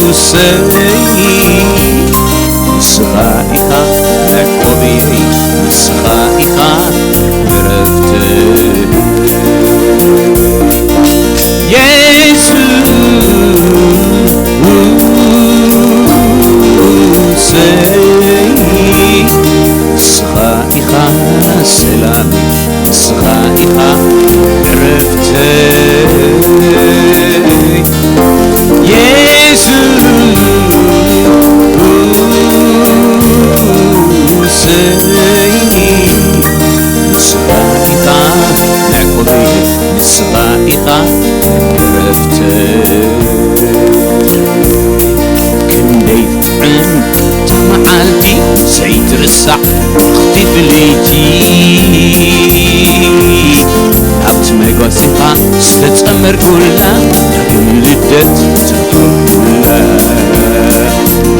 ንስኻ ኢኻ መዕቆብየይ፣ ንስኻ ኢኻ ዕረፍተይ። የሱሰይ፣ ንስኻ ኢኻ ሰላም፣ ንስኻ ኢኻ ዕረፍተይ። የሱሰይ፣ ንስኻ ኢኻ መዕቆበይ፣ ንስኻ ኢኻ ዕረፍተይ። ክንደይ ጥዕም እታ መዓልቲ ዘይትርሳዕ፣ ወቕቲ ፍልይቲ ናብቲ መጓሰኻ ዝተጸመርኩላ፣ ዳግም ልደት ትረኸብኩላ።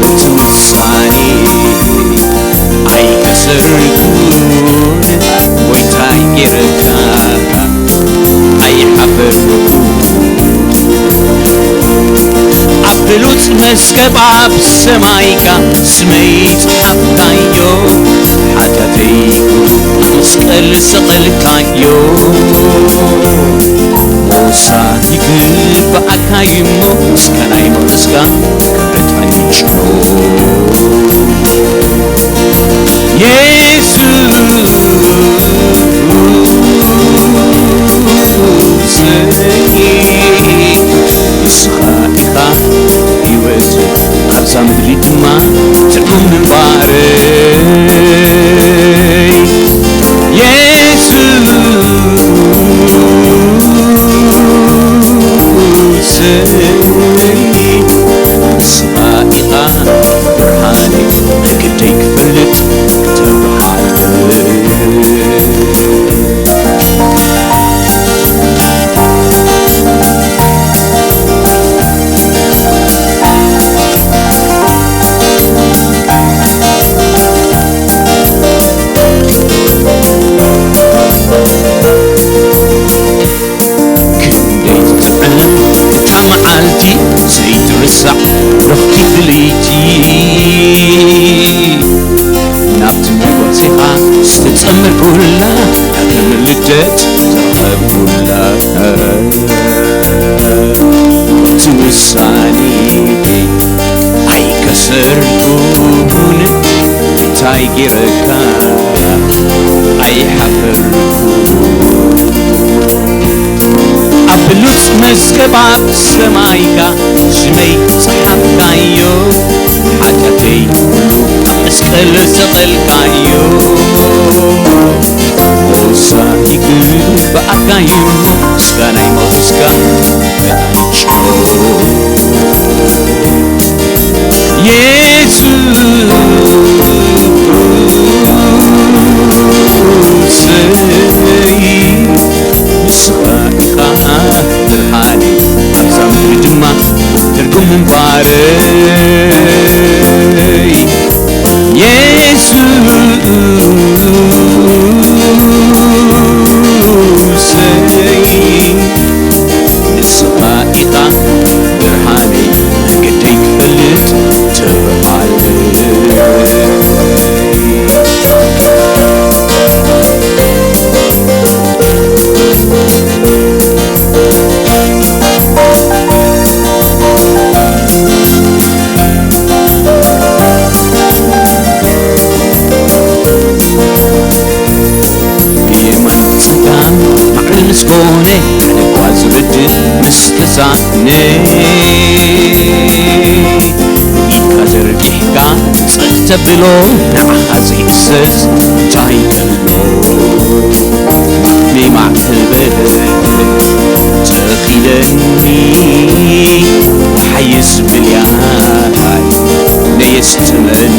እቲ ውሳኔ ኣይከሰርኩን፣ ጎይታይ ጌረካ ኣይሓፈርኩን። ኣብ ብሉጽ መዝገብ ኣብ ሰማይካ ስመይ ጸሓፍካዮ፣ ሓጢኣተይ ኣብ መስቀል ሰቐልካዮ። ሞሳ ይግብኣካ እዩሞ፣ ምስጋናይ መቐስካ ክብረት ኣይጭኖ። የሱሰይ፣ ንስኻ ኢኻ ህይወት፣ ኣብዛ ምድሪ ድማ ትርጉም ምንባረይ። የሱሰይ፣ ንስኻ ኢኻ ብርሃነይ፣ መንገደይ ክፈልጥ ተብሃለይ። ክንደይ ትጥዕም እታ መዓልቲ፣ ዘይትርሳዕ ረኽቲ ፍልይቲ፣ ናብቲ መጓሴኻ ዝተጸመርኩላ፣ ዳግም ልደት ተረኸብኩላ። እቲ ውሳኔ ኣይከሰርኩን፣ እንታይ ጌረካ ኣይሓፈርኩን። ኣብ ብሉጽ መዝገብ ኣብ ሰማይካ ሽመይ ጸሓፍካዮ፣ ሓጢኣተይ ኩሉ ኣብ መስቀል ሰቐልካዮ። ሞሳ ይግብኣካ እዩ ምስጋናይ መቐስካ የሱሰይ፣ ንስኻ ኢኻ ብርሃነይ፣ ኣብዛ ምድሪ ድማ ትርጉም ምንባረይ። የሱሰይ፣ ንስኻ ኢኻ ብርሃነይ፣ መንገደይ ክፈልጥ ትብርሃለይ። ብየማን ጸጋም ማዕረ ምስ ኮነ፣ ኣነ እኳ ዝበድል ምስ ተሳእነ፣ ኢድካ ዘርጊሕካ ጸጥ ተብሎ፣ ንዓኻ ዘይሕሰስ እንታይ ከሎ? ናይ ማዕበል ተኺለኒ፣ ሓይስ ብልያይ ነየስትመኒ።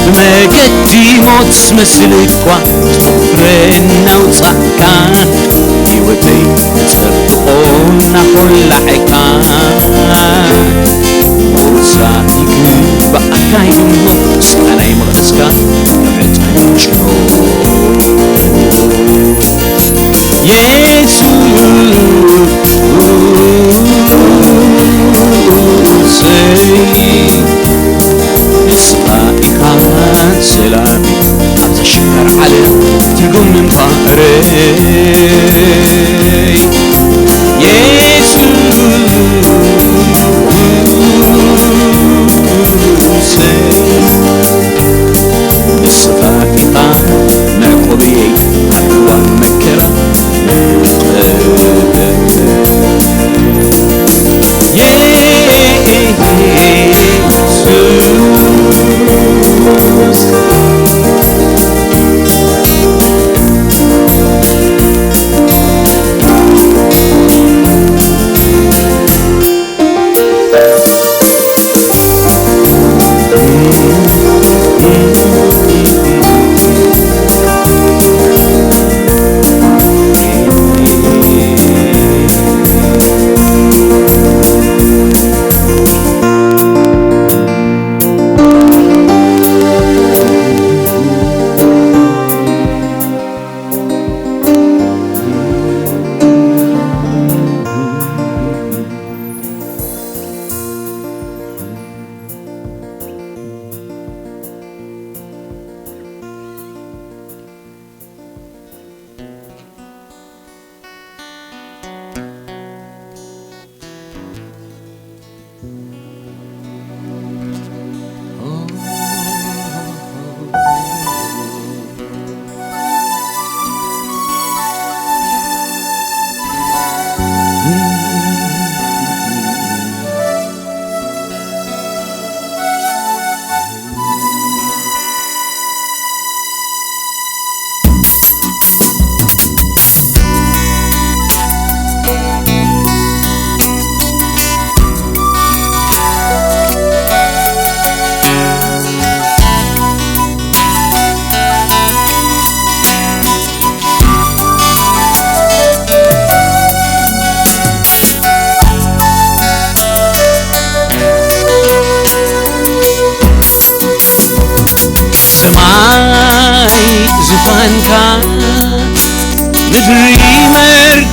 ብመገዲ ሞት መስል እኳ ትፍረ እናውጻእካ፣ ህይወተይ ተጸብቖ እናኾላዕካ። ሞሳ ይግባኣካ እዩ እሞ፣ ምስጋናይ መቐስካ ምሕረት ኣይጭኖ። የሱስ፣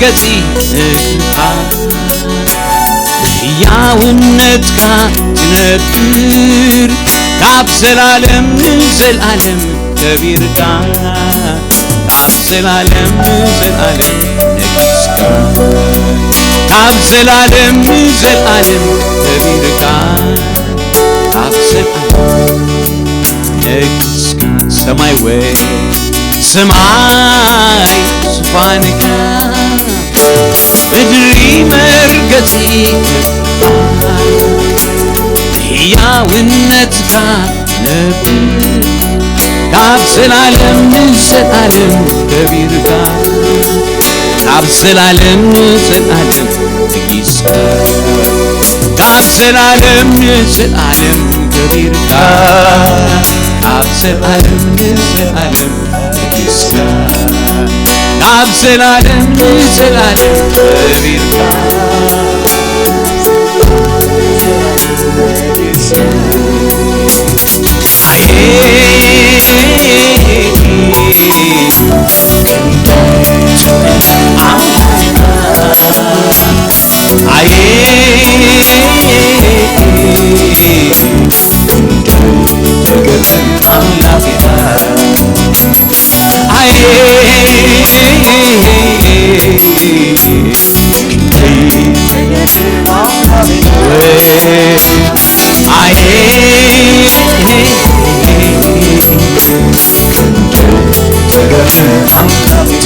ገጺ እግርኻ ብሕያውነትካ ትነብር፣ ካብ ዘላለም ንዘላለም ከቢርካ፣ ካብ ዘላለም ንዘላለም ነጊስካ፣ ካብ ዘላለም ንዘላለም ከቢርካ፣ ካብ ዘላለም ነጊስካ። ሰማይ ወይ ሰማይ ዙፋንካ፣ ምድሪ መርገጺ ክብርኻ፣ ብሕያውነትካ ነብር፣ ካብ ዘላለም ንዘላለም ከቢርካ፣ ካብ ዘላለም ንዘላለም ነጊስካ፣ ካብ ዘላለም ንዘላለም ከቢርካ፣ ካብ ዘላለም ንዘላለም ነጊስካ፣ ካብ ዘላለም ንዘላለም ከቢርካ።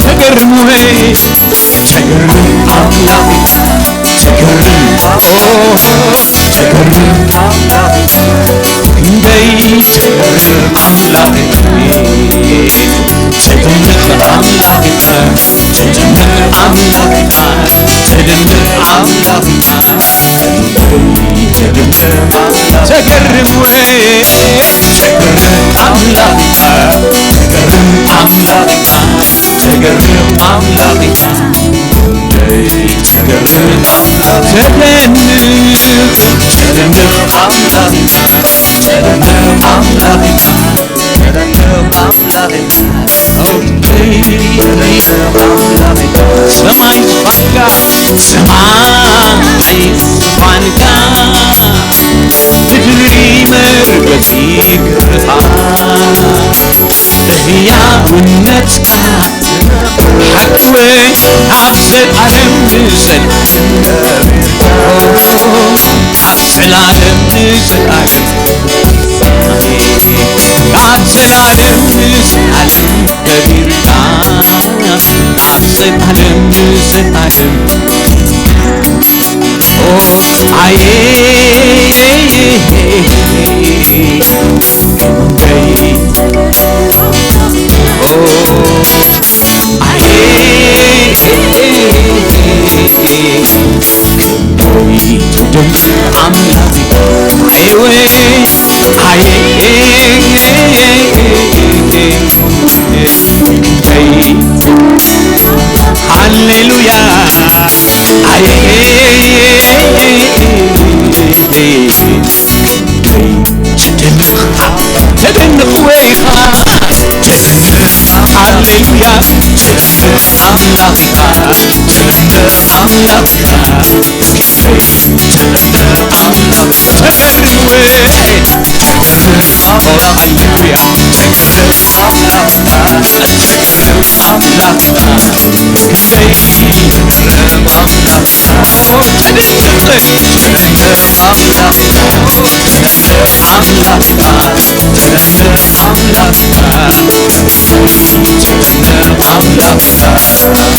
ተገርም ወይ ተገርም ኣምላኽ፣ ተገርም፣ ኦ፣ ተገርም ኣምላኽ፣ ክንደይ ተገርም ኣምላኽ፣ ተደንቕ ኣምላኽ፣ ተደንቕ ኣምላኽ፣ ተደንቕ ኣምላኽ። ተገርም ወይ ተገርም ኣምላኽ፣ ተገርም ኣምላኽ፣ ተገርም ኣምላኽ፣ ተገርም ኣምላኽ፣ ተደንቅ ተደንቅ ኣምላኽ፣ ተደንቅ ኣምላኽ፣ ተደንቅ ኣምላኽ። ሰማይ ዝፋንካ፣ ሰማይ ዝፋንካ፣ ምድሪ መርገጺ ክብርኻ፣ ብሕያውነትካ ሓቂ ወይ ካብ ዘልኣለም ንዘልኣለም፣ ካብ ዘልኣለም ንዘልኣለም፣ ካብ ዘልኣለም ንዘልኣለም ከቢርካ፣ ካብ ዘልኣለም ንዘልኣለም። ኦ፣ ኣየ፣ ኦ፣ ኣየ፣ ኣምላኽ፣ ኣየ ወይ፣ ኣየ፣ ሃሌሉያ፣ ኣየ፣ ተደንቕ፣ ተደንቕ ወይ ኢኻ፣ ተደንቕ፣ ሃሌሉያ፣ ተደንቕ ኣምላኽ ኢኻ፣ ተደንቕ ኣምላኽ ኢኻ። ተገርም፣ ተገርም ኣምላኽ፣ ተገርም ኣምላኽ፣ ተገርም ኣምላኽ፣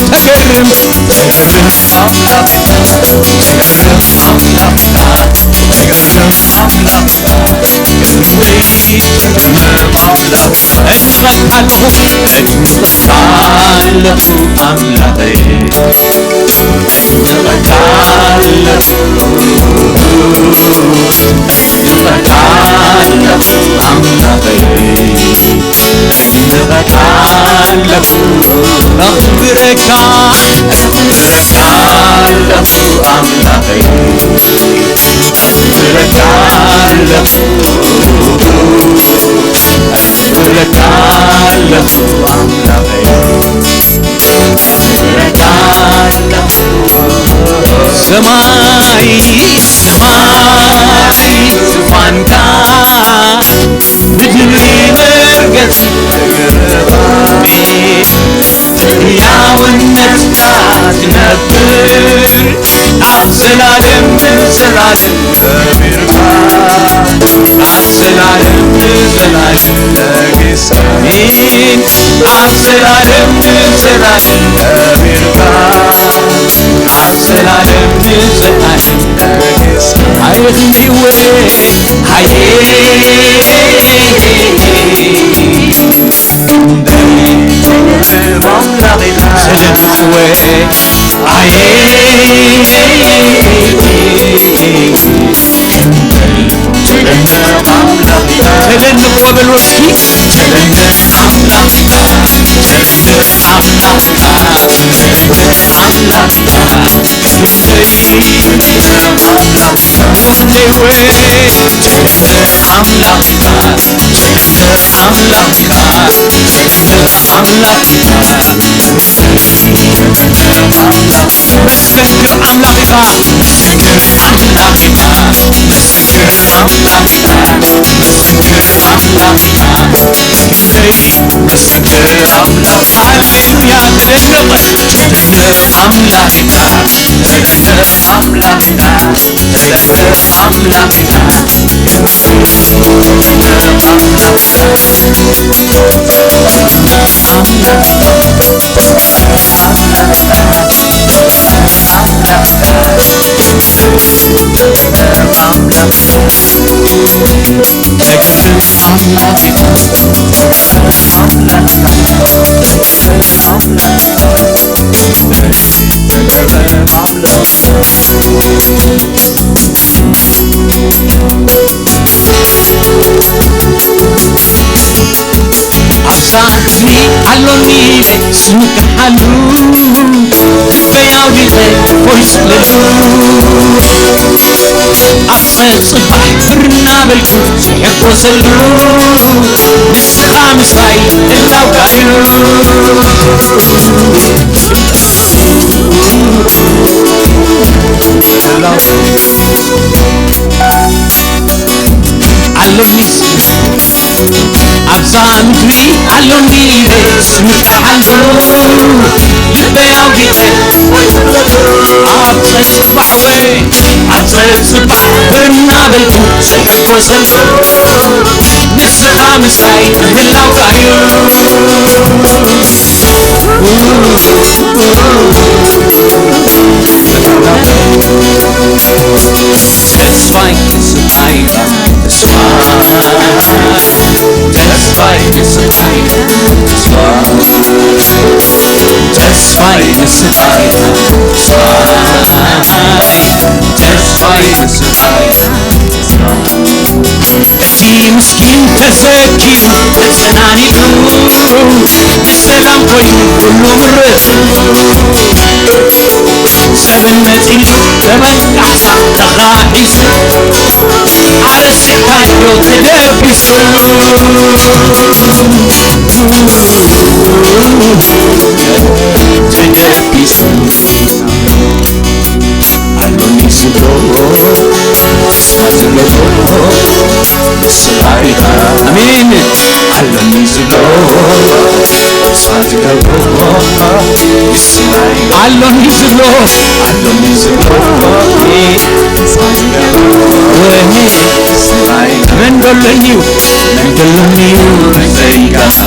ተገርም ኣምላኽ። እንረካ ኣለኹ፣ እንረካ ኣለኹ ኣምላኸይ፣ እንረካ ኣለኹ፣ እንረካ ኣለኹ ኣምላኸይ። እምረካ ኣለኹ፣ እኽብረካ፣ እኽብረካ ኣለኹ ኣምላኸይ። እኽብረካ ኣለኹ፣ እኽብረካ ኣለኹ ኣምላኸይ። እኽብረካ ኣለኹ ሰማይ ሰማይ ዙፋንካ፣ ምድሪ መርገጺ እግርኻ፣ ሕያውነትካ ትነብር፣ ኣብ ዘላለም ንዘላለም ከቢርካ፣ ኣብ ዘላለም ንዘላለም ነጊስካ። ኣሜን። ኣብ ዘላለም ንዘላለም ከቢርካ፣ ኣብ ዘላለም ንዘላለም ነጊስካ። ሃየ ክንድይወ፣ ሃየ። ዘደንቕወ፣ ኣየ። ዘደንቕወ በልዎ እስኪ። መስተንክር ኣምላኽ ኢኻ። ሃሌሉያ፣ ተደነቐ። ኣብዛ ምድሪ ኣሎኒ ኢለ ዝምክሓሉ፣ ልበይ ኣውዲቐ ፈዊሰሉ። ኣብ ጸብጽብ ባሕሪ እናበልኩ ዝሕጎሰሉ፣ ንስኻ ምሳይ ህላውካ እዩ። ኣሎኒ ኣብዛ ምድሪ ኣሎኒ ኢለ ዝምካሓሉ፣ ልበይ ኣውዲቐ ኣብ ጸጽባሕ ወይ ኣብ ጸጽባሕ እናበልኩ ዝሕጎሰሉ፣ ንስኻ ምሳይ ምህላውካ እዩ። ተስፋይ፣ ተስፋይ፣ ተስፋይ፣ ተስፋይ፣ ተስፋይ፣ ተስፋይ፣ ተስፋይ፣ ተስፋይ፣ ተስፋይ፣ ተስፋይ፣ እቲ ምስኪን ተሰኪሙ ተጸናኒዑ፣ ብሰላም ኮይኑ ኩሉ ምረጹ። ዘበን መጺሉ ተበቃሕታ ተኻሒሱ፣ ኣረሲዕካዮ ተደቢሱ። ተደቢሱ። ኣሎኒ ዝብሎ፣ ተስፋ ዝብሎ፣ ንስኻ ኢኻ። ኣሜን። ኣሎኒ ዝብሎ፣ ተስፋ ዝገብሮ፣ ንስኻ ኢኻ። ኣሎኒ ዝብሎ፣ ኣሎኒ ዝብሎ፣ ተስፋ ዝገብሮ፣ ወይኔ፣ ንስኻ ኢኻ። መን ዶ ኣሎኒ እዩ? መን ዶ ኣሎኒ እዩ ብዘይካኻ?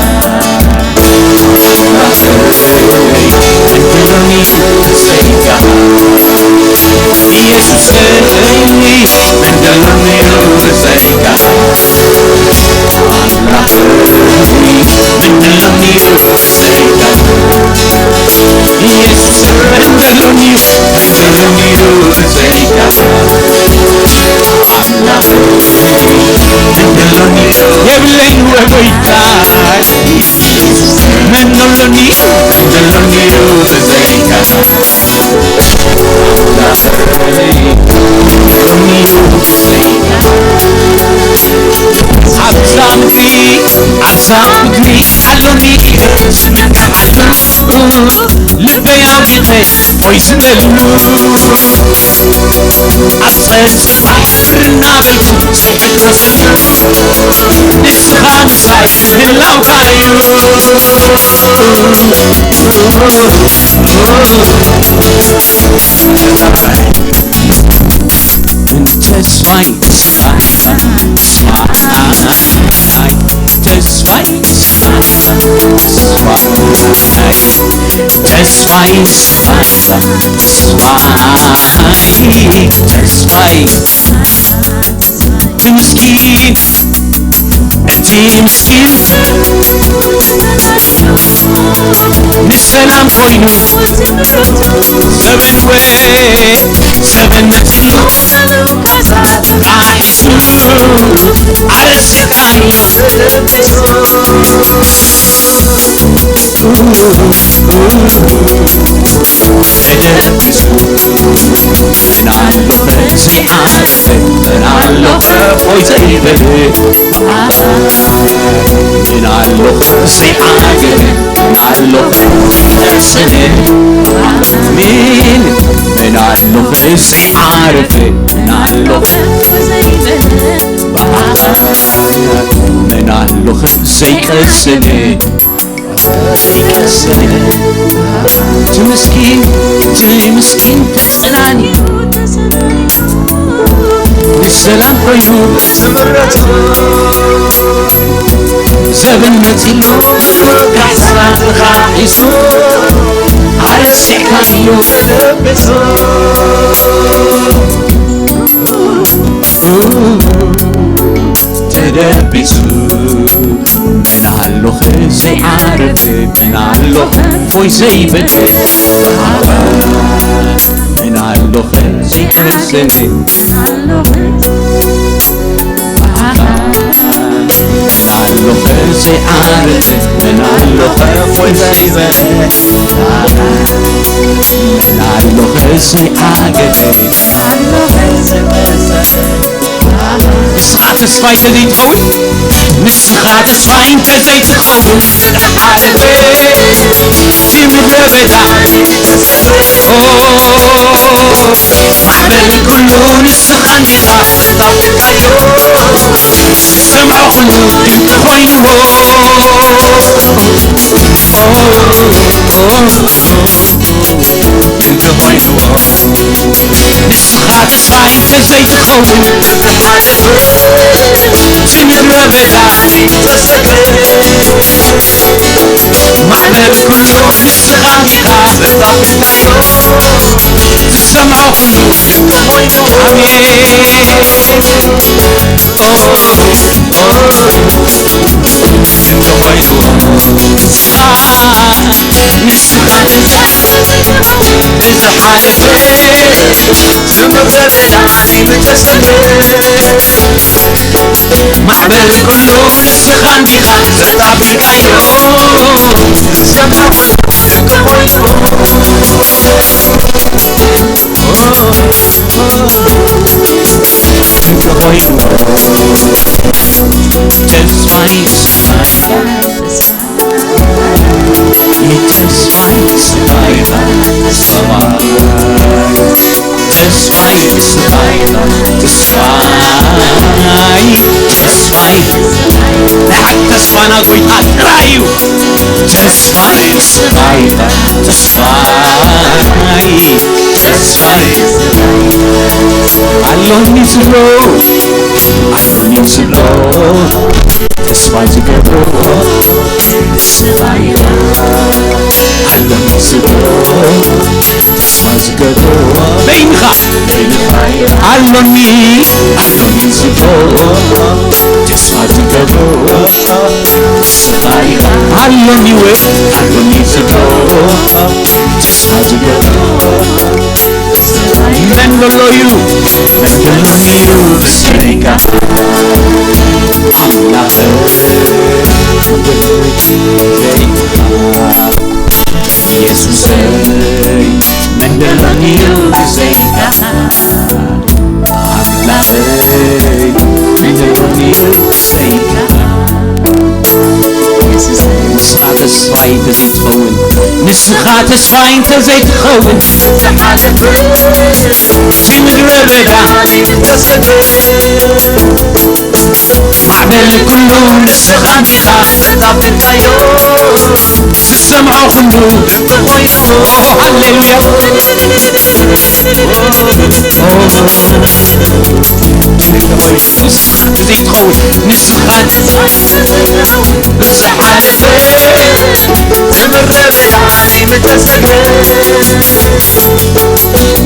የብለይን ወይ ጎይታይ፣ መን ኣሎኒ? ኣብዛ ኣብ ምድሪ ዓሳ ምድሪ ኣሎኒ ዝነግዓሉ፣ ልበይ ኣውዲቐ ሆይ ዝበለሉ፣ ኣብ ጸጥታ ባሕሪ እናበልኩ ዘይሕጎሰሉ፣ ንስኻ ምሳይ ምህላውካ እዩ። ተስፋይ፣ ተስፋይ፣ ተስፋይ፣ ተስፋይ፣ ተስፋይ፣ ተስፋይ፣ ተስፋይ፣ ተስፋይ፣ እቲ ምስኪን፣ እቲ ምስኪን ንሰላም ኮይኑ፣ ዘበን ወ-፣ ዘበን መጺኡ፣ ጣሒሱ፣ ኣረሲዕካዮ። ተደቢሱ፣ መን ኣሎ ከ ዘይዓረፈ፣ መን ኣሎ ከ ሆይ ዘይበለ፣ መን ኣሎ ከ ዘይዓገበ፣ መን ኣሎ ከ ዘይቀሰነ፣ ኣሜን። መን ኣሎ ከ ዘይዓረፈ፣ መን ኣሎ ከ ዘይበለ፣ መን ኣሎ ከ ዘይቀሰነ። እቲ ምስኪን፣ እቲ ምስኪን ተጸናኒ፣ ንሰላም ኮይኑ ዝምረቱ፣ ዘበን መጺሉ ካሕሳ ተኻሒሱ፣ ኣረሲዕካዮ ተደቢሱ። ተደቢሱ፣ መን ኣሎ ከ ዘይዓረፈ፣ መን ኣሎ ከ ፎይ ዘይበለ፣ መን ኣሎ ከ ዘይቀሰነ፣ መን ኣሎ ከ ዘይዓረፈ፣ መን ኣሎ ከ ፎይ ዘይበለ፣ መን ኣሎ ከ ዘይዓገበ፣ ንስኻ ተስፋይ ተዘይትኸውን፣ ንስኻ ተስፋይ እንተዘይትኸውን፣ ዝሓለፈ እቲ ምድረ በዳ፣ ኦ፣ ማዕበል ኩሉ ንስኻ እንዲኻ ዘጣበቕካዮ፣ ዝሰምዖ ኩሉ ድንቂ ኮይንዎ። ድንቂ ኮይንዎ። ንስኻ ተስፋይ እንተዘይትኸውን፣ እቲ ምድረ በዳ፣ ማዕበል ኩሉ ንስኻ እንዲኻ ዘጣበቕካዮ፣ ዝሰምዖ ኩሉ ድንቂ ኮይንዎ። ኣሜን። ማዕበል ኩሉ ንስኻ እንዲኻ ዘጣበቕካዮ፣ ዝሰምዖ ኩሉ ድንቂ ኮይንዎ። ድንቂ ኮይንዎ። ተስፋይ፣ ተስፋይ፣ ተስፋይ፣ ተስፋይ፣ ተስፋይ፣ ተስፋይ፣ ተስፋይ፣ ደሓር ተስፋና ጎይታ ጥራይ እዩ። ተስፋይ፣ ተስፋይ፣ ተስፋይ፣ ተስፋይ፣ ኣሎኒ ዝብሎ፣ ኣሎኒ ዝብሎ፣ ተስፋ ዝገብሮ፣ ተስፋይ፣ ኣሎኒ ዝብሎ፣ ተስፋ ዝገብሮ፣ በይንኻ፣ ኣሎኒ፣ ኣሎኒ ዝብሎ፣ ተስፋ ዝገብሮ፣ ኣሎኒ ወይ፣ ኣሎኒ ዝብሎ፣ ተስፋ ዝገብሮ፣ መን ዘሎ እዩ? መን ዘሎ እዩ ብዘይካ ኣምላኽ? ዘይካ ኢየሱሰይ፣ መን ዘሎ እዩ ብዘይካ ኣምላኸይ? መን ዘሎ እዩ ብዘይካ ንኻ ተስፋይ እንተ ዘይትኸውን፣ ዝሓለፈ እቲ ምድረ በዳ ተሰደ። ማዕበል ኩሉ ንስኻ ዲኻ ተጻበካዮ፣ ዝሰምዖ ኩሉ እንተኾይኑ። ሃሌሉያ። ንስኻ ተስፋይ ዘይትኸውን፣ ንስኻ ተስፋይ ዝሓለፈ፣ ዝምረበ ኣይምተሰደ።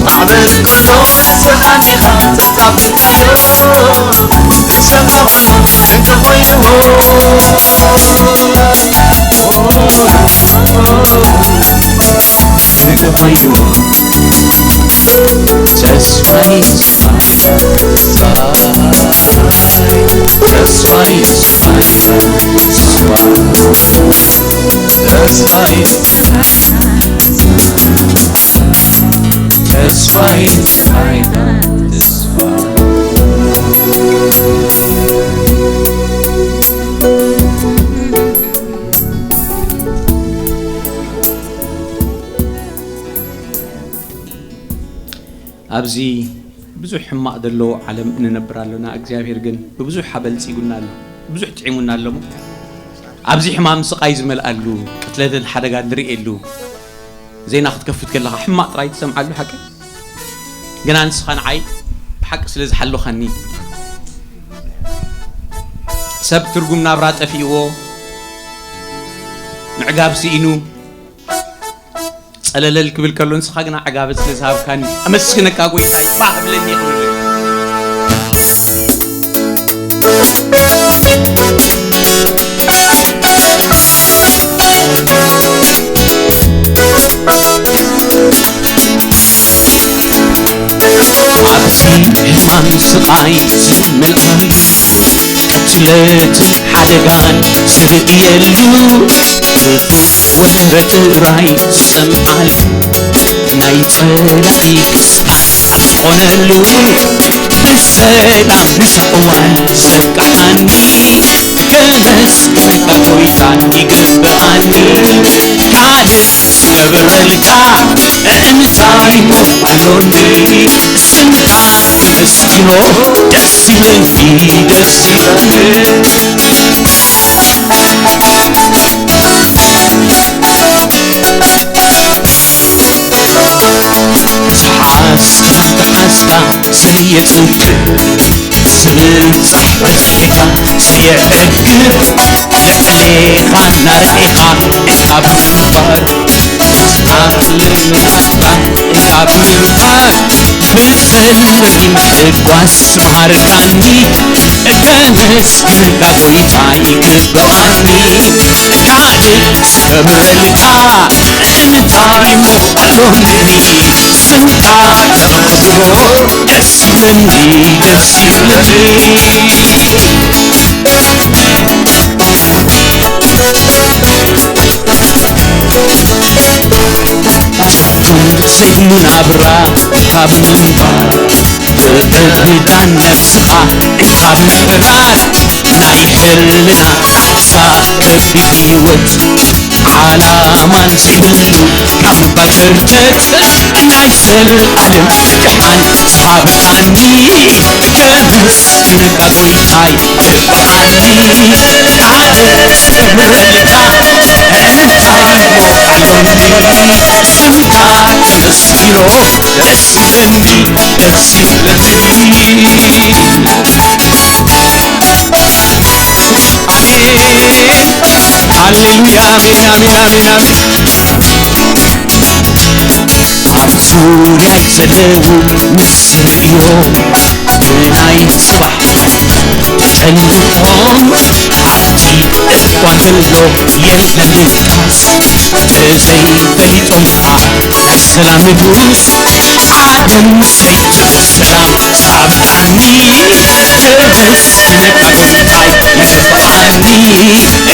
ማዕበል ኩሉ ንስኻ ዲኻ ተጻበካዮ፣ ዝሰምዖ ኩሉ እንተኾይኑ። እንተኾይኑ። ተስፋይ፣ ተስፋይ፣ ተስፋይ፣ ተስፋይ፣ ተስፋይ፣ ተስፋይ፣ ተስፋይ። ኣብዚ ብዙሕ ሕማቕ ዘለዎ ዓለም እንነብር ኣሎና። እግዚኣብሔር ግን ብብዙሕ ኣበልጺጉና ኣሎ፣ ብዙሕ ጥዒሙና ኣሎ። ኣብዚ ሕማም ስቓይ ዝመልኣሉ፣ ቅትለትን ሓደጋን ንርእየሉ፣ ዜና ክትከፍት ከለኻ ሕማቕ ጥራይ ትሰምዓሉ ሓቂ። ግና ንስኻ ንዓይ ብሓቂ ስለ ዝሓለኻኒ፣ ሰብ ትርጉም ናብራ ጠፊእዎ፣ ምዕጋብ ስኢኑ፣ ጸለለል ክብል ከሎ፣ ንስኻ ግና ዕጋበት ስለ ዝሃብካኒ ኣመስግነካ ጎይታይ፣ ባህ ብለኒ ይኽብለኒ። ኣብዚ ሕማም ስቓይ ዝመልኣሉ፣ ቅትለትን ሓደጋን ዝርእየሉ፣ ክፉእ ወረ ጥራይ ዝሰምዓሉ፣ ናይ ጸላኢ ክስታር ዝኾነሉ፣ ብሰላም ንዛ እዋን ዘብቅዓኒ፣ ከመስግነካ ጎይታ ይግብኣኒ። ካልእ ክገብረልካ እንታይ እሞ ኣሎኒ? ስምካ ከመስግኖ ደስ ይብለኒ፣ ደስ ይብለኒ። ተሓዝካ፣ ተሓዝካ ዘየጽንት፣ ዝብጻሕ በጺሕካ ዘየዕግብ፣ ልዕሌኻ እናረኣኻ እንካ ብምንባር፣ ዝኣለኒ ናትካ እንካ ብምንባር፣ ብጸልማት እኳስ መሃርካኒ፣ ከመስግነካ ጎይታ ይግብኣኒ። ካልእ ክገብረልካ እንታይ እሞ ኣሎኒ? ስምካ ከመስግኖ ደስ ይብለኒ፣ ደስ ይብለኒ። ትርጉም ዘይብሉ ናብራ ካብ ምንባር፣ ብዕብዳን ነብስኻ ካብ ምሕራር፣ ናይ ሕልና ካሕሳ ከቢድ ህይወት፣ ዓላማን ዘይብሉ ካብ ባጀርጀት፣ ናይ ዘልኣለም ደሓን ዝሃብካኒ፣ ከመስግነካ ጎይታይ ይግብኣኒ። ካልእ ክገብረልካ እንታይ እሞ ኣሎኒ? ስምካ ከመስግኖ ደስ ይብለኒ፣ ደስ ይብለኒ። ኣሜን። ሃሌሉያ። ኣሜን፣ ኣሜን፣ ኣሜን፣ ኣሜን። ኣብ ዙርያይ ዘለዉ ምስ ዝርእዮ፣ ብናይ ጽባሕ ጨንቆም፣ ኣብቲ እኳ ዘሎ የለን ምንቃስ። ብዘይፈሊጦም ከኣ ናይ ሰላም ንጉስ፣ ዓለም ዘይትብል ሰላም ዝሃብካኒ፣ ከመስግነካ ጎይታይ ይግብኣኒ።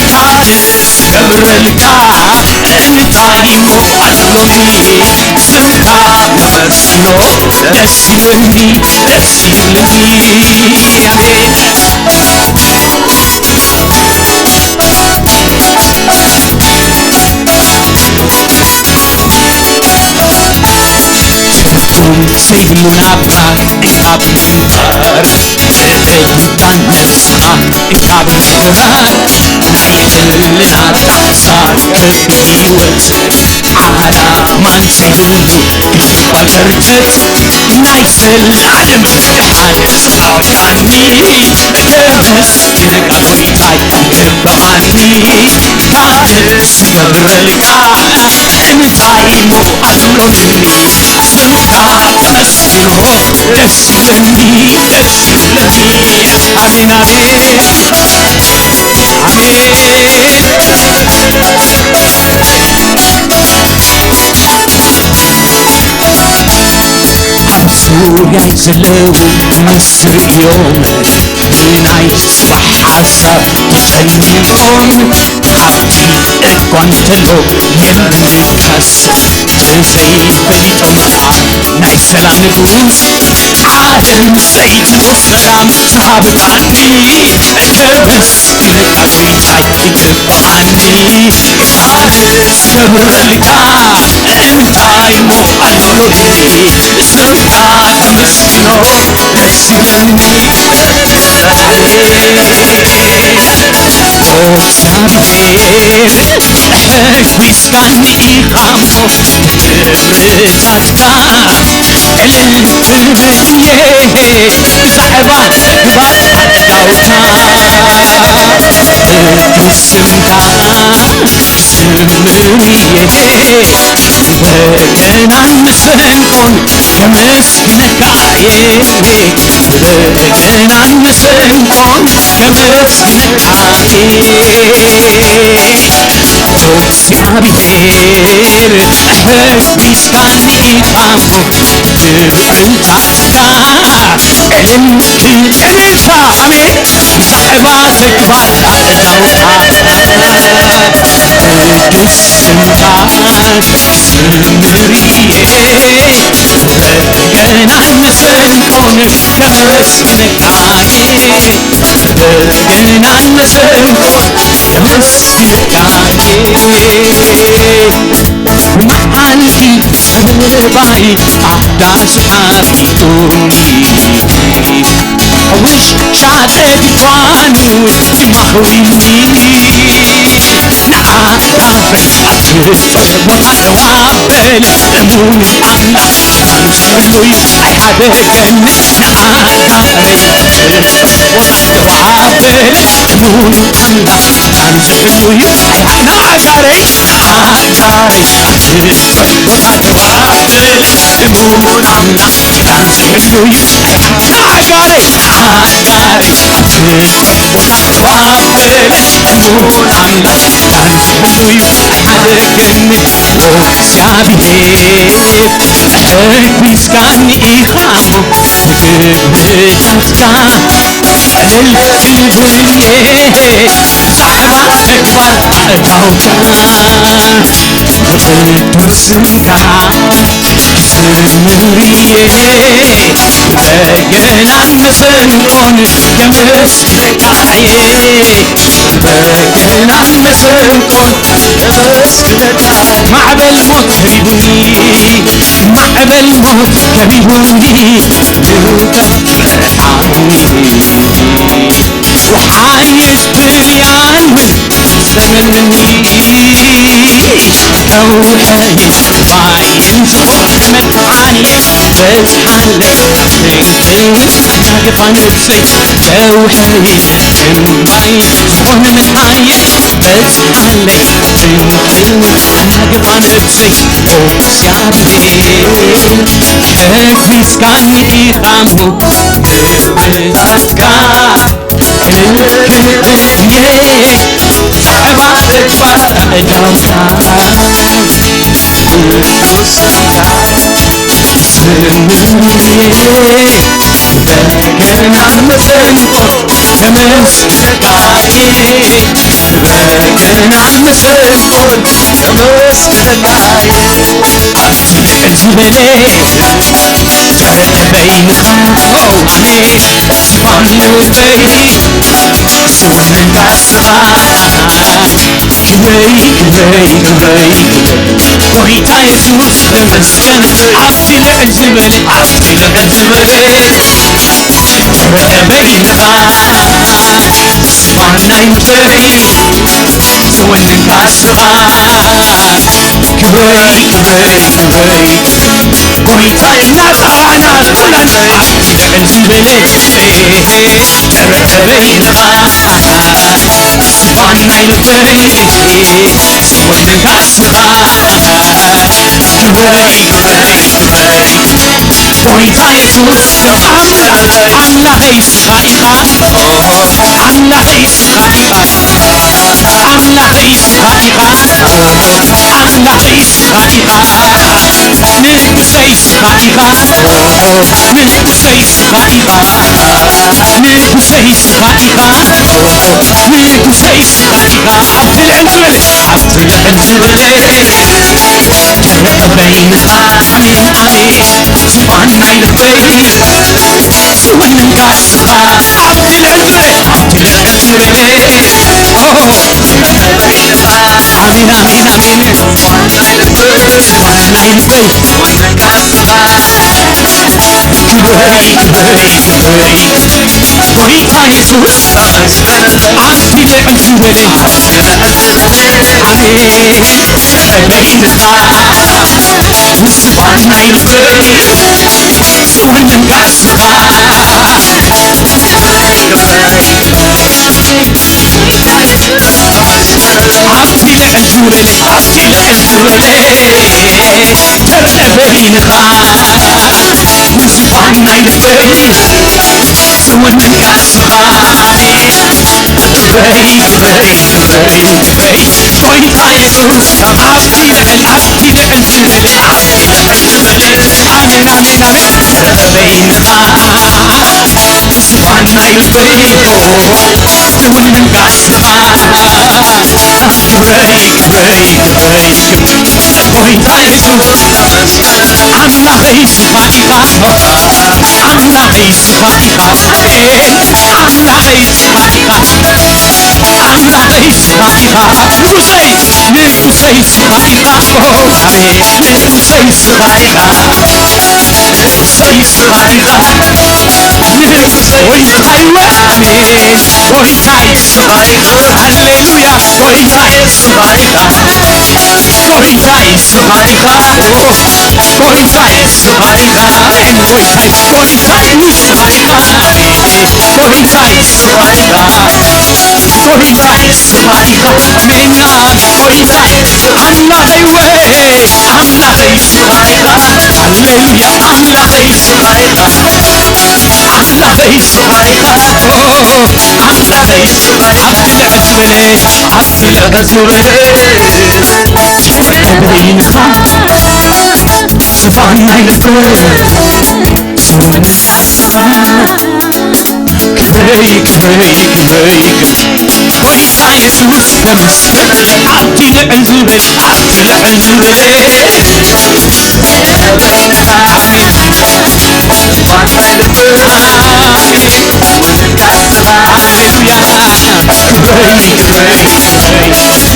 ካልእ ክገብረልካ እንታይ እሞ ኣሎኒ? ስምካ ከመስግኖ ደስ ይብለኒ፣ ደስ ይብለኒ። ኣሜን። ሰይድሞ ናብታ እንካብ ምንባር፣ ብዕልልታን ነፍስኻ እንካብ ምብራር፣ ናይ ህልናታ ሳብ ከፊ ህይወት ዓላማን ሰይድሞ ክባል ቸርቸት፣ ናይ ዘላለም ብርሃን ኣውጻኒ ከመስግነካ ጎይታይ ይግብኣኒ። ካልእ ክብረልካ እንታይ እሞ ኣሎኒ? ስምካ ከመስግኖ ደስ ይብለኒ፣ ደስ ይብለኒ። ኣሜን፣ ኣሜን፣ ኣሜን። ኣብ ዙርያይ ዘለዉ ምስ ርእዮም ብናይ ጽባሕ ሓሳብ ተጨኒቖም፣ ኣብቲ እኳ እንተሎ የምልካስ ብዘይፈሊጦም ከኣ ናይ ሰላም ንጉስ ዓለም ዘይትጹብ ሰላም ዝሃብካኒ ከመስግነካ ጎይታይ ይግብኣኒ። ክብረልካ እንታይ እሞ ኣሎኒ? ስምካ ከመስግኖ ደስ ይብለኒ። ኦ እግዚኣብሔር፣ ተጒስካኒ ኢኻ እሞ ብኽብርታትካ ዕልል ክብል እየ ብዛዕባ ግብራት ኣእዳውካ። ቅዱስ ስምካ ክዝምር እየ፣ በገናን መሰንቆን ከመስግነካ እየ። በገናን መሰንቆን ከመስግነካ እየ። ኦ እግዚኣብሔር፣ ተጒስካኒ ኢኻ እሞ ብኽብርታትካ ዕልል ክብል፣ እልልታ፣ ኣሜን። ብዛዕባ ተግባርካ እታውካ ቅዱስ ስምካ ክዝምር እየ። በገናን መሰንቆን ከመስግነካ እየ። በገናን መሰንቆን ከመስግነካ እየ። መዓልቲ ሰባይ ኣዳስ ሓቢኡኒ፣ ውሻ ጠፊፋ ንውሽጢ ማህዊኒ። ንዓኻ በቃ ክጸልዎ ኣለዋ በለ እሙን ኣምላኽ ኣምስሉ ኣይሓደገኒ። ንዓኻ በቃ ክጸልዎ ኣለዋ በለ እሙን ኣምላኽ ኣምስሉ ኣይሓ-፣ ንኣጋረይ ንኣጋረይ ክጸልዎ ኣለዋ በለ እሙን ኣምላኽ ኣምስሉ ንኣጋረይ ንኣጋረይ ክጸልዎ ኣለዋ በለ እሙን ኣምላኽ ኣምስሉ ኣይሓደገኒ። ኦ እግዚኣብሔር፣ ተጒስካኒ ኢኻ እሞ ብግብርታትካ ዕልል ክብል እየ። ብዛዕባ ተግባር ኣእዳውካ ቅዱስ ስምካ ክዝምር እየ። በገናን መሰንቆን ከመስግነካ እየ። በገናን መሰንቆን ከመስግነካ። ማዕበል ሞት ከቢቡኒ፣ ማዕበል ሞት ከቢቡኒ፣ ብርሃን ወሓይሽ ብርያንውን ዘመልኒ። ከውሕይ ባይን ጾር መትዓየ በዝሓለይ፣ ሰይፍን ኣናገፋ ነብሰይ። ከውሕይ እምባይ ዝኾነ መትዓየ በዝሓለይ፣ ሰይፍን ኣናገፋ ነብሰይ። ኦ እግዚኣብሔር፣ ተጒስካኒ ኢኻ እሞ ብብርታትካ ክብር እየ። ብዛዕባ ተግባር ኣእዳውካ ቅዱስ ስምካ ክዝምር እየ። በገናን መሰንቆን ከመስግነካ እየ። በገናን መሰንቆን ከመስግነካ እየ። ኣዝዩ ልዕል ዝበለ ክብሪ በይንኻ፣ ኦ ኣሜን። ዝማም ልበይ ስምካ ስባሕ ክብረይ ክብረይ ክብረይ ጎይታ የሱስ ተመስገን። ኣብቲ ልዕል ዝበለ ኣብቲ ልዕል ዝበለ ተረከበይንኻ ዝባን ናይ ልበይ ዝወንንካ ስኻ ክብረይ ክብረይ ክብረይ ጎይታ እናጠራና ኩላና ኣብቲ ልዕል ዝበለ ተረከበይንኻ ዝባን ናይ ልበይ ዝወንንካ ስኻ ክብረይ ክብረይ ክብረይ ጎይታ የሱስ ኣምላኽ ኣምላኸይ ስኻ ኢኻ ኣምላኸይ ስኻ ኢኻ ኣምላኸይ ስኻ ኢኻ ኣምላኸይ ስኻ ኢኻ ንጉሰይ ስኻ ኢኻ ንጉሰይ ስኻ ኢኻ ንጉሰይ ስኻ ኢኻ ንጉሰይ ስኻ ኢኻ ኣብቲ ልዕል ዝበለ ኣብቲ ልዕል ዝበለ ተረከበይንኻ ኣሜን ኣሜን ዝባን ናይ ልበይ ዝወንንካ ስኻ ኣብቲ ልዕል ዝበለ ኣብቲ ልዕል ዝበለ ኣሜን ኣሜን ኣሜን ዝባን ናይ ልበይ ክብረይ ክብረይ ክብረይ ጎይታ የሱስ ኣብቲ ልዕል ዝበለ ኣሜን ተረከበይንኻ ዝባን ናይ ልበይ ዝወንንካ ስኻ ኣብቲ ልዕል ዝበለ ኣብቲ ልዕል ዝበለ ተረከበይንኻ ንዝባን ናይ ልበይ ዝወንንካ ስኻ ክብረይ ክብረይ ክብረይ ክብረይ ጎይታ የሱስ ኣብቲ ልዕል ኣብቲ ልዕል ዝበለ ኣሜን ኣሜን ኣሜን ተረከበይንኻ ዝባን ናይ ልበይ ዝወንንካ ስኻ ክብረይ ክብረይ ክብረይ ጎይታ የሱስ ኣምላኸይ ስኻ ኢኻ ኣምላኸይ ስኻ ኢኻ ኣምላኸይ ስኻ ኢኻ ኣምላኸይ ስኻ ኢኻ ንጉሰይ ንጉሰይ ስኻ ኢኻ ንጉሰይ ስኻ ኢኻ ንጉሰይ ስኻ ኢኻ ንጉሰይ ጎይታይ ወ ጎይታይ ስኻ ኢኻ ሃሌሉያ ጎይታይ ስኻ ኢኻ ጎይታይ ስኻ ኢኻ ጎይታይ ስኻ ኢኻ ኣሜን ጎይታይ ጎይታይ ስኻ ኢኻ ኣሜን ጎይታይ ስኻ ኢኻ ጎይታይ ስኻ ኢኻ ኣሜን ጎይታይ ኣምላኸይ ወይ ኣምላኸይ ስኻ ኢኻ ሃሌሉያ ኣምላኸይ ስኻ ኢኻ ኣምላኸይ ስኻ ኢኻ ኣምላኸይ ስኻ ኢኻ ኣብቲ ልዕል ዝበለ ኣብቲ ልዕል ዝበለ ተረከበይንኻ ዝባን ናይ ልበይ ዝወንንካ ስኻ ክብረይ ክብረይ ክብረይ ጎይታ የሱስ ተመስገን ኣብቲ ልዕል ዝበለ ኣብቲ ልዕል ዝበለ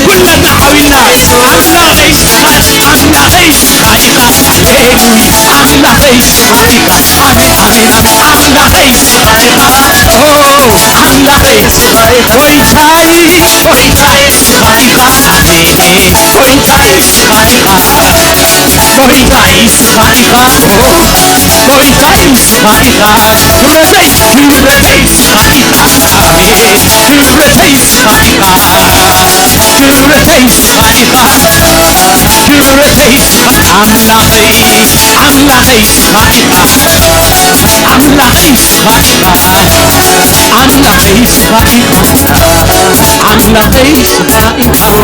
ኩላትና ዓዊና ኣምላኸይ ስኻ ኣምላኸይ ስኻ ኢኻ ኣምላኸይ ስኻ ኢኻ ኣምላኸይ ስኻ ኢኻ ኣምላኸይ ስኻ ኢኻ ጎይታይ ጎይታይ ስኻ ኢኻ ጎይታይ ስኻ ኢኻ ጎይታይ ስኻ ኢኻ ጎይታይ ስኻ ኢኻ ክብረተይ ክብረተይ ስኻ ኢኻ ክብረተይ ስኻ ኢኻ ክብረተይ ስኻ ኢኻ ክብረተይ ስኻ ኣምላኸይ ኣምላኸይ ስኻ ኢኻ ኣምላኸይ ስኻ ኢኻ ኣምላኸይ ስኻ ኢኻ ኣምላኸይ ስኻ ኢኻ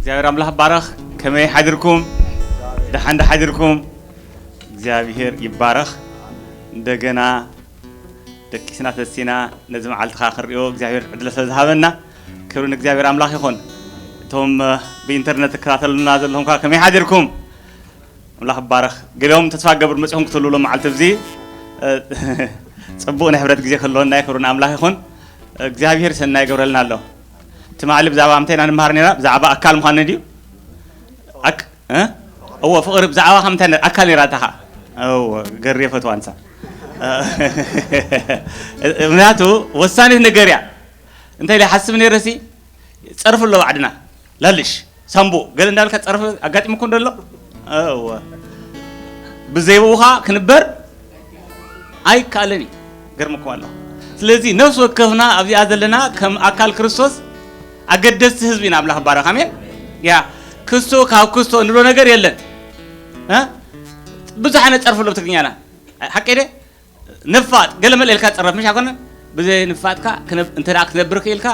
እግዚኣብሔር ኣምላኽ ይባረኽ። ከመይ ሓዲርኩም? ደሓን ዶ ሓዲርኩም? እግዚኣብሔር ይባረኽ። እንደገና ደቂስና ተሲና ነዚ መዓልትኻ ክንሪኦ እግዚኣብሔር ዕድል ስለ ዝሃበና ክብሪ ንእግዚኣብሔር ኣምላኽ ይኹን። እቶም ብኢንተርነት ትከታተሉና ዘለኹም ከ ከመይ ሓዲርኩም? ኣምላኽ ይባረኽ። ገሊኦም ተስፋ ገብር መጺኹም ክትህሉ ሎም መዓልቲ እዚ ጽቡቕ ናይ ሕብረት ግዜ ክህልወና እዩ። ክብሪ ንኣምላኽ ይኹን። እግዚኣብሔር ሰናይ ይገብረልና ኣሎ። ትማሊ ብዛዕባ ምንታይ ኢና ንመሃር ነይራ? ብዛዕባ ኣካል ምዃኑ ድዩ? ኣክ- እ? እዎ፣ ፍቕሪ ብዛዕባ ከም እንታይ ነ- ኣካል ነይራ እታ ኸዓ። እዎ፣ ገሪ የፈትዋ ንሳ። ምክንያቱ ወሳኒት ነገር እያ። እንታይ ኢለ ሓስብ ነይረሲ? ጸርፊ ኣሎ ባዕድና። ላልሽ፣ ሳምቡእ፣ ገለ እንዳልካ ጸርፊ ኣጋጢሙኩም ደሎ? እዎ። ብዘይብኡ ኸዓ ክንበር ኣይከኣልን እዩ። ገርመኩም ኣሎ። ስለዚ ነፍሲ ወከፍና ኣብዚኣ ዘለና ከም ኣካል ክርስቶስ ኣገደስቲ ህዝቢ ኢና። ኣምላኽ ይባረኽ። ኣሜን። ያ ክስቶ ካብ ክስቶ እንብሎ ነገር የለን። እ? ብዙሕ ዓይነት ጸርፊ ኣሎ ብትግርኛና። ሓቂ ደ? ንፋጥ፣ ገለ መለ ኢልካ ጸረፍ፣ ምሽ ኣይኮነን? ብዘይ ንፋጥካ ክነብ-፣ እንተ ደኣ ክትነብር ክኢልካ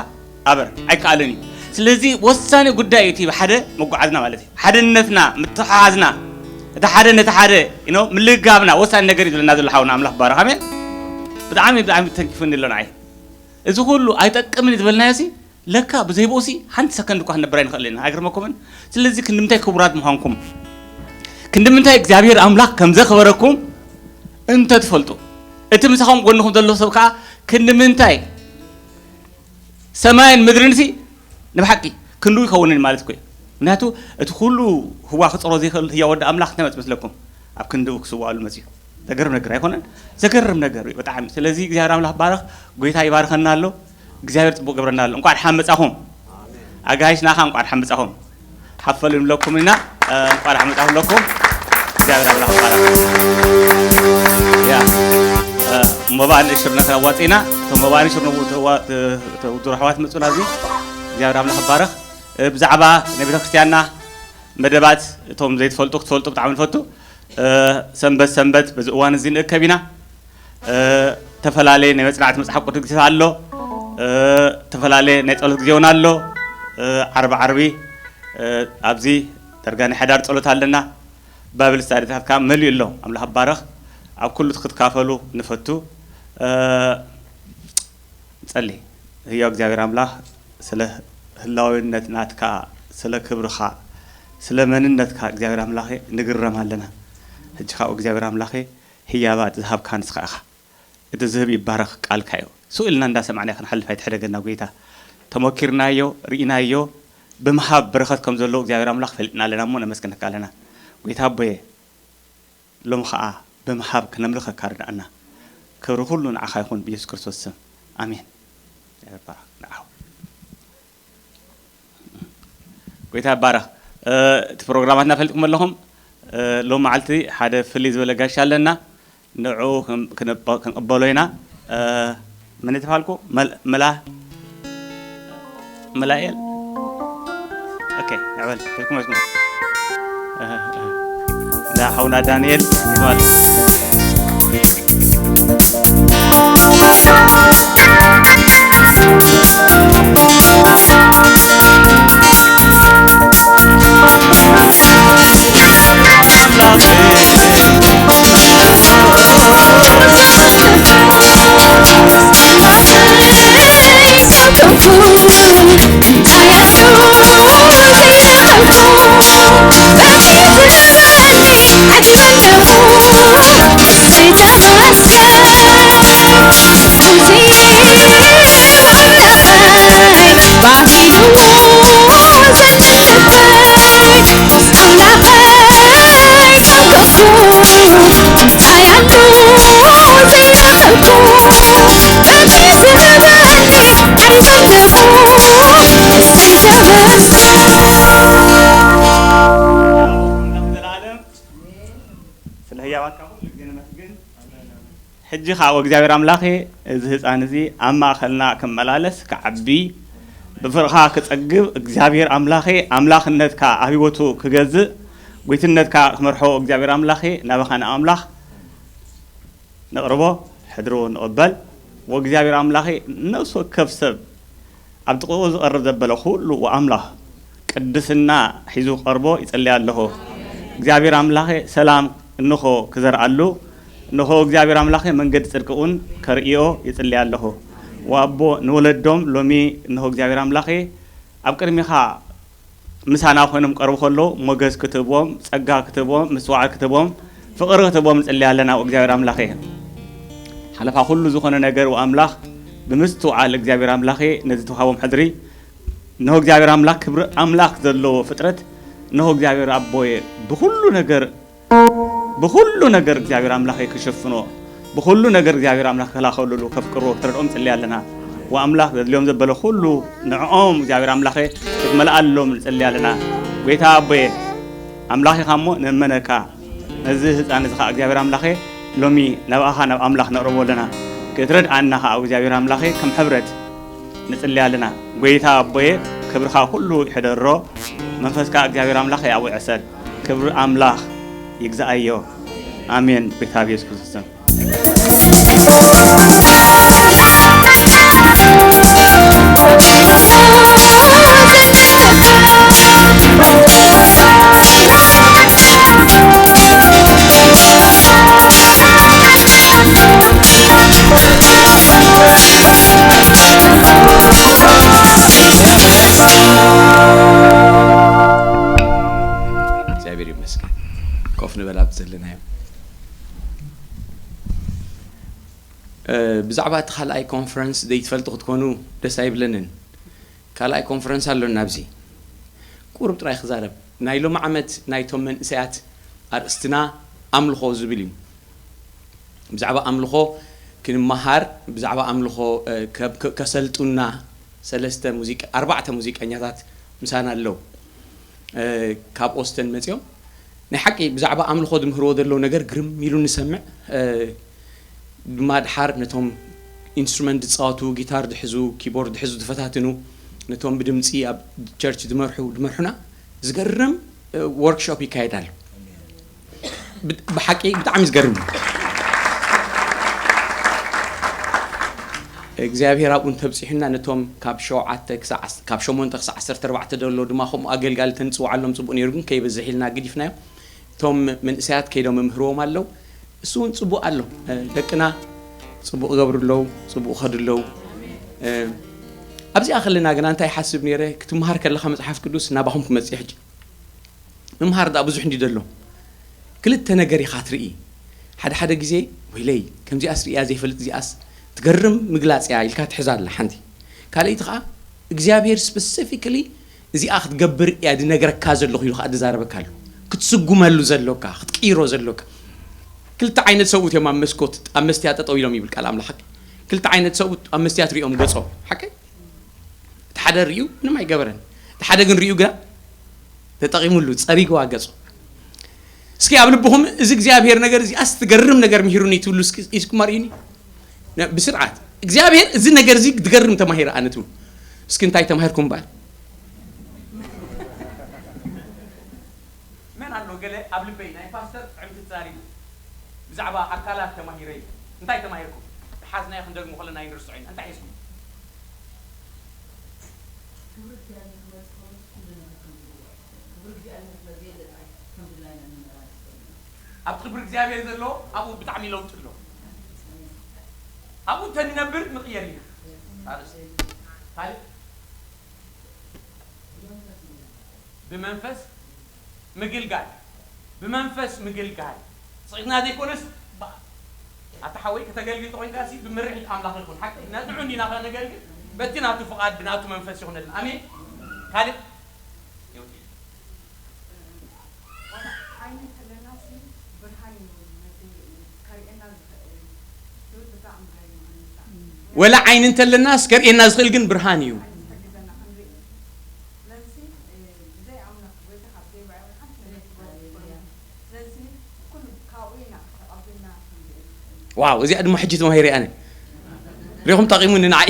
ኣበር፣ ኣይከኣልን እዩ። ስለዚ ወሳኒ ጉዳይ እዩ እቲ ሓደ መጓዓዝና ማለት እዩ። ሓድነትና፣ ምትሓሓዝና፣ እቲ ሓደ ነቲ ሓደ፣ you know፣ ምልግጋብና ወሳኒ ነገር እዩ ዝብለና ዘሎ ሓውና። ኣምላኽ ይባረኽ። ኣሜን። ብጣዕሚ፣ ብጣዕሚ ተንኪፉኒ ኣሎ ንዓይ። እዚ ኩሉ ኣይጠቅምን እዩ ዝበልናዮ ሲ፣ ለካ ብዘይ ብኡሲ ሓንቲ ሰከንድ እኳ ክንነብር ኣይንኽእልን ኢና። ኣይገርመኩምን? ስለዚ ክንዲ ምንታይ ክቡራት ምዃንኩም፣ ክንዲ ምንታይ እግዚኣብሔር ኣምላኽ ከም ዘኽበረኩም እንተ ትፈልጡ፣ እቲ ምሳኹም ጎንኹም ዘሎ ሰብ ከኣ ክንዲ ምንታይ ሰማይን ምድርንሲ ንብሓቂ ክንዱ ይኸውንን ማለት እኮ እዩ። ምክንያቱ እቲ ኩሉ ህዋ ክጸሮ ዘይኽእል ህያው ወዲ ኣምላኽ እንታይ መጽእ መስለኩም? ኣብ ክንድኡ ክስዋኣሉ መጽዩ። ዘገርም ነገር ኣይኮነን? ዘገርም ነገር እዩ ብጣዕሚ። ስለዚ እግዚኣብሔር ኣምላኽ ባረኽ፣ ጎይታ ይባርከና ኣሎ፣ እግዚኣብሔር ጽቡቕ ገብረና ኣሎ። እንቋዕ ደሓን መጻኹም። ኣጋይሽና ኸኣ እንቋዕ ደሓን መጻኹም። ሓፈሉ ንብለኩም ኢና፣ እ፣ እንቋዕ ደሓን መጻኹም ንብለኩም። እግዚኣብሔር ኣምላኽ ይባረኽ። ያ፣ እ፣ መባእ ንእሽር ነኸ ኣዋጺእና፣ እቶም መባእ ንእሽር ንቡ-፣ ተዋ-፣ ተ-፣ ተውድሩ ኣሕዋት መጹና ኣብዚ። እግዚኣብሔር ኣምላኽ ይባረኽ። እ፣ ብዛዕባ ናይ ቤተ ክርስቲያንና መደባት እቶም ዘይትፈልጡ ክትፈልጡ ብጣዕሚ ንፈቱ። እ፣ ሰንበት ሰንበት በዚ እዋን እዚ ንእከብ ኢና። እ፣ ተፈላለየ ናይ መጽናዕቲ መጽሓፍ ቅዱስ ግዜታት ኣሎ። እ፣ ተፈላለየ ናይ ጸሎት ግዜ እውን ኣሎ። እ፣ ዓርቢ ዓርቢ፣ እ፣ ኣብዚ ደርጋ ናይ ሓዳር ጸሎት ኣለና። ባይብል ስታዲታት ከኣ መሊኡ ኣሎ። ኣምላኽ ይባረኽ። ኣብ ኩሉ ክትካፈሉ ንፈቱ። እ፣ ንጸሊ። ህያው እግዚኣብሔር ኣምላኽ፣ ስለ ህላዊነት ናትካ፣ ስለ ክብርኻ፣ ስለ መንነትካ እግዚኣብሔር ኣምላኸ ንግረም ኣለና። ሕጂ ኻብ እግዚኣብሔር ኣምላኸ ህያባት ዝሃብካ ንስኻ ኢኻ። እቲ ዝህብ ይባረኽ ቃልካ እዩ። ስቕ ኢልና እንዳሰማዕና ክንሓልፍ ኣይትሕደገና ጎይታ። ተመኪርናዮ፣ ርኢናዮ፣ ብምሃብ በረኸት ከም ዘለዎ እግዚኣብሔር ኣምላኽ ፈሊጥና ኣለና እሞ ነመስግነካ ኣለና። ጎይታ ኣቦየ፣ ሎም ኸዓ ብምሃብ ክነምልኸካ ርድኣና። ክብሪ ኩሉ ንዓኻ ይኹን ብየሱስ ክርስቶስ ስም። ኣሜን። ይባረኽ ንዓኹም። ጎይታ ይባረኽ። እ፣ እቲ ፕሮግራማትና ፈሊጥኩም ኣለኹም። እ፣ ሎም መዓልቲ ሓደ ፍልይ ዝበለ ጋሻ ኣለና። ንዑ ክን-፣ ክንበ-፣ ክንቅበሎ ኢና። እ፣ መን እዩ ተባልኩ? መል-፣ መላ-፣ መላኤል? ኦኬ፣ ንዕበል። ትልኩም መስመር። እ፣ እ። እንዳ ሓውና ዳንኤል ይባል። ስለ ህያባትካ ኩሉ ግዜ ነመስግን። ሕጂ ኸዓ እግዚኣብሔር ኣምላኸ፣ እዚ ህፃን እዚ ኣብ ማእኸልና ክመላለስ፣ ክዓቢ፣ ብፍቕርኻ ክፀግብ፣ እግዚኣብሔር ኣምላኸ፣ ኣምላኽነትካ ኣብ ህይወቱ ክገዝእ፣ ጒትነትካ ክመርሖ እግዚኣብሔር ኣምላኸ፣ ናባኻ ንኣምላኽ ነቕርቦ፣ ሕድርኡ ንቕበል። ወእግዚኣብሔር ኣምላኸ፣ ነፍሲ ወከፍ ሰብ ኣብ ጥቕኡ ዝቐርብ ዘበለ ኩሉ ወኣምላኽ ቅድስና ሒዙ ክቐርቦ ይጸልይ ኣለኹ። እግዚኣብሔር ኣምላኸ ሰላም እንኾ ክዘርኣሉ፣ እንሆ እግዚኣብሔር ኣምላኸ መንገዲ ጽድቂ እውን ከርእዮ ይጽሊ ኣለኹ። ወኣቦ ንወለዶም ሎሚ እንሆ እግዚኣብሔር ኣምላኸ ኣብ ቅድሚኻ ምሳና ኮይኖም ቀርቡ ከለዉ ሞገስ ክትህቦም፣ ጸጋ ክትህቦም፣ ምስትውዓል ክትህቦም፣ ፍቕሪ ክትህቦም ንጽሊ ኣለና። ወእግዚኣብሔር ኣምላኸ ሓለፋ ኩሉ ዝኾነ ነገር ወኣምላኽ ብምስትውዓል እግዚኣብሔር ኣምላኸ ነዚ ተዋሃቦም ሕድሪ እንሆ እግዚኣብሔር ኣምላኽ ክብሪ ኣምላኽ ዘለዎ ፍጥረት እንሆ እግዚኣብሔር ኣቦየ ብኹሉ ነገር ብኹሉ ነገር እግዚኣብሔር ኣምላኸ ክሸፍኖ ብኹሉ ነገር እግዚኣብሔር ኣምላኽ ክከላኸሉሉ ከፍቅርዎ ክትረድኦም ንጽሊ ኣለና። ወኣምላኽ ዘድልዮም ዘበለ ኩሉ ንዕኦም እግዚኣብሔር ኣምላኸ ክትመልኣሎም ንጽሊ ኣለና። ጎይታ ኣቦየ ኣምላኽ ኢኻ እሞ ነመነካ። ነዚ ህፃን እዚ ከዓ እግዚኣብሔር ኣምላኸ ሎሚ ናብኣኻ ናብ ኣምላኽ ነቕርቦ ኣለና። ክትረድኣና ከዓ እግዚኣብሔር ኣምላኸ ከም ሕብረት ንጽሊ ኣለና። ጎይታ ኣቦየ ክብርኻ ኩሉ ይሕደሮ። መንፈስካ እግዚኣብሔር ኣምላኸ ኣብኡ ይዕሰል። ክብሪ ኣምላኽ ይግዛኣዮ። ኣሜን። ጎይታ ብየሱስ ክርስቶስ ስም። እግዚኣብሔር ይመስገን። ኮፍ ንበል ኣብ ዘለናዮ። እ፣ ብዛዕባ እቲ ካልኣይ ኮንፈረንስ ዘይትፈልጡ ክትኮኑ ደስ ኣይብለንን። ካልኣይ ኮንፈረንስ ኣሎና ኣብዚ። ቁሩብ ጥራይ ክዛረብ። ናይ ሎሚ ዓመት ናይቶም መንእሰያት ኣርእስትና ኣምልኾ ዝብል እዩ። ብዛዕባ ኣምልኾ ክንመሃር፣ ብዛዕባ ኣምልኾ፣ እ፣ ከ-፣ ከ-፣ ከሰልጡና ሰለስተ ሙዚቀ-፣ ኣርባዕተ ሙዚቀኛታት ምሳና ኣለዉ። እ፣ ካብ ኦስተን መጺኦም። ናይ ሓቂ ብዛዕባ ኣምልኾ ዝምህርዎ ዘለዉ ነገር ግርም ኢሉ ንሰምዕ። እ፣ ድማ ድሓር ነቶም ኢንስትሩመንት ዝጻወቱ፣ ጊታር ዝሕዙ፣ ኪቦርድ ዝሕዙ ዝፈታትኑ፣ ነቶም ብድምጺ ኣብ ቸርች ዝመርሑ፣ ዝመርሑና ዝገርም፣ እ፣ ወርክሾፕ ይካየድ ኣሎ። ብ-፣ ብሓቂ ብጣዕሚ ዝገርም እዩ። እግዚኣብሔር ኣብኡ እንተብጺሑና ነቶም ካብ ሸውዓተ ክሳዕ ዓስ-፣ ካብ ሸሞንተ ክሳዕ ዓሰርተ ኣርባዕተ ዘሎ ድማ ከምኡ ኣገልጋሊ ተንጽውዓሎም ጽቡቕ ነይሩ፣ ግን ከይበዝሕ ኢልና ገዲፍናዮ። እቶም መንእሰያት ከይዶም መምህርዎም ኣለዉ። እሱ እውን ጽቡቕ ኣሎ። እ፣ ደቅና ጽቡቕ ይገብሩ ኣለዉ፣ ጽቡቕ ይኸዱ ኣለዉ። እ፣ ኣብዚኣ ከለና ግና እንታይ ይሓስብ ነይረ፣ ክትመሃር ከለኻ መጽሓፍ ቅዱስ ናባኹም ክመጽእ ሕጂ። ምምሃር ደኣ ብዙሕ እንዲ ደሎ። ክልተ ነገር ኢኻ ትርኢ። ሓደ ሓደ ግዜ፣ "ወይለይ፣ ከምዚኣስ ርእያ ዘይፈልጥ፣ እዚኣስ ትገርም ምግላጽ እያ" ኢልካ ትሕዛ ኣላ ሓንቲ። ካልኣይቲ ኸኣ፣ እግዚኣብሔር ስፐሲፊክሊ እዚኣ ክትገብር እያ ዝነግረካ ዘለኹ ኢሉ ኸኣ ዝዛረበካ ኣሎ። ክትስጉመሉ ዘሎካ፣ ክትቅይሮ ዘሎካ። ክልተ ዓይነት ሰብኡት እዮም ኣብ መስኮት፣ ኣብ መስትያ ጠጠው ኢሎም ይብል ቃል ኣምላኽ። ሓቂ? ክልተ ዓይነት ሰብኡት ኣብ መስትያ ትሪኦም ገጾም። ሓቂ? እቲ ሓደ ሪኡ ምንም ኣይገበረን። እቲ ሓደ ግን ሪኡ ግና ተጠቒሙሉ፣ ጸሪግዋ ገጹ። እስኪ ኣብ ልብኹም፣ "እዚ እግዚኣብሔር ነገር እዚ ኣስትገርም ነገር ምሂሩኒ" ትብሉ እስኪ፣ ኢስኩም ኣርእዩኒ። ነ-፣ ብስርዓት፣ "እግዚኣብሔር እዚ ነገር እዚ ክትገርም ተማሂረ ኣነ" ትብሉ። እስኪ እንታይ ተማሂርኩም እምበኣር? መን ኣሎ ገለ ኣብ ልበይ ናይ ፓስተር ጥዕምቲ ተዛሪቡ፣ ብዛዕባ ኣካላት ተማሂረ እዩ። እንታይ ተማሂርኩም? ሓዝናዮ ክንደግሞ ከለና ኣይንርስዖ ኢና። እንታይ ሒዝኩም? ክብሪ እግዚኣብሔር ክመጽእ ከሎ ኩሉ ነገር ከም ዝልወጥ፣ ክብሪ እግዚኣብሔር ስለ ዘየለ ጥራይ ከም ድላይና ንመላለስ ዘለና። ኣብ ክብሪ እግዚኣብሔር ዘሎ ኣብኡ ብጣዕሚ ለውጢ ኣሎ። ኣብኡ እንተንነብር ንቕየር ኢና። ካልእ? ብመንፈስ ምግልጋል፣ ብመንፈስ ምግልጋል። ስቕ ኢልና ዘይኮነስ፣ ባ-፣ ኣታ ሓወይ፣ ከተገልግል ተኾይንካ ሲ፣ ብምርሒት ኣምላኽ ይኹን። ሓቂ፣ ነጥዑ እንዲና ከነገልግል፣ በቲ ናቱ ፍቓድ፣ ብናቱ መንፈስ ይኹነልና። ኣሜን። ካልእ? ዓይኒ እንተለናሲ ብርሃን እዩ ነቲ ከርእየና ዝኽእል። ወላ ዓይኒ እንተለናስ ከርእየና ዝኽእል ግን ብርሃን እዩ። ዋው፣ እዚኣ ድማ ሕጂ ተማሂረ ኣነ። ሪኹም ጠቒሙኒ ንዓይ።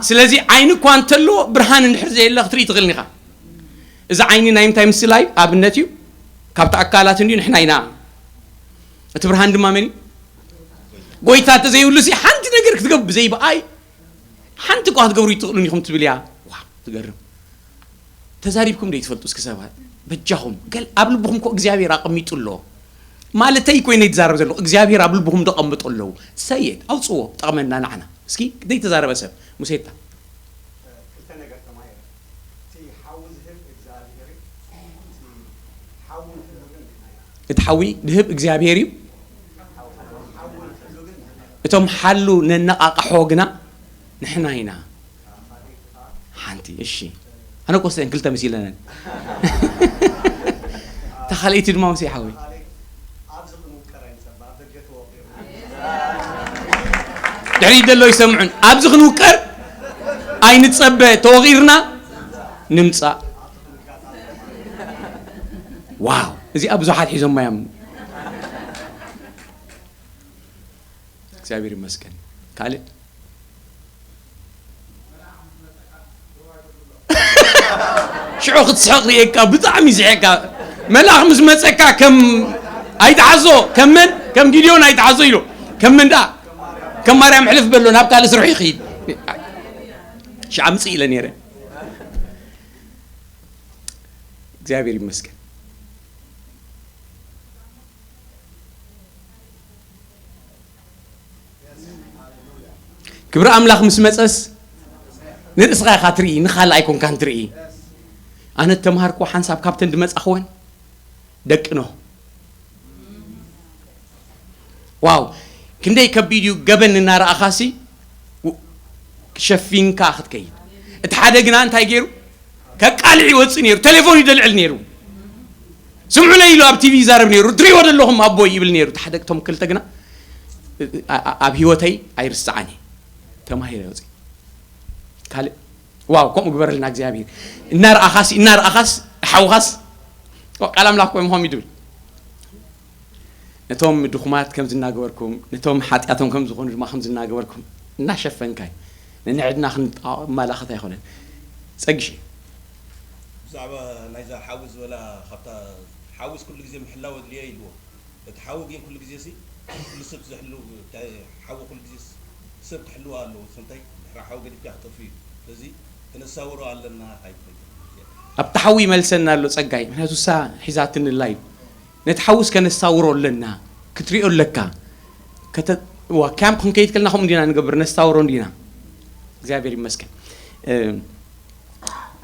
ስለዚ ዓይኒ እኳ እንተሎ ብርሃን እንድሕር ዘየለ ክትርኢ ትኽእል ኢኻ። እዚ ዓይኒ ናይ ምንታይ ምስላ እዩ? ኣብነት እዩ። ካብቲ ኣካላት እንድዩ ንሕና ኢና። እቲ ብርሃን ድማ መን እዩ? ጎይታ። እንተዘይብሉ ሲ ሓንቲ ነገር ክትገብር ብዘይ ብኣይ ሓንቲ እኳ ክትገብሩ ይትኽእሉን ኢኹም ትብል እያ። ዋው፣ ትገርም። ተዛሪብኩም ዶ ይትፈልጡ? እስኪ ሰባት በጃኹም፣ ገል-፣ ኣብ ልብኹም እኮ እግዚኣብሔር ኣቐሚጡ ኣሎ። ማለተይ ኮይነ ይዛረብ ዘለኹ እግዚኣብሔር ኣብ ልብኹም ደቐምጦ ኣለዉ። ሰየድ ኣውፅዎ ጠቕመና ንዓና። እስኪ ዘይተዛረበ ሰብ ሙሴታ። እቲ ሓዊ ድህብ እግዚኣብሔር እዩ። እቶም ሓሉ ነነቓቕሖ ግና ንሕና ኢና። ሓንቲ እሺ። ኣነ ኮስተን ክልተ መሲለነን። እታ ካልኣይቲ ድማ መሲ ሓወይ። ድሕሪ ደሎ ይሰምዑን ኣብዚ ክንውቀር ኣይንጸበ ተወቒርና ንምጻእ። ዋው እዚኣ ብዙሓት ሒዞማ እዮም። እግዚኣብሔር ይመስገን። ካልእ ሽዑ ክትስሕቕ ርእየካ ብጣዕሚ ይስሕቕካ። መልኣኽ ምስ መፀካ ከም ኣይትሓዞ ከም መን ከም ጊድዮን ኣይትሓዞ ኢሉ ከም መን ደኣ ከም ማርያም ሕልፍ በሎ ናብ ካልእ ስርሑ ይኽይድ። ሽዓ ምፅእ ኢለ ነይረ። እግዚኣብሔር ይመስገን። ክብሪ ኣምላኽ ምስ መጸስ ንርእስኻ ኢኻ ትርኢ፣ ንኻልእ ኣይኮንካን ትርኢ። ኣነ እተምሃርክዎ ሓንሳብ ካብተን ዝመጻኽወን ደቂ ኖህ። ዋው ክንደይ ከቢድ እዩ። ገበን እናረኣኻሲ ሸፊንካ ክትከይድ። እቲ ሓደ ግና እንታይ ገይሩ? ከቃልዕ ይወፅእ ነይሩ። ቴሌፎን ይደልዕል ነይሩ። ስምዑለይ ኢሉ ኣብ ቲቪ ይዛረብ ነይሩ። ትሪእዎ ዘለኹም ኣቦይ ይብል ነይሩ። እቲ ሓደ እቶም ክልተ ግና ኣብ ህይወተይ ኣይርስዓን እየ። ተማሂረ ወፅእ ካልእ ዋው ከምኡ ግበረልና እግዚኣብሔር። እናረኣኻስ እናረኣኻስ ሓውኻስ ቃል ኣምላኽ ኮም ሆም ይድብል። ነቶም ድኹማት ከም ዝናገበርኩም ነቶም ሓጢኣቶም ከም ዝኾኑ ድማ ከም ዝናገበርኩም እናሸፈንካይ ንንዕድና ክንማላኸት ኣይኮነን። ፀግሽ ብዛዕባ ናይዛ ሓዊ ዝበላ ካብታ ሓዊስ ኩሉ ግዜ ምሕላው ኣድልዮ ኢልዎ። እቲ ሓዊ ግን ኩሉ ግዜ ሲ ኩሉ ሰብ ዘሕልው እንታይ ሓዊ ኩሉ ግዜ ሰብ ክሕልዋ ኣለዎ። ሰንታይ ድሕሪ ሓዊ ገዲፍካ ክጠፍ እዩ። ስለዚ ክነሳውሮ ኣለና። ኣይኮይኑ ኣብቲ ሓዊ ይመልሰና ኣሎ ፀጋይ ምክንያቱ እሳ ሒዛትንላ እዩ። ነቲ ሓውስ ከነስታውሮ ኣለና ክትሪኦ ኣለካ። ካምፕ ክንከይድ ከልና ከምኡ እንዲና ንገብር ነስታውሮ እንዲና። እግዚኣብሔር ይመስገን።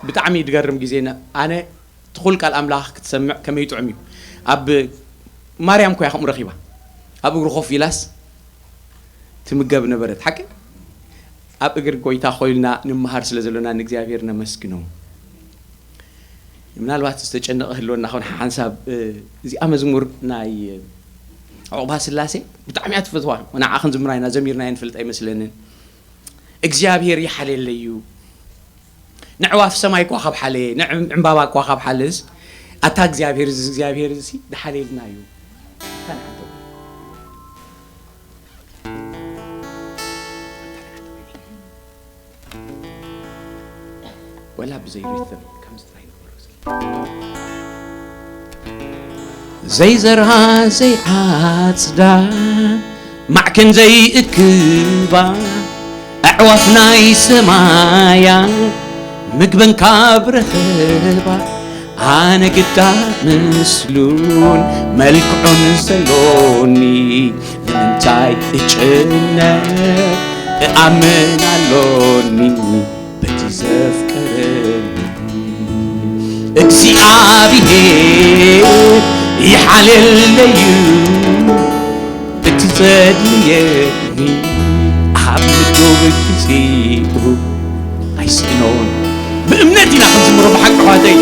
ብጣዕሚ ድገርም ግዜ ኣነ ትኹል ቃል ኣምላኽ ክትሰምዕ ከመይ ጥዑም እዩ። ኣብ ማርያም ኮያ ከምኡ ረኺባ ኣብ እግሩ ኮፍ ኢላስ ትምገብ ነበረት ሓቂ። ኣብ እግር ጎይታ ኮይልና ንምሃር ስለ ዘሎና ንእግዚኣብሔር ነመስግኖ። ምናልባት ዝተጨነቐ ህልወና ኸውን ሓንሳብ እዚኣ መዝሙር ናይ ዕቑባ ስላሴ ብጣዕሚ እያ ትፈትዋ። ንዓ ክንዝምራ ኢና ዘሚርና ንፈልጥ ኣይመስለንን። እግዚኣብሔር ይሓልየለይ እዩ። ንዕዋፍ ሰማይ እኳ ካብ ሓለየ ንዕምባባ እኳ ካብ ሓለስ ኣታ እግዚኣብሔር እዚ እግዚኣብሔር እዚ ድሓልየልና እዩ። ወላ ብዘይ ሪትም ከምዚ ጥራይ ንግበሮ እስኪ። ዘይዘርኣ ዘይዓጽዳ ማዕከን ዘይእክባ ኣዕዋፍ ናይ ሰማያ ምግበን ካብ ረኸባ ኣነ ግዳ ምስሉን መልክዑን ዘሎኒ ንምንታይ እጭነቅ እኣምን ኣሎኒ በቲ ዘፍቀረኒ እግዚኣብሔር ይሓልየለዩ እቲ ዘድልየኒ ኣብ ምድሩ ግዜኡ ኣይስእኖን። ብእምነት ኢና ክንዝምሮ ብሓቂ ኣሕዋተይ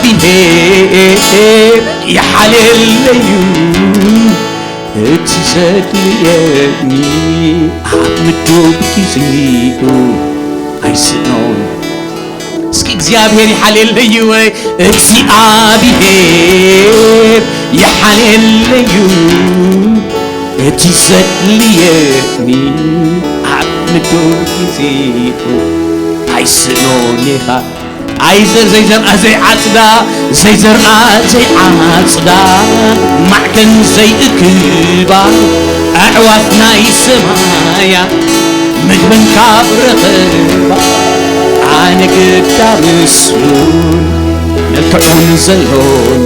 እግዚኣብሔር ይሓልየለዩ እቲ ዘድልየኒ ኣብ ምድሩ ብግዜኡ ኣይስእኖን። እስኪ እግዚኣብሔር ይሓልየለይ ወይ እግዚኣብሔር ይሓልየለዩ እቲ ዘድልየኒ ኣብ ምድሩ ግዜኡ ኣይስእኖን ኢኻ። ኣይዘር ዘይዘርኣ ዘይዓጽዳ ዘይዘርኣ ዘይዓጽዳ ማዕከን ዘይእክባ ኣዕዋፍ ናይ ሰማያ ምግበን ካብ ረኸባ ኣነ ግዳ ምስሉን መልክዑን ዘሎን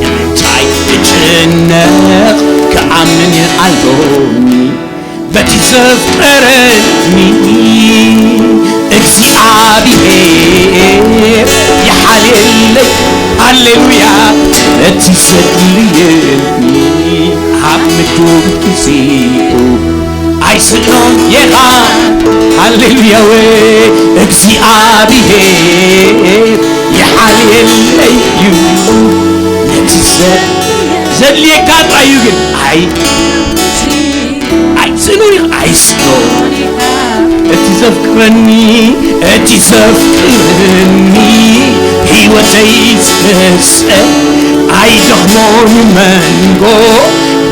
ንምንታይ እጭነቅ ዘፍቀረኒ እግዚኣብሔር ይሓልየለይ። ሃሌሉያ። እቲ ዘድልየኒ ኣብ ምዱብ ግዚኡ ኣይስእኖን ኢኻ። ሃሌሉያ። ወይ እግዚኣብሔር ይሓልየለይ እዩ። ነቲ ዘ- ዘድልየካ ጥራይ እዩ ግን ኣይ ኣይጽኑን ኢኻ ኣይስእኖን። እቲ ዘፍቅረኒ እቲ ዘፍቅረኒ ህይወተይ ዝገዝአ ኣይደኽሞን መንጎ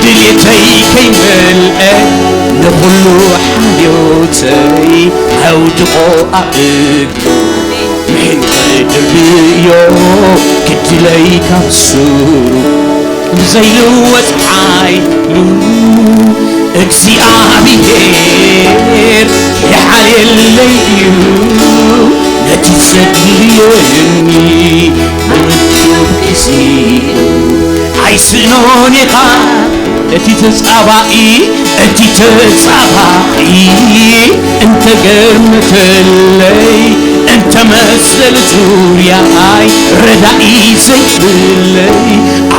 ድልየተይ ከይመልአ ንኹሉ ሓልዮተይ ኣውድቖ ኣእግሩ ምሕንቀይ ድርብዮ ክድለይ ካብ ሱሩ ብዘይልወጥ ሓይሉ እግዚኣብሔር ይሓልየለይ እዩ ነቲ ዘድልየኒ ብምድር ግዚኡ ኣይስእኖን ኢኻ እቲ ተጻባኢ እቲ ተጻባኢ እንተገመተለይ እንተመሰለ ዙርያይ ረዳኢ ዘይብለይ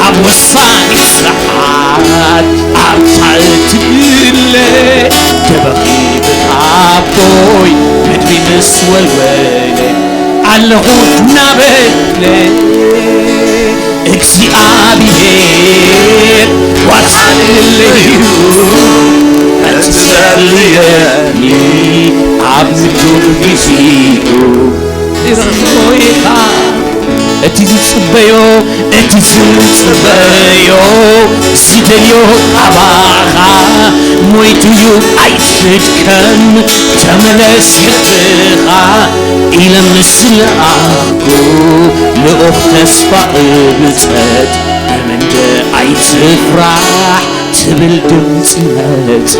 ኣብ ወሳኒ ሰዓት ኣብታ እትድለ ተበኺ ብኣቦይ ምድሪ ምስ ወልወለ ኣለኹ እናበለ እግዚኣብሔር ዋታ ኣለዩ እቲ ዘድልየኒ ኣብ ምዱብ ግዚኡ ኢኻ እቲ ዝጽበዮ እቲ ዝጽበዮ ዝደልዮ ኣባኻ ሞይቱ እዩ ኣይትድከም ተመለስ ሕትኻ ኢለ ምስ ለኣኹ ልኡኽ ተስፋ እብጸት እምንደ ኣይትፍራሕ ትብል ድምፂ መጸ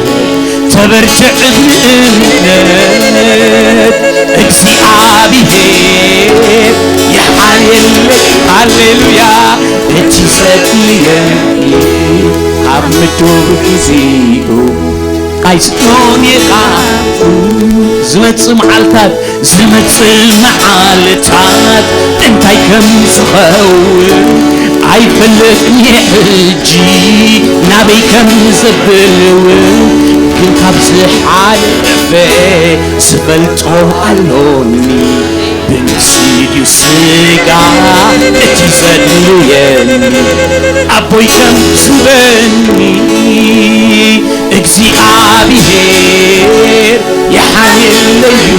ተበርትዕ ብእምነት እግዚኣብሔር ይሓልየለይ ሃሌሉያ እቲ ዘድልየኒ ኣብ ምዱብ ግዚኡ ኣይስኖን ኢኻ ዝመጽእ መዓልታት ዝመጽእ መዓልታት እንታይ ከም ዝኸውን ኣይፈልጥን እየ ሕጂ ናበይ ከም ዘብል እውን ግን ካብ ዝሓለፈ ዝፈልጦ ኣሎኒ ብንፍሲ ድዩ ስጋ እቲ ዘድልየኒ ኣቦይ ከም ትበኒ እግዚኣብሔር ይሓልየለዩ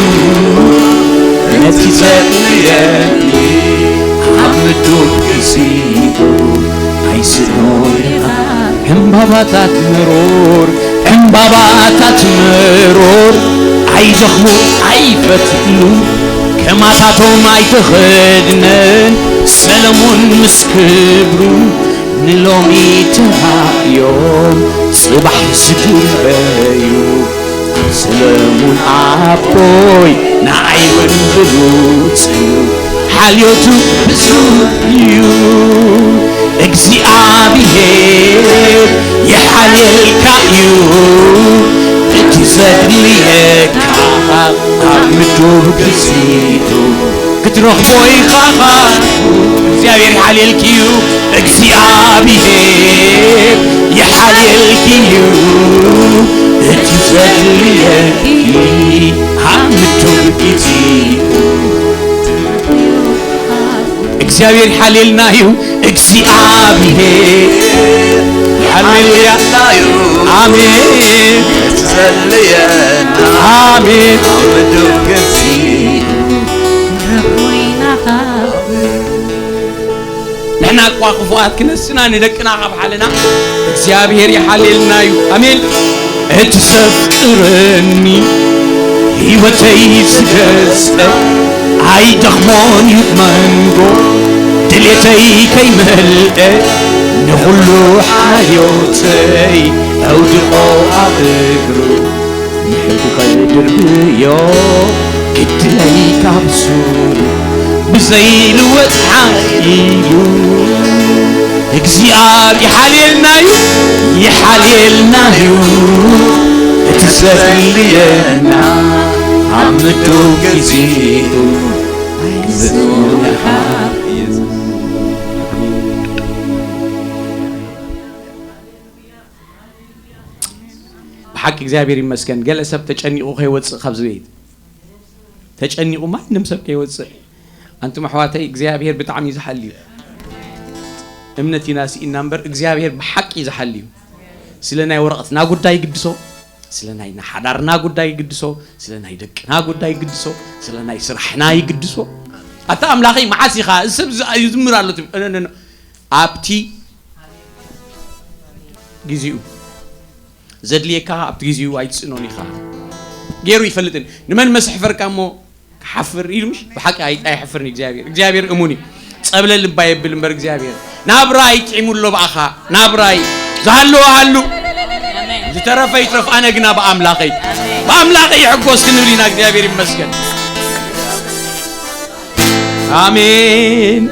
ነቲ ዘድልየኒ ኣብ ምዱብ ግዚኡ ኣይስእኖ ዕምባባታት መሮር ዕምባባታት መሮር ኣይደኽሙ ኣይፈትሉ ከማታቶም ኣይተኸድነን ሰለሙን ምስ ክብሩ ንሎሚ ተራእዮም ጽባሕ ዝጉልበዩ ሰለሙን ኣቦይ ንዓይ እውን ብሉጽ እዩ ሓልዮቱ ብዙሕ እዩ እግዚኣብሔር ይሓልየልካ እዩ እቲ ዘድልየካ ኣብ ምዱብ ግዚኡ ክትረኽቦ ኢኻ እግዚኣብሔር ይሓልየልኪ እዩ እግዚኣብሔር ይሓልየልኪ እዩ እቲ ዘድልየኪ ኣብ ምዱብ ግዚኡ እግዚኣብሔር ይሓልየልና እዩ እግዚኣብሔር ሃሌሉያ ኣሜን ዘልየና ኣሜን ኣብ ምዱብ ግዚኡ ንሕና እኳ ክፉኣት ክነስና ንደቅና ካብ ሓለና እግዚኣብሔር ይሓልየልና እዩ ኣሜን እቲ ዘፍቅረኒ ህይወተይ ዝገዝአ ኣይደኽሞን እዩ መንጎ ድሌተይ ከይመልአ ንኹሉ ሓልዮተይ ኣውድቆ ኣብ እግሩ ንሕድኸ ድርብዮ ግድለይ ካብ ሱሩ ብዘይልወጥ ሓይሉ እግዚኣብሔር ይሓልየልና እዩ ይሓልየልና እዩ ትዘልየና ኣብ ምዱብ ግዜኡ ዝውሃብ። ብሓቂ እግዚኣብሔር ይመስገን። ገለ ሰብ ተጨኒቑ ከይወፅእ ካብዚ ቤት፣ ተጨኒቑ ማንም ሰብ ከይወፅእ። ኣንቱም ኣሕዋተይ እግዚኣብሔር ብጣዕሚ እዩ ዝሓሊ እዩ። እምነት ኢና ስኢና እምበር እግዚኣብሔር ብሓቂ እዩ ዝሓሊ እዩ። ስለ ናይ ወረቐትና ጉዳይ ይግድሶ፣ ስለ ናይ ሓዳርና ጉዳይ ይግድሶ፣ ስለ ናይ ደቅና ጉዳይ ይግድሶ፣ ስለ ናይ ስራሕና ይግድሶ። ኣታ ኣምላኸይ መዓስ ኢኻ እዚ ሰብ እዚ ይዝምር ኣሎ ትብል? ኖ፣ ኖ፣ ኖ። ኣብቲ ግዜኡ ዘድልየካ ኣብቲ ግዜኡ ኣይትስእኖን ኢኻ። ገይሩ ይፈልጥን ንመን መስሕፈርካ እሞ ክሓፍር ኢሉ ምሽ ብሓቂ ኣይ- ኣይሕፍርን እግዚኣብሔር። እግዚኣብሔር እሙን እዩ። ጸብለ ልባ የብል እምበር እግዚኣብሔር ናብራይ ጥዒሙ ኣሎ ብኣኻ ናብራይ ዝሃለወ ሃሉ ዝተረፈ ይትረፍ። ኣነ ግና ብኣምላኸይ ብኣምላኸይ ይሕጎስ ክንብል ኢና። እግዚኣብሔር ይመስገን። ኣሜን።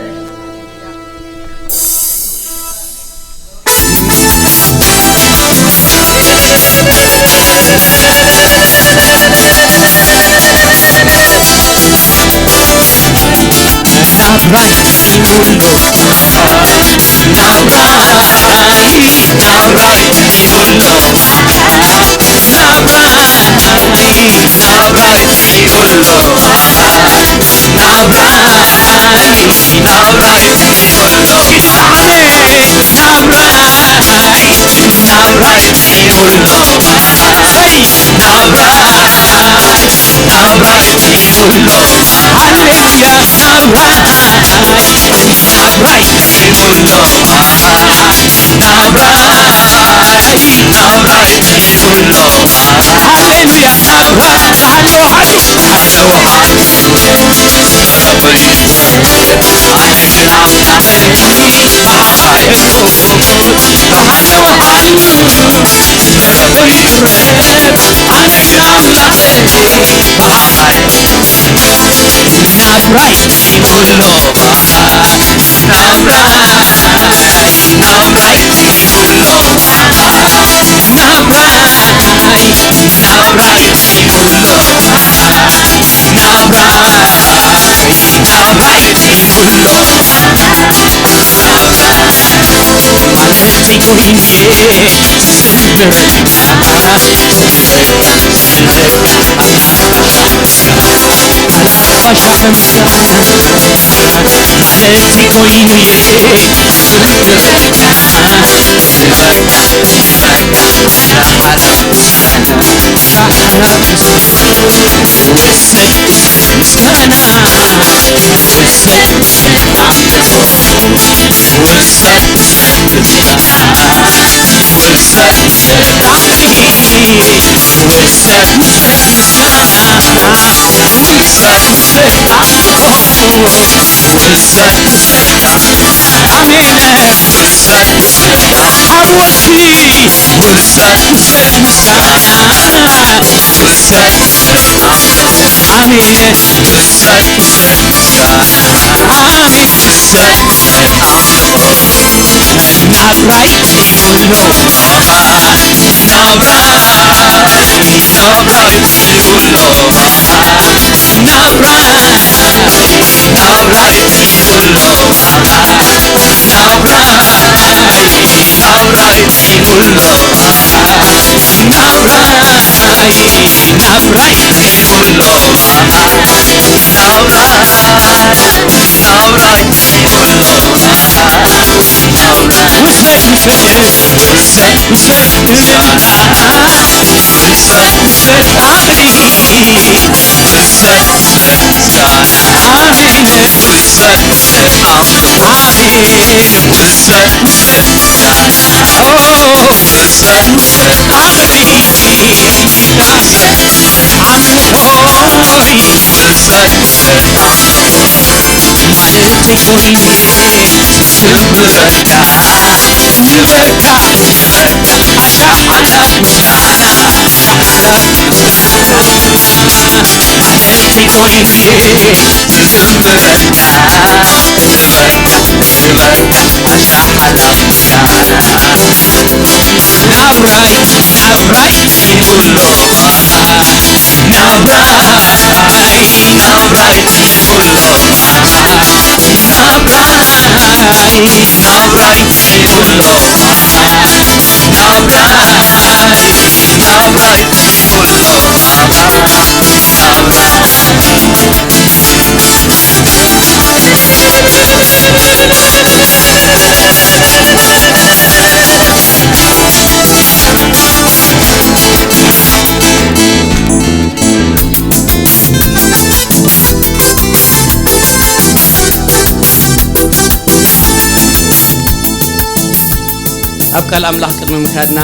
ኣብ ቃል ኣምላኽ ቅድሚ ምካድና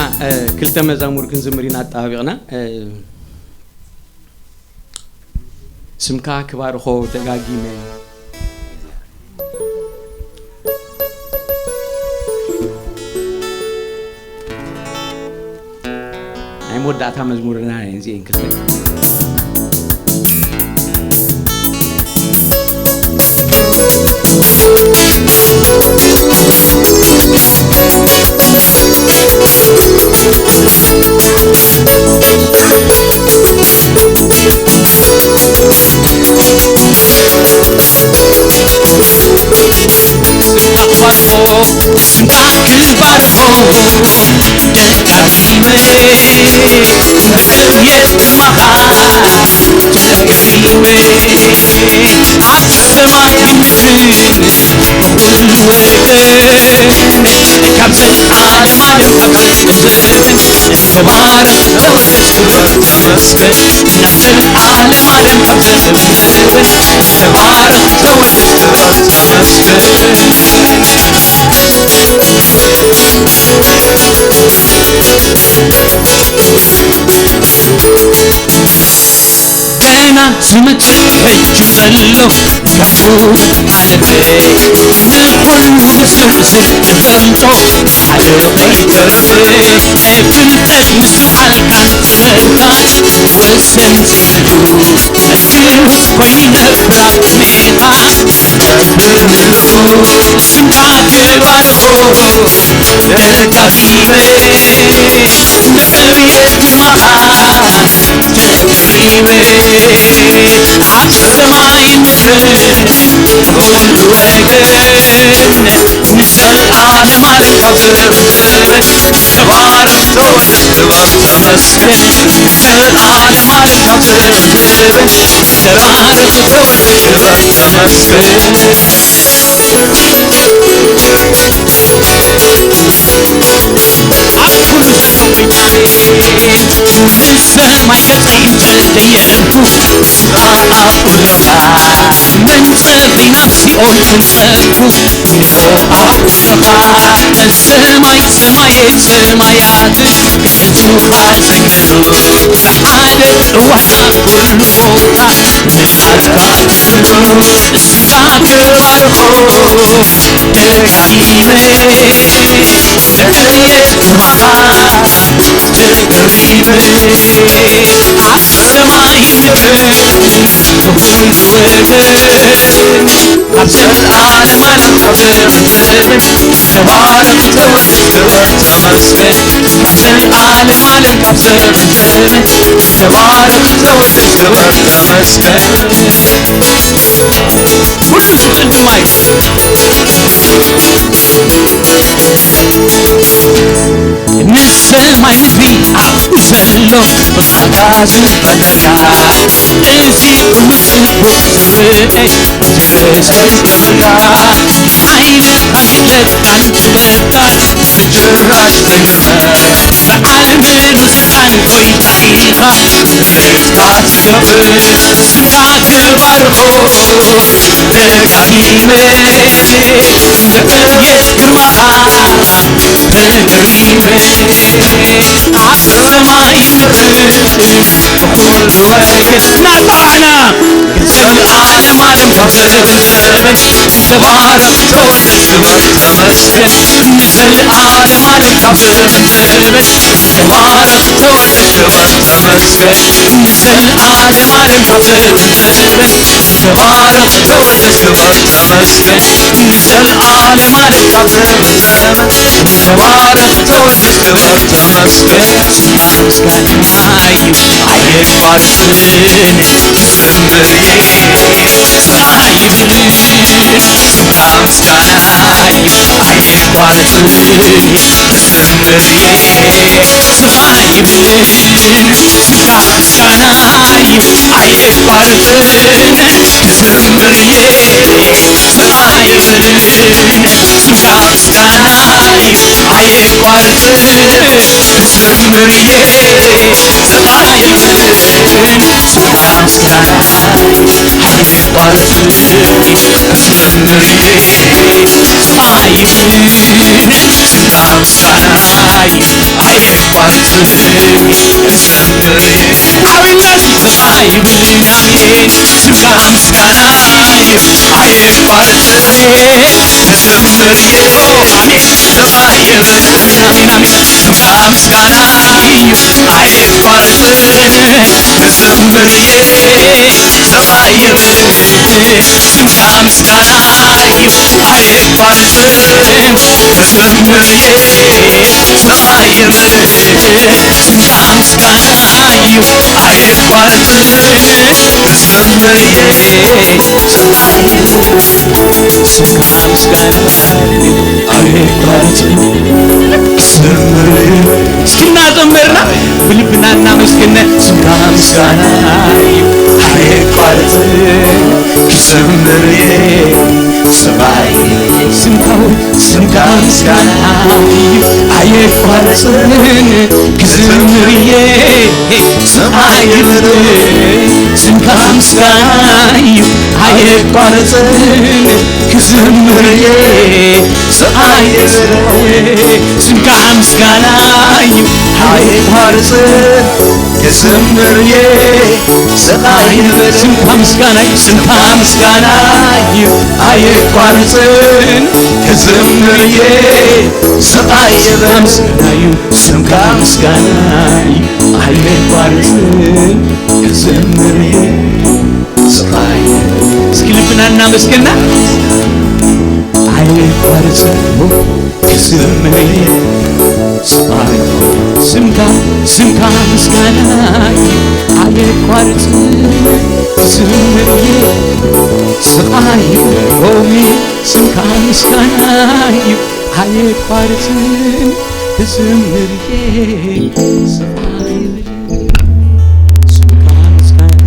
ክልተ መዛሙር ክንዝምር ኢና ኣጣባቢቕና። ስምካ ክባርኾ ደጋጊመ። ናይ መወዳእታ መዝሙርና እየን እዚኤን ክልተ። ገና ዝመጽእ ሕጂ ዘሎ፣ ካብኡ ሓለፈ ንኹሉ ብዝርዝር ክገልጾ፣ ሓደ ቐይተርፍ ኣይፍልጠይ ምስትውዓልካ ዝረዳ ወሰን ዘይብሉ፣ ሕጂ ኮይነ ብራቕ ሜዳ፣ ስምካ ክባርኾ ደጋጊመ፣ ንዕብየት ግርማኻ ተገሪመ፣ ኣብ ሰማይ ምድሪ ኩሉ ወገን ንዘለኣለም ዓለም ካብ ዘበን ዘበን ተባረኽ ተወደስ ክበር ተመስገን። ንዘለኣለም ዓለም ካብ ዘበን ዘበን ተባረኽ ተወደስ ክበር ተመስገን። ኣብ ኩሉ ዘመን ጎይታዬ፣ ንሰማይ ገጸይ እንተ ደየብኩ፣ ኣብ ኩሉ መንጸፊ ናብ ሲኦል እንጸፍኩ፣ እነሆ ኣብ ኩሉ ሰማይ ሰማየ ሰማያት፣ ገጹ ኣጸገቡ ሓደ ጽዋና ኩሉ ቦታ፣ ንዓኻ ክብሩ ንስኻ ክባርኾ ደጋጊመ፣ ንዕብየት ግርማኻ ተገሪመ፣ ኣብ ሰማይ ምድሪ ኩሉ ወገን ካብ ዘበን ዓለም ዓለም ካብ ዘበን ዘበን ተባረኽ ተወደስ ክበር ተመስገን። ካብ ዘበን ዓለም ዓለም ካብ ዘበን ዘበን ተባረኽ ተወደስ ክበር ተመስገን። ኩሉ ዝኽእል ድማ እዩ። ንሰማይ ምድሪ ኣብኡ ዘሎ ብቓልካ ዝፈጠርካ፣ እዚ ኩሉ ጽቡቕ ዝርአ ዝረሰን ክብርካ፣ ሓይልኻ ይግለጽ ኣንቱ በቃ፣ ምድር ኣስተንክፈ፣ በዓል ምሉእ ስልጣን ጎይታ ኢኻ፣ ምሕረትካ ትኸፍል፣ ስምካ ክባርኾ ደጋጊመ፣ ንዕብየት ግርማኻ ተገሪመ፣ ኣብ ሰማይ ምድሪ ብኹሉ ወገን እናጠዋዕና፣ ዘበን ዓለም ዓለም ካብ ዘበን ዘበን ተባረኽ ተወደስ ክበር ተመስገን። ንዘለዓለም ዓለም ካብ ዘበን ዘበን ተባረኽ ተወደስ ክበር ተመስገን። ንዘለዓለም ዓለም ካብ ዘበን ዘበን ተባረኽ ተወደስ ክበር ተመስገን። ንዘለዓለም ዓለም ካብ ዘበን ዘበን ተባረኽ ተወደስ ክብር ተመስገን፣ ምስጋና እዩ፣ ኣየቋርጽን፣ ክዘምር እየ፣ ሰማይ ይብልን፣ ስምካ ምስጋና እዩ፣ ኣየቋርጽን፣ ክዘምር እየ፣ ሰማይ ይብልን፣ ስምካ ምስጋና እዩ፣ ኣየቋርጽን፣ ክዘምር እየ፣ ሰማይ ይብልን፣ ስምካ ምስጋና እዩ፣ ኣየቋርጽን፣ ክዘምር እየ፣ ሰማይ ይብልን፣ ስምካ ምስጋና እዩ፣ ኣየቋርጽን፣ ክዘምር እየ፣ ሰማይ ይብልን፣ ስምካ ምስጋና እዩ፣ ኣየቋርጽን፣ ክዘምር እየ፣ ኣቤት፣ ሰማይ ይብልን፣ ኣሜን፣ ስምካ ምስጋና እዩ፣ ኣየቋርጽን፣ ክዘምር እየ፣ ኣሜን፣ ሰማይ ይብልን፣ ኣሜን፣ ኣሜን፣ ስምካ ምስጋና እዩ፣ ኣየቋርጽን፣ ክዘምር እየ፣ ሰማይ ይብልን፣ ስምካ ምስጋና እዩ፣ ኣየቋርጽን፣ ክዘምር እየ፣ ሰማይ ይብልን፣ ስምካ ምስጋና እዩ፣ ኣየቋርጽን፣ ክዘምር እየ፣ ሰማይ ይብልን፣ ስምካ ምስጋና እዩ፣ ኣየቋርጽን፣ ክዘምር እየ። እስኪ እናዘመርና ብልብና እናመስገነ፣ ስምካ ምስጋና እዩ፣ ኣየቋርጽን፣ ክዘምር እየ፣ ሰማይ ስምካ፣ ስምካ ምስጋና እዩ፣ ኣየቋርጽን፣ ክዘምር እየ፣ ሰማይ ይብልን፣ ስምካ ምስጋና እዩ፣ ኣየቋርጽን፣ ክዘምር እየ፣ ሰማይ ይብልን፣ ስምካ ምስጋና እዩ፣ ኣየቋርጽን፣ ክዘምር እየ፣ ስቃይ ይበል። ስምካ ምስጋና እዩ፣ ስምካ ምስጋና እዩ፣ ኣየቋርጽን፣ ክዘምር እየ፣ ስቃይ ይበል። ምስጋና እዩ፣ ስምካ ምስጋና እዩ፣ ኣየቋርጽን፣ ክዘምር እየ፣ ስቃይ ይበል። እስኪ ልብና እናመስገና፣ ኣየቋርጽን ክዝምር ስቃይ ስምካ፣ ስምካ ምስጋና ኣየቋርጽ ክዝምር ስቃይ ሮሚ ስምካ ምስጋና ኣየቋርጽ ክዝምር ስቃይ ስምካ ምስጋና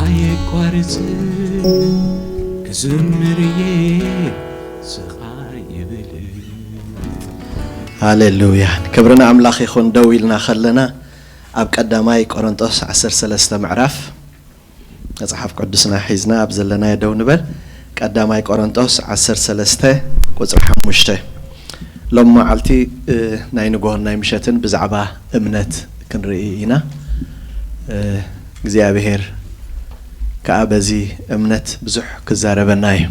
ኣየቋርጽ ክዝምር ስቃይ ይብል። ሃሌሉያ። ክብሪ ንኣምላኽ ይኹን። ደው ኢልና ከለና ኣብ ቀዳማይ ቆሮንጦስ ዓሰርተ ሰለስተ ምዕራፍ መጽሓፍ ቅዱስና ሒዝና ኣብ ዘለናዮ ደው ንበል። ቀዳማይ ቆሮንጦስ ዓሰርተ ሰለስተ ቁጽሪ ሓሙሽተ። ሎም መዓልቲ፣ እ፣ ናይ ንግሆን ናይ ምሸትን ብዛዕባ እምነት ክንርኢ ኢና። እ፣ እግዚኣብሔር ከኣ በዚ እምነት ብዙሕ ክዛረበና እዩ።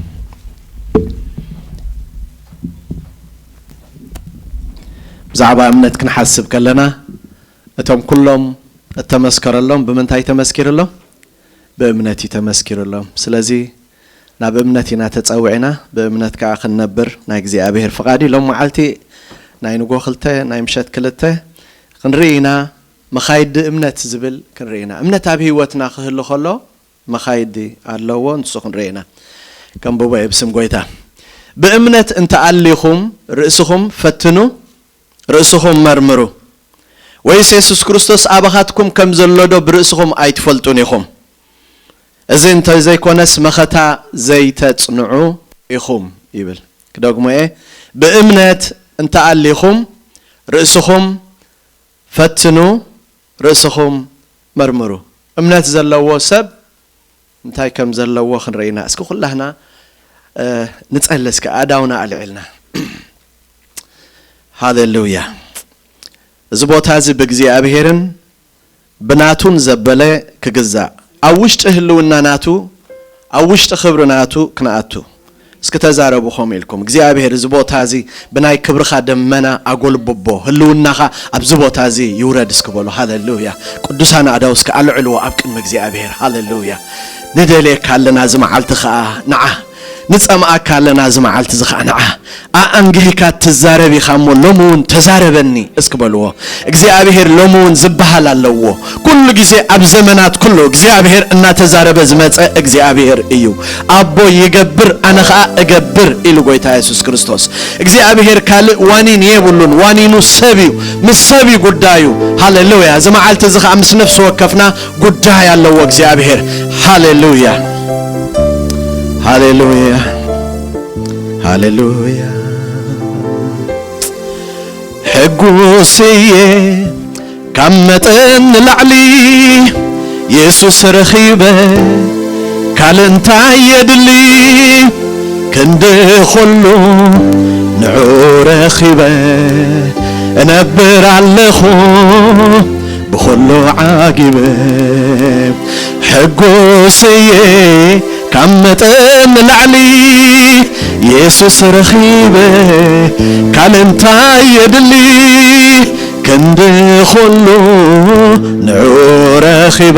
ብዛዕባ እምነት ክንሓስብ ከለና፣ እቶም ኩሎም እተመስከረሎም ብምንታይ ተመስኪርሎም? ብእምነት እዩ ተመስኪርሎም። ስለዚ ናብ እምነት ኢና ተጸዊዕና፣ ብእምነት ከኣ ክንነብር ናይ እግዚኣብሔር ፍቓድ እዩ። ሎም መዓልቲ ናይ ንጎ ክልተ፣ ናይ ምሸት ክልተ ክንርኢ ኢና። መኻይዲ እምነት ዝብል ክንርኢ ኢና። እምነት ኣብ ህይወትና ክህሉ ከሎ መኻይዲ ኣለዎ፣ ንሱ ክንርኢ ኢና። ከንብቦ እየ ብስም ጎይታ። ብእምነት እንተኣሊኹም ርእስኹም ፈትኑ፣ ርእስኹም መርምሩ። ወይስ የሱስ ክርስቶስ ኣባኻትኩም ከም ዘሎ ዶ ብርእስኹም ኣይትፈልጡን ኢኹም? እዚ እንተ ዘይኮነስ መኸታ ዘይተጽንዑ ኢኹም ይብል። ክደግሞ እየ። ብእምነት እንተኣሊኹም ርእስኹም ፈትኑ፣ ርእስኹም መርምሩ። እምነት ዘለዎ ሰብ እንታይ ከም ዘለዎ ክንርኢና። እስኪ ኩላህና፣ እ፣ ንጸሊ እስኪ ኣእዳውና ኣልዒልና። ሃሌሉያ። እዚ ቦታ እዚ ብእግዚኣብሔርን ብናቱን ዘበለ ክግዛእ፣ ኣብ ውሽጢ ህልውና ናቱ፣ ኣብ ውሽጢ ክብሪ ናቱ ክንኣቱ። እስኪ ተዛረቡ ከምኡ ኢልኩም፣ እግዚኣብሔር እዚ ቦታ እዚ ብናይ ክብርኻ ደመና ኣጎልብቦ፣ ህልውናኻ ኣብዚ ቦታ እዚ ይውረድ እስኪ በሉ። ሃሌሉያ። ቅዱሳን ኣእዳው እስኪ ኣልዕልዎ ኣብ ቅድሚ እግዚኣብሔር። ሃሌሉያ። ንደልየካ ኣለና እዚ መዓልቲ ኸኣ ንዓ ንጸምኣካ ኣለና። እዚ መዓልቲ እዚ ኸዓ ንዓ ኣኣንጊህካ ትዛረብ ኢኻ እሞ፣ ሎሚ እውን ተዛረበኒ እስኪ በልዎ። እግዚኣብሔር ሎሚ እውን ዝበሃል ኣለዎ። ኩሉ ግዜ ኣብ ዘመናት ኩሉ እግዚኣብሔር እናተዛረበ ዝመጸ እግዚኣብሔር እዩ። ኣቦ ይገብር፣ ኣነ ኸዓ እገብር ኢሉ ጎይታ የሱስ ክርስቶስ። እግዚኣብሔር ካልእ ዋኒን የብሉን። ዋኒኑ ሰብ እዩ። ምስ ሰብ እዩ ጉዳዩ። ሃሌሉያ። እዚ መዓልቲ እዚ ኸዓ ምስ ነፍሲ ወከፍና ጉዳይ ኣለዎ እግዚኣብሔር። ሃሌሉያ፣ ሃሌሉያ፣ ሃሌሉያ። ሕጉስ እየ ካብ መጠን ንላዕሊ የሱስ ረኺበ፣ ካልእ እንታይ የድሊ? ክንዲ ኹሉ ንዑ ረኺበ፣ እነብር ኣለኹ ብኹሉ ዓጊበ። ሕጉስ እየ ካብ መጠን ንላዕሊ የሱስ ረኺበ፣ ካልእ እንታይ የድሊ? ክንዲ ኹሉ ንዑ ረኺበ፣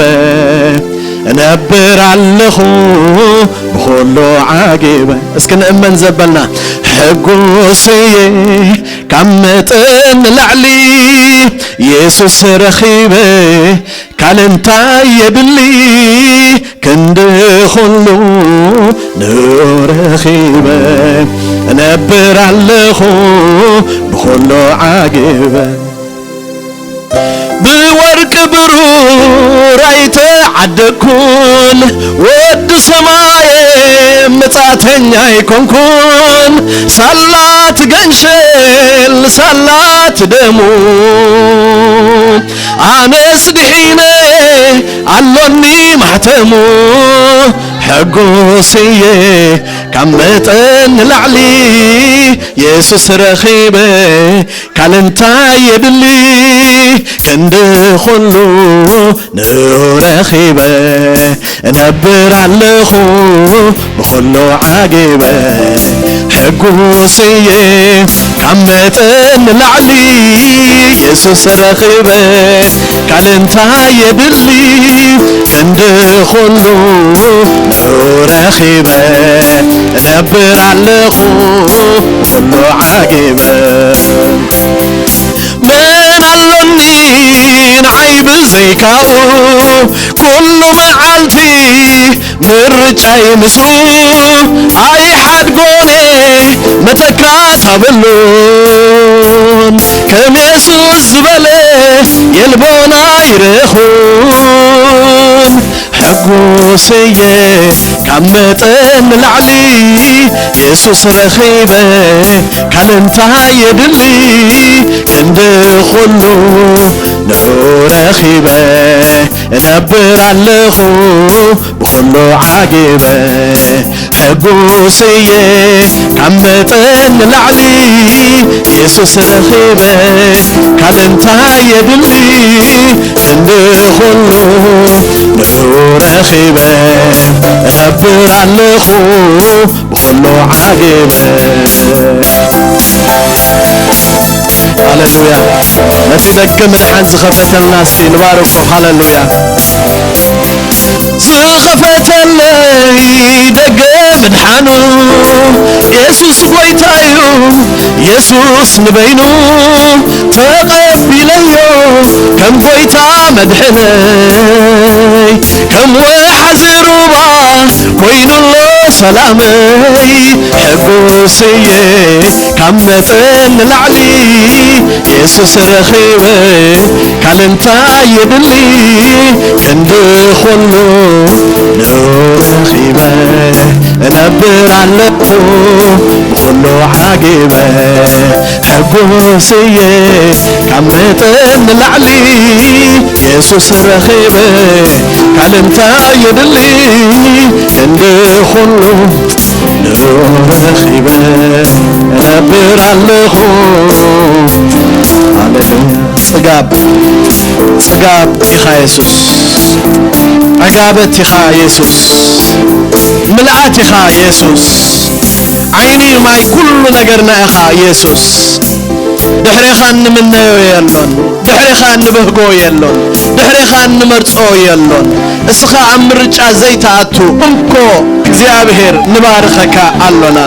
እነብር ኣለኹ ብኹሉ ዓጊበ። እስኪ ንእመን ዘበልና። ሕጉስ እየ ካብ መጠን ንላዕሊ የሱስ ረኺበ፣ ካልእ እንታይ የድሊ? ክንዲ ኹሉ ንዑ ረኺበ፣ እነብር ኣለኹ ብኹሉ ዓጊበ። ብወርቂ ብሩር ኣይተዓደግኩን፣ ወዲ ሰማየ መጻእተኛ ኣይኮንኩን። ሳላ ትገንሸል ሳላ ትደሙ፣ ኣነስ ድሒነ ኣሎኒ ማሕተሙ። ሕጉስ እየ ካብ መጠን ንላዕሊ የሱስ ረኺበ፣ ካልእ እንታይ የድሊ? ክንዲ ኹሉ ንዑ ረኺበ፣ እነብር ኣለኹ ብኹሉ ዓጊበ። ሕጉስ እየ ካብ መጠን ንላዕሊ የሱስ ረኺበ፣ ካልእ እንታይ የድሊ? ክንዲ ኹሉ ንዑ ረኺበ፣ እነብር ኣለኹ ብኹሉ ዓጊበ። መን ኣሎኒ ንዓይ ብዘይካኡ? ኩሉ መዓልቲ ምርጫይ ምስኡ። ኣይሓድጎን መተካእታ የብሉን፣ ከም የሱስ ዝበለ የልቦን ኣይረኹን። ሕጉስ እየ ካብ መጠን ንላዕሊ የሱስ ረኺበ፣ ካልእ እንታይ የድሊ? ክንዲ ኹሉ ንዑ ረኺበ፣ እነብር ኣለኹ ብኹሉ ዓጊበ። ሕጉስ እየ ካብ መጠን ንላዕሊ የሱስ ረኺበ፣ ካልእ እንታይ የድሊ? ክንዲ ኹሉ ንዑ ረኺበ፣ እነብር ኣለኹ ብኹሉ ዓጊበ። ሃሌሉያ። ነቲ ደገ ምድሓን ዝኸፈተልና እስቲ ንባርኮ። ሃሌሉያ። ዝኸፈተለይ ደገ ምድሓኑ፣ የሱስ ጐይታዩ፣ የሱስ ንበይኑ ተቐቢለዮ ከም ጐይታ መድሕነይ፣ ከም ወሓዚ ሩባ ኮይኑሎ ሰላመይ። ሕጉስ እየ ካብ መጠን ንላዕሊ የሱስ ረኺበ፣ ካልእ እንታይ የድሊ? ክንዲ ኹሉ ንዑ ረኺበ፣ እነብር ኣለኹ ብኹሉ ዓጊበ። ሕጉስ እየ ካብ መጠን ንላዕሊ የሱስ ረኺበ፣ ካልእ እንታይ የድሊ? ክንዲ ኹሉ ንዑ ረኺበ፣ እነብር ኣለኹ። ሃሌሉያ። ጽጋብ፣ ጽጋብ ኢኻ የሱስ። ዕጋበት ኢኻ የሱስ። ምልኣት ኢኻ የሱስ። ዓይኒ ማይ ኩሉ ነገርና ኢኻ የሱስ። ድሕሬኻ እንምነዮ የሎን። ድሕሬኻ እንብህጎ የሎን። ድሕሬኻ እንመርጾ የሎን። እስኻ ኣብ ምርጫ ዘይትኣቱ እንኮ እግዚኣብሔር ንባርኸካ ኣሎና።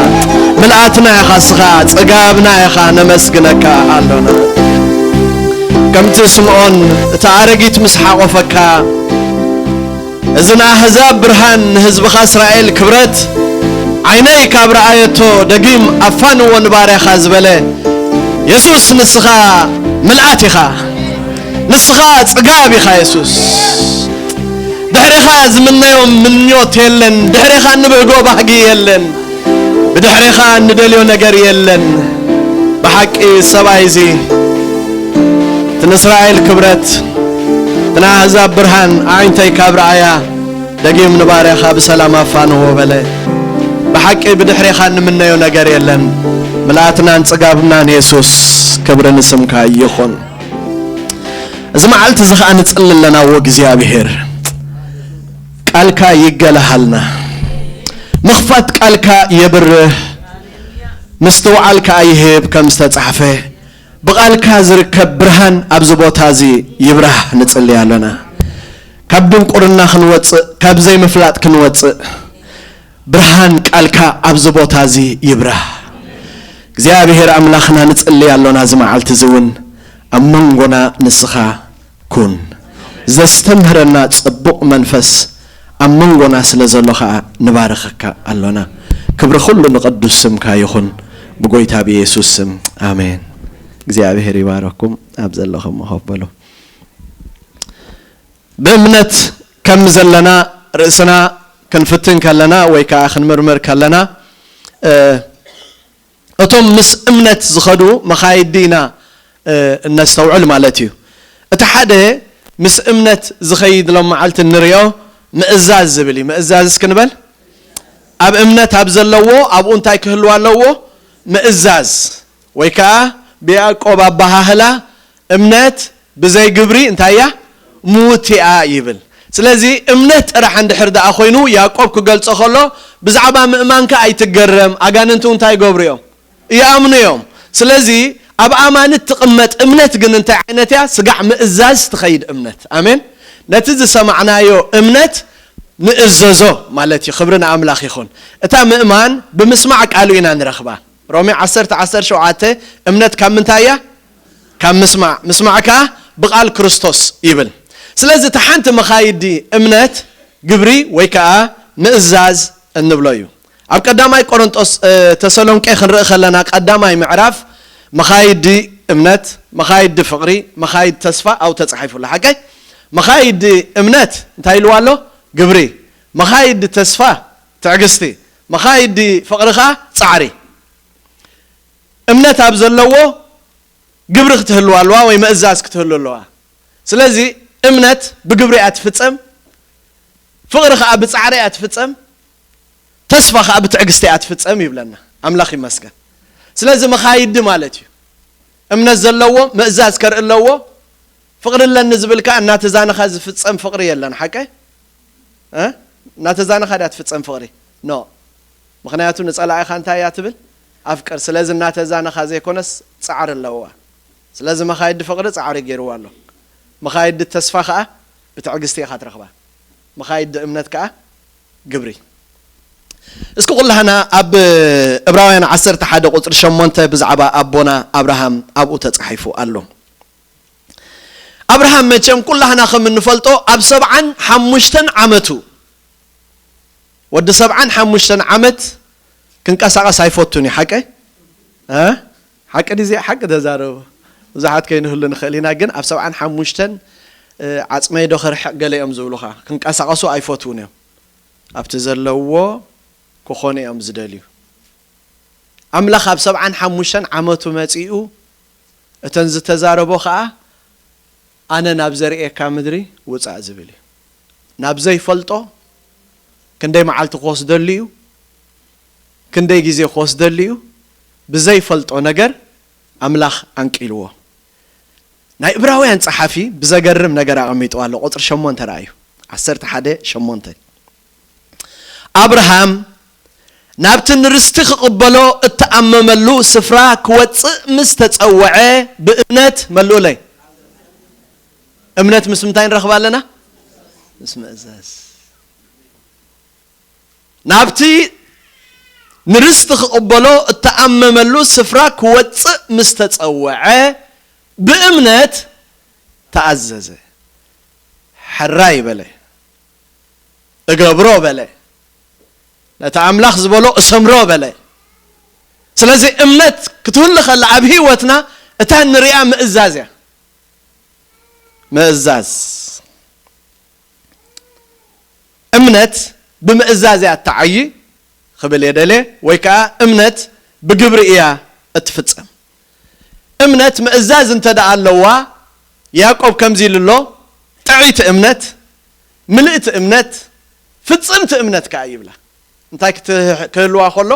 ምልኣትና ኢኻ እስኻ፣ ጽጋብና ኢኻ፣ ነመስግነካ ኣሎና። ከምቲ ስምዖን እታ ኣረጊት ምስ ሓቖፈካ፣ እዚ ንኣህዛብ ብርሃን፣ ንህዝብኻ እስራኤል ክብረት፣ ዓይነይ ካብ ረኣየቶ ደጊም ኣፋንዎ ንባርያኻ ዝበለ የሱስ፣ ንስኻ ምልኣት ኢኻ፣ ንስኻ ጽጋብ ኢኻ የሱስ። ድሕሬኻ ዝምነዮ ምንዮት የለን፣ ድሕሬኻ እንብህጎ ባህጊ የለን፣ ብድሕሬኻ እንደልዮ ነገር የለን። ብሓቂ ሰብኣይ እዚ እቲ ንእስራኤል ክብረት፣ እቲ ንኣህዛብ ብርሃን፣ ኣዒንተይ ካብ ረኣያ ደጊም ንባርያኻ ብሰላም ኣፋንዎ በለ። ብሓቂ ብድሕሬኻ እንምነዮ ነገር የለን። ምልኣትናን ጽጋብናን የሱስ፣ ክብሪ ንስምካ ይኹን። እዚ መዓልቲ እዚ ኸኣ ንጽሊ ኣለና፣ "እወ እግዚኣብሔር፣ ቃልካ ይገለሃልና፣ ምኽፋት ቃልካ የብርህ፣ ምስትውዓል ከኣ ይህብ ከም ዝተጻሕፈ፣ ብቓልካ ዝርከብ ብርሃን ኣብዚ ቦታ እዚ ይብራህ" ንጽሊ ኣለና። ካብ ድንቁርና ክንወጽእ፣ ካብ ዘይምፍላጥ ክንወጽእ፣ ብርሃን ቃልካ ኣብዚ ቦታ እዚ ይብራህ። እግዚኣብሔር ኣምላኽና ንጽሊ ኣሎና፣ እዚ መዓልቲ እዚ እውን ኣብ መንጎና ንስኻ ኩን። ዘስተምህረና ጽቡቕ መንፈስ ኣብ መንጎና ስለ ዘሎ ኸኣ ንባርኸካ ኣሎና። ክብሪ ኩሉ ንቕዱስ ስምካ ይኹን፣ ብጎይታ ብየሱስ ስም፣ ኣሜን። እግዚኣብሔር ይባረኩም። ኣብ ዘለኹም ኮፍ በሉ። ብእምነት ከም ዘለና ርእስና ክንፍትን ከለና ወይ ከኣ ክንምርምር ከለና፣ እ፣ እቶም ምስ እምነት ዝኸዱ መኻይዲ ኢና፣ እ፣ እነስተውዕል ማለት እዩ። እቲ ሓደ ምስ እምነት ዝኸይድ ሎም መዓልቲ እንሪኦ ምእዛዝ ዝብል እዩ። ምእዛዝ እስኪ ንበል። ኣብ እምነት ኣብ ዘለዎ ኣብኡ እንታይ ክህልው ኣለዎ? ምእዛዝ። ወይ ከኣ ብያዕቆብ ኣበሃህላ እምነት ብዘይ ግብሪ እንታይ እያ? ምውት እያ ይብል። ስለዚ እምነት ጥራሕ እንድሕር ደኣ ኮይኑ ያዕቆብ ክገልጾ ከሎ ብዛዕባ ምእማንካ ኣይትገረም፣ ኣጋንንቲ እንታይ ይገብሩ እዮም? ይኣምኑ እዮም። ስለዚ ኣብ ኣማኒ ትቕመጥ እምነት ግን እንታይ ዓይነት እያ? ስጋዕ ምእዛዝ ትኸይድ እምነት። ኣሜን። ነቲ ዝሰማዕናዮ እምነት ንእዘዞ ማለት እዩ። ክብሪ ንኣምላኽ ይኹን። እታ ምእማን ብምስማዕ ቃሉ ኢና ንረኽባ። ሮሜ ዓሰርተ ዓሰርተ ሸውዓተ እምነት ካብ ምንታይ እያ? ካብ ምስማዕ፣ ምስማዕ ከኣ ብቓል ክርስቶስ ይብል። ስለዚ እታ ሓንቲ መኻይዲ እምነት ግብሪ ወይ ከኣ ምእዛዝ እንብሎ እዩ። ኣብ ቀዳማይ ቆሮንጦስ፣ እ፣ ተሰሎንቄ ክንርኢ ከለና ቀዳማይ ምዕራፍ መኻይዲ እምነት፣ መኻይዲ ፍቕሪ፣ መኻይዲ ተስፋ ኣብኡ ተጻሒፉ ኣሎ። ሓቀይ? መኻይዲ እምነት እንታይ ኢልዋ ኣሎ? ግብሪ። መኻይዲ ተስፋ ትዕግስቲ። መኻይዲ ፍቕሪ ከኣ ጻዕሪ። እምነት ኣብ ዘለዎ ግብሪ ክትህልዋ ኣለዋ ወይ ምእዛዝ ክትህሉ ኣለዋ። ስለዚ እምነት ብግብሪ እያ ትፍጸም፣ ፍቕሪ ከኣ ብጻዕሪ እያ ትፍጸም፣ ተስፋ ከኣ ብትዕግስቲ እያ ትፍጸም ይብለና። ኣምላኽ ይመስገን። ስለዚ መኻይዲ ማለት እዩ። እምነት ዘለዎ ምእዛዝ ከርኢ ኣለዎ። ፍቕሪ ኣለኒ ዝብል ከኣ እናተዛነኻ ዝፍጸም ፍቕሪ የለን። ሓቀ? እ? እናተዛነኻ ድያ ትፍጸም ፍቕሪ? ኖ። ምኽንያቱ ንጸላኢኻ እንታይ እያ ትብል? ኣፍቅር። ስለዚ እናተዛነኻ ዘይኮነስ ጻዕሪ ኣለዋ። ስለዚ መኻይዲ ፍቕሪ ጻዕሪ ገይርዋ ኣሎ። መኻይዲ ተስፋ ከኣ ብትዕግስቲ ኢኻ ትረኽባ። መኻይዲ እምነት ከኣ ግብሪ። እስኪ ኩላህና ኣብ እብራውያን ዓሰርተ ሓደ ቁጽሪ ሸሞንተ ብዛዕባ ኣቦና ኣብርሃም ኣብኡ ተጻሒፉ ኣሎ። ኣብርሃም መቸም ኩላህና ከም እንፈልጦ ኣብ ሰብዓን ሓሙሽተን ዓመቱ፣ ወዲ ሰብዓን ሓሙሽተን ዓመት ክንቀሳቐስ ኣይፈቱን እዩ። ሓቀ? እ? ሓቂ ድዩ? ሓቂ ተዛረቡ። ብዙሓት ከይንህሉ ንኽእል ኢና፣ ግን ኣብ ሰብዓን ሓሙሽተን፣ እ፣ ዓጽመይ ዶ ክርሕቕ ገለ እዮም ዝብሉኻ። ክንቀሳቐሱ ኣይፈትዉን እዮም። ኣብቲ ዘለውዎ ክኾኑ እዮም ዝደልዩ። ኣምላኽ ኣብ ሰብዓን ሓሙሽተን ዓመቱ መጺኡ እተን ዝተዛረቦ ኸኣ፣ "ኣነ ናብ ዘርእየካ ምድሪ ውጻእ" ዝብል እዩ። ናብ ዘይፈልጦ ክንደይ መዓልቲ ክወስደሉ እዩ? ክንደይ ግዜ ክወስደሉ እዩ? ብዘይፈልጦ ነገር ኣምላኽ ኣንቂልዎ። ናይ እብራውያን ጸሓፊ ብዘገርም ነገር ኣቐሚጥዋ ኣሎ። ቁጽሪ ሸሞንተ ረኣዩ። ዓሰርተ ሓደ ሸሞንተ። ኣብርሃም ናብቲ ንርስቲ ክቕበሎ እተኣመመሉ ስፍራ ክወጽእ ምስ ተጸውዐ ብእምነት፣ መልኡለይ፣ እምነት ምስ ምንታይ ንረኽባ ኣለና? ምስ ምእዛዝ። ናብቲ ንርስቲ ክቕበሎ እተኣመመሉ ስፍራ ክወፅእ ምስ ተጸወዐ ብእምነት ተኣዘዘ። ሕራይ በለ፣ እገብሮ በለ፣ ነቲ ኣምላኽ ዝበሎ እሰምሮ በለ። ስለዚ እምነት ክትህሉ ከላ ኣብ ህይወትና እታ ንሪኣ ምእዛዝ እያ። ምእዛዝ። እምነት ብምእዛዝ እያ እትዓዪ ክብል እየ ደልየ፣ ወይ ከዓ እምነት ብግብሪ እያ እትፍጸም። እምነት ምእዛዝ እንተ ደኣ ኣለዋ፣ ያዕቆብ ከምዚ ኢሉ ኣሎ፣ ጥዕይቲ እምነት፣ ምልእቲ እምነት፣ ፍጽምቲ እምነት ከኣ ይብላ። እንታይ ክት-፣ ክህልዋ ከሎ?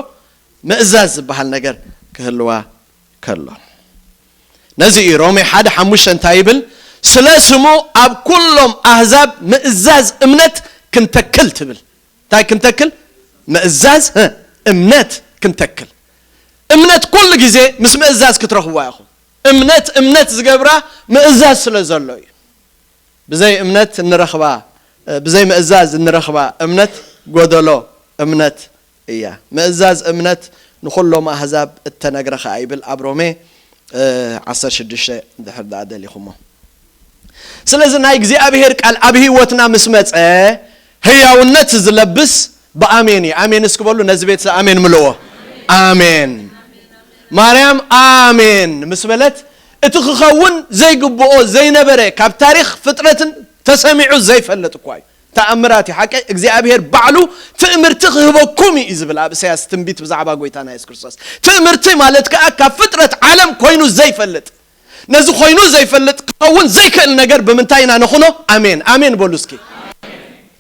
ምእዛዝ ዝበሃል ነገር ክህልዋ ከሎ። ነዚ እዩ ሮሜ ሓደ ሓሙሽተ እንታይ ይብል? ስለ ስሙ ኣብ ኩሎም ኣህዛብ ምእዛዝ እምነት ክንተክል ትብል። እንታይ ክንተክል? ምእዛዝ፣ እ፣ እምነት ክንተክል። እምነት ኩሉ ግዜ ምስ ምእዛዝ ክትረኽብዋ ኢኹም። እምነት፣ እምነት ዝገብራ ምእዛዝ ስለ ዘሎ እዩ። ብዘይ እምነት እንረኽባ፣ ብዘይ ምእዛዝ እንረኽባ እምነት ጎደሎ እምነት እያ። ምእዛዝ እምነት ንኹሎም ኣህዛብ እተነግረ ኸኣ ይብል ኣብ ሮሜ፣ እ፣ ዓሰርተ ሽዱሽተ ድሕር ደኣ ደሊኹሞ። ስለዚ ናይ እግዚኣብሔር ቃል ኣብ ህይወትና ምስ መጸ ህያውነት ዝለብስ ብኣሜን እዩ። ኣሜን እስኪ በሉ፣ ነዚ ቤት ኣሜን ምልዎ። ኣሜን። ማርያም ኣሜን ምስ በለት፣ እቲ ክኸውን ዘይግብኦ ዘይነበረ፣ ካብ ታሪኽ ፍጥረትን ተሰሚዑ ዘይፈልጥ እኳ እዩ። ተኣምራት እዩ። ሓቂ እግዚኣብሔር ባዕሉ ትእምርቲ ክህበኩም እዩ ዝብል ኣብ ኢሳያስ ትንቢት ብዛዕባ ጎይታና የሱስ ክርስቶስ። ትእምርቲ ማለት ከኣ ካብ ፍጥረት ዓለም ኮይኑ ዘይፈልጥ፣ ነዚ ኮይኑ ዘይፈልጥ ክኸውን ዘይክእል ነገር ብምንታይ ኢና ነኹኖ? ኣሜን። ኣሜን በሉ እስኪ።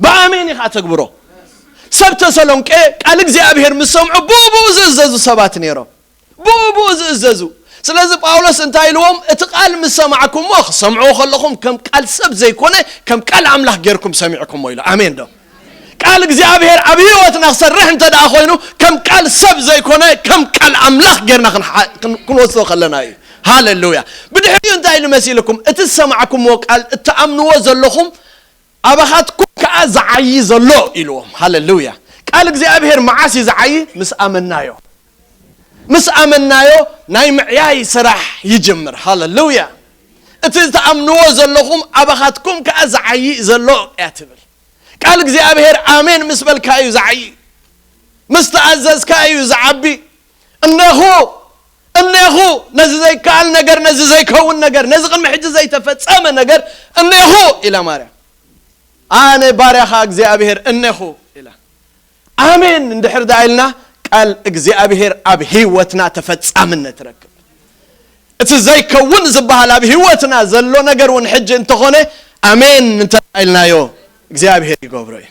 ብኣሜን ኢኻ ተግብሮ። ሰብ ተሰሎንቄ ቃል እግዚኣብሔር ምስ ሰምዑ ብኡ ብኡ ዝእዘዙ ሰባት ነይሮም። ብኡ ብኡ ዝእዘዙ። ስለዚ ጳውሎስ እንታይ ኢልዎም? እቲ ቃል ምስ ሰማዕኩምዎ፣ ክሰምዕዎ ከለኹም ከም ቃል ሰብ ዘይኮነ ከም ቃል ኣምላኽ ጌርኩም ሰሚዕኩምዎ ኢሉ። ኣሜን ዶ? ቃል እግዚኣብሔር ኣብ ህይወትና ክሰርሕ እንተ ደኣ ኮይኑ ከም ቃል ሰብ ዘይኮነ ከም ቃል ኣምላኽ ጌርና ክንሓ-፣ ክን-፣ ክንወስዶ ከለና እዩ። ሃሌሉያ። ብድሕሪኡ እንታይ ኢሉ መሲልኩም? እቲ ዝሰማዕኩምዎ ቃል እትኣምንዎ ዘለኹም ኣባኻትኩም ከኣ ዝዓዪ ዘሎ ኢልዎም። ሃሌሉያ። ቃል እግዚኣብሔር መዓስ እዩ ዝዓዪ? ምስ ኣመናዮ። ምስ ኣመናዮ ናይ ምዕያይ ስራሕ ይጅምር። ሃሌሉያ። እቲ ትኣምንዎ ዘለኹም ኣባኻትኩም ከኣ ዝዓዪ ዘሎ እያ ትብል። ቃል እግዚኣብሔር ኣሜን ምስ በልካ እዩ ዝዓዪ። ምስ ተኣዘዝካ እዩ ዝዓቢ። እነኹ፣ እነኹ፣ ነዚ ዘይከኣል ነገር፣ ነዚ ዘይከውን ነገር፣ ነዚ ቅድሚ ሕጂ ዘይተፈጸመ ነገር፣ እነኹ ኢላ ማርያም። ኣነ ባርያኻ እግዚኣብሔር እነኹ ኢላ። ኣሜን እንድሕር ደኣ ኢልና፣ ቃል እግዚኣብሔር ኣብ ህይወትና ተፈጻምነት ረክብ። እቲ ዘይከውን ዝበሃል ኣብ ህይወትና ዘሎ ነገር እውን ሕጂ እንተኾነ፣ ኣሜን እንተ ኢልናዮ፣ እግዚኣብሔር ይገብሮ እዩ።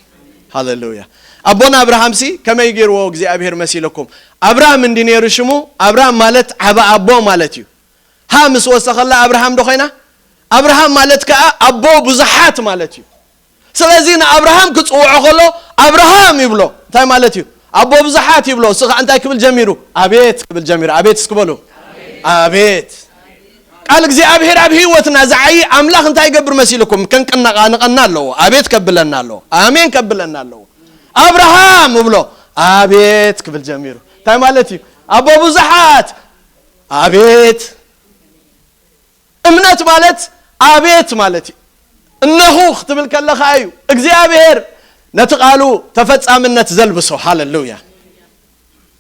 ሃሌሉያ። ኣቦና ኣብርሃምሲ ከመይ ገይርዎ እግዚኣብሔር መሲለኩም? ኣብርሃም እንዲ ነይሩ ሽሙ፣ ኣብርሃም ማለት ዓቢ ኣቦ ማለት እዩ። ሃ ምስ ወሰኸላ ኣብርሃም ዶ ኮይና? ኣብርሃም ማለት ከኣ ኣቦ ብዙሓት ማለት እዩ። ስለዚ ንኣብርሃም ክጽውዖ ከሎ ኣብርሃም ይብሎ። እንታይ ማለት እዩ? ኣቦ ብዙሓት ይብሎ። እሱ ከኣ እንታይ ክብል ጀሚሩ? ኣቤት ክብል ጀሚሩ። ኣቤት እስኪ በሉ። ኣቤት። ቃል እግዚኣብሔር ኣብ ህይወትና ዝዓዪ ኣምላኽ እንታይ ይገብር መሲልኩም? ከንቀናቓንቐና ኣለዎ። ኣቤት ከብለና ኣለዎ። ኣሜን ከብለና ኣለዎ። ኣብርሃም እብሎ። ኣቤት ክብል ጀሚሩ። እንታይ ማለት እዩ? ኣቦ ብዙሓት። ኣቤት። እምነት ማለት ኣቤት ማለት እዩ። እነኹ ክትብል ከለኻ እዩ እግዚኣብሔር ነቲ ቃሉ ተፈጻምነት ዘልብሶ። ሃሌሉያ።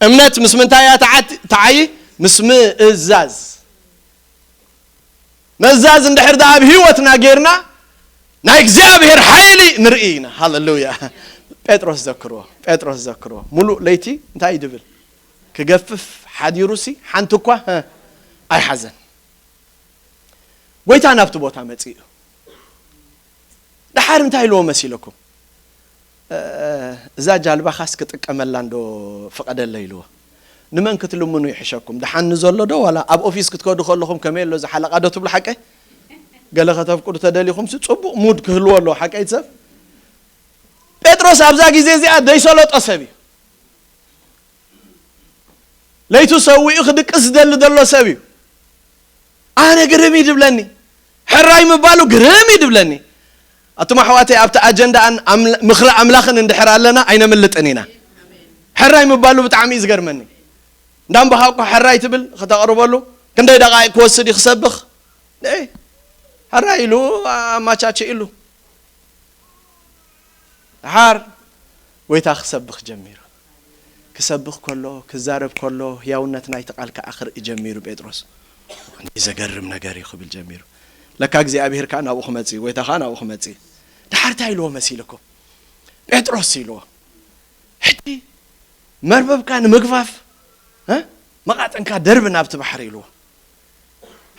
እምነት ምስ ምንታይ እያ ተዓት-፣ ተዓዪ? ምስ ምእዛዝ። ምእዛዝ እንድሕር ደኣ ኣብ ህይወትና ጌርና፣ ናይ እግዚኣብሔር ሓይሊ ንርኢ ኢና። ሃሌሉያ። ጴጥሮስ ዘክርዎ፣ ጴጥሮስ ዘክርዎ። ሙሉእ ለይቲ እንታይ እዩ ድብል? ክገፍፍ ሓዲሩሲ ሓንቲ እኳ፣ ሀ፣ ኣይሓዘን። ጎይታ ናብቲ ቦታ መጺኡ። ደሓር እንታይ ኢልዎ መሲለኩም? እ፣ እዛ ጃልባኻስ ክጥቀመላ እንዶ ፍቐደለይ ኢልዎ። ንመን ክትልምኑ ይሕሸኩም? ደሓን ንዘሎ ዶ ዋላ ኣብ ኦፊስ ክትከዱ ከለኹም ከመይ ኣሎ እዚ ሓለቓ ዶ ትብሉ ሓቀይ? ገለ ከተፍቅዱ ተደሊኹምሲ ጽቡቕ ሙድ ክህልዎ ኣለዎ ሓቀይ ሰብ። ጴጥሮስ ኣብዛ ግዜ እዚኣ ደይሰለጦ ሰብ እዩ። ለይቱ ሰዊኡ ክድቅስ ዝደሊ ዘሎ ሰብ እዩ። ኣነ ግርም እዩ ድብለኒ። ሕራይ ምባሉ ግርም እዩ ድብለኒ። ኣቱም ኣሕዋተይ፣ ኣብቲ ኣጀንዳን ኣምላ- ምኽሪ ኣምላኽን እንድሕር ኣለና ኣይነምልጥን ኢና። ሕራይ ምባሉ ብጣዕሚ እዩ ዝገርመኒ። እንዳንበኻ እኮ ሕራይ ትብል ከተቕርበሉ ክንደይ ደቓይቕ ክወስድ እዩ ክሰብኽ። ሕራይ ኢሉ ኣማቻች ኢሉ ድሓር ጎይታ ክሰብኽ ጀሚሩ። ክሰብኽ ከሎ፣ ክዛረብ ከሎ፣ ህያውነት ናይቲ ቃል ከኣ ክርኢ ጀሚሩ ጴጥሮስ። "እንዲህ ዘገርም ነገር እዩ" ክብል ጀሚሩ። ለካ እግዚኣብሔር ከኣ ናብኡ ክመጽእ እዩ፣ ጎይታ ከኣ ናብኡ ክመጽእ እዩ። ድሓር እንታይ ኢልዎ መሲልኩም? "ጴጥሮስ" ኢልዎ፣ "ሕጂ መርበብካ ንምግፋፍ፣ እ? መቓጥንካ ደርብ ናብቲ ባሕሪ" ኢልዎ።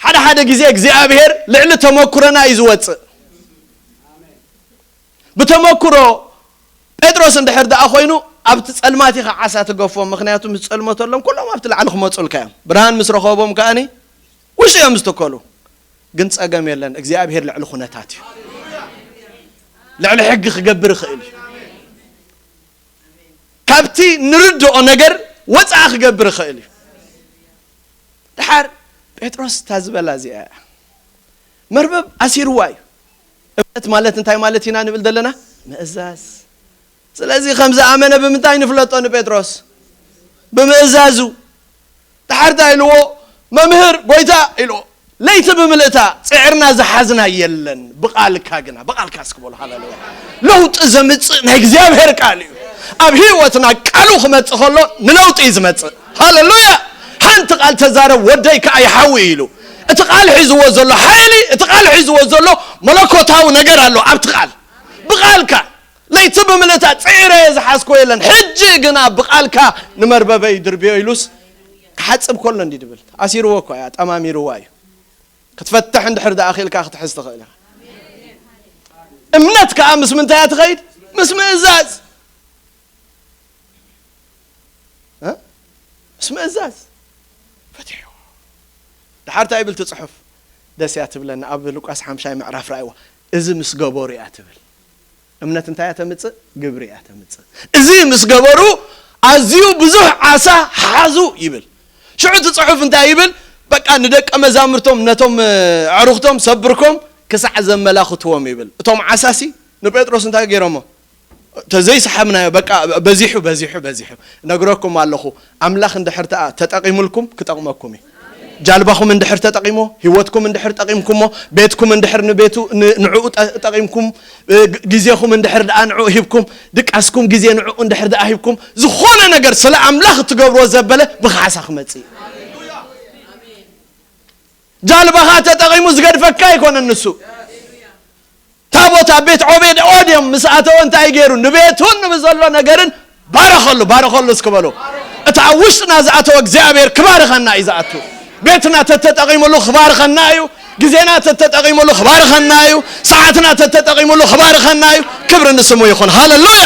ሓደ ሓደ ግዜ እግዚኣብሔር ልዕሊ ተመኩሮና እዩ ዝወጽእ። ብተመኩሮ ጴጥሮስ እንድሕር ደኣ ኮይኑ ኣብቲ ጸልማት ኢኻ ዓሳ ትገፎም፣ ምኽንያቱ ምስ ጸልመተሎም ኩሎም ኣብቲ ላዕሊ ክመጹልካ እዮም። ብርሃን ምስ ረኸቦም ከኣኒ ውሽጢ እዮም ዝትከሉ። ግን ጸገም የለን፣ እግዚኣብሔር ልዕሊ ኩነታት እዩ። ልዕሊ ሕጊ ክገብር ይኽእል እዩ። ካብቲ ንርድኦ ነገር ወፃኢ ክገብር ይኽእል እዩ። ድሓር ጴጥሮስ እታ ዝበላ እዚኣ እያ። መርበብ ኣሲርዋ እዩ። እምነት ማለት እንታይ ማለት ኢና ንብል ዘለና? ምእዛዝ። ስለዚ ከም ዝኣመነ ብምንታይ ንፍለጦ ንጴጥሮስ? ብምእዛዙ። ድሓር እንታይ ኢልዎ? "መምህር፣ ጎይታ" ኢልዎ፣ "ለይቲ ብምልእታ ጽዕርና ዝሓዝና የለን፣ ብቓልካ ግና"፣ ብቓልካ እስኪ በሉ። ሃሌሉያ። ለውጢ ዘምጽእ ናይ እግዚኣብሔር ቃል እዩ። ኣብ ህይወትና ቃሉ ክመጽእ ከሎ ንለውጢ እዩ ዝመጽእ። ሃሌሉያ። ሓንቲ ቃል ተዛረብ ወደይ ከኣ ይሓዊ ኢሉ። እቲ ቃል ሒዝዎ ዘሎ ሓይሊ፣ እቲ ቃል ሒዝዎ ዘሎ መለኮታዊ ነገር ኣሎ ኣብቲ ቃል። ብቓልካ ለይቲ ብምልእታ ጽዒረ ዝሓዝኮ የለን፣ ሕጂ ግና ብቓልካ ንመርበበይ ድርብዮ ኢሉስ ክሓጽብ ከሎ እንዲ ድብል ኣሲርዎ እኮ እያ፣ ጠማሚርዋ እዩ። ክትፈትሕ እንድሕር ደኣ ኺኢልካ ክትሕዝ ትኽእል ኢኻ። እምነት ከኣ ምስ ምንታይ እያ ትኸይድ? ምስ ምእዛዝ። እ? ምስ ምእዛዝ። ፈትሕዎ። ድሓር እንታይ ይብል እቲ ጽሑፍ? ደስ እያ ትብለኒ። ኣብ ሉቃስ ሓምሻይ ምዕራፍ ረኣይዋ። "እዚ ምስ ገበሩ" እያ ትብል። እምነት እንታይ እያ ተምጽእ? ግብሪ እያ ተምጽእ። "እዚ ምስ ገበሩ ኣዝዩ ብዙሕ ዓሳ ሓዙ" ይብል። ሽዑ እቲ ጽሑፍ እንታይ ይብል? በቃ ንደቀ መዛሙርቶም ነቶም፣ እ፣ ኣዕሩኽቶም ሰብርኮም ክሳዕ ዘመላኽትዎም ይብል። እቶም ዓሳሲ ንጴጥሮስ እንታይ ገይሮሞ? ተዘይሰሓብናዮ በቃ በዚሑ፣ በዚሑ፣ በዚሑ። ነግረኩም ኣለኹ፣ ኣምላኽ እንድሕር ተኣ ተጠቒሙልኩም ክጠቕመኩም እዩ። ጃልባኹም እንድሕር ተጠቒሞ፣ ህይወትኩም እንድሕር ጠቒምኩሞ፣ ቤትኩም እንድሕር ንቤቱ ን-፣ ንዕኡ ጠ-፣ ጠቒምኩም፣ እ፣ ግ-፣ ግዜኹም እንድሕር ደኣ ንዕኡ ሂብኩም፣ ድቃስኩም ግዜ ንዕኡ እንድሕር ደኣ ሂብኩም፣ ዝኾነ ነገር ስለ ኣምላኽ እትገብርዎ ዘበለ ብኻሕሳ ክመጽእ እዩ። ጃልባኻ ተጠቒሙ ዝገድፈካ ኣይኮነን ንሱ። ታቦት ኣብ ቤት ዖቤድ ኦድዮም ምስ ኣተወ እንታይ ገይሩ? ንቤቱን ንብዘሎ ነገርን ባረኸሉ፣ ባረኸሉ እስኪ በሉ። እቲ ኣብ ውሽጥና ዝኣተወ እግዚኣብሔር ክባርኸና እዩ ዝኣቱ። ቤትና ተተጠቒሙሉ ክባርኸና እዩ። ግዜና ተተጠቒሙሉ ክባርኸና እዩ። ሰዓትና ተተጠቒሙሉ ክባርኸና እዩ። ክብሪ ንስሙ ይኹን። ሃሌሉያ።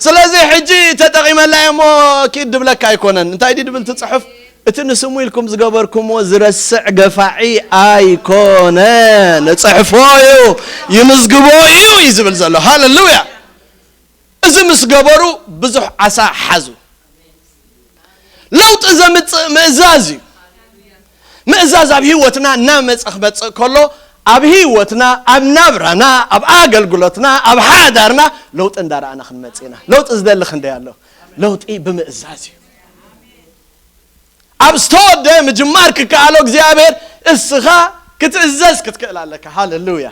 ስለዚ ሕጂ ተጠቒመላ እሞ ኪድ ድብለካ ኣይኮነን። እንታይ ድዩ ድብል እቲ ጽሑፍ? "እቲ ንስሙ ኢልኩም ዝገበርኩምዎ ዝረስዕ ገፋዒ ኣይኮነን። እጽሕፎ እዩ፣ ይምዝግቦ እዩ" እዩ ዝብል ዘሎ። ሃሌሉያ። እዚ ምስ ገበሩ ብዙሕ ዓሳ ሓዙ። ለውጢ ዘምጽእ ምእዛዝ እዩ። ምእዛዝ ኣብ ህይወትና እናመጸ ክመጽእ ከሎ፣ ኣብ ህይወትና፣ ኣብ ናብራና፣ ኣብ ኣገልግሎትና፣ ኣብ ሓዳርና ለውጢ እንዳረኣና ክንመጽእ ኢና። ለውጢ ዝደሊ ክንደይ ኣሎ? ለውጢ ብምእዛዝ እዩ። ኣብ ዝተወደ ምጅማር ክከኣሎ እግዚኣብሔር እስኻ ክትእዘዝ ክትክእል ኣለካ። ሃሌሉያ።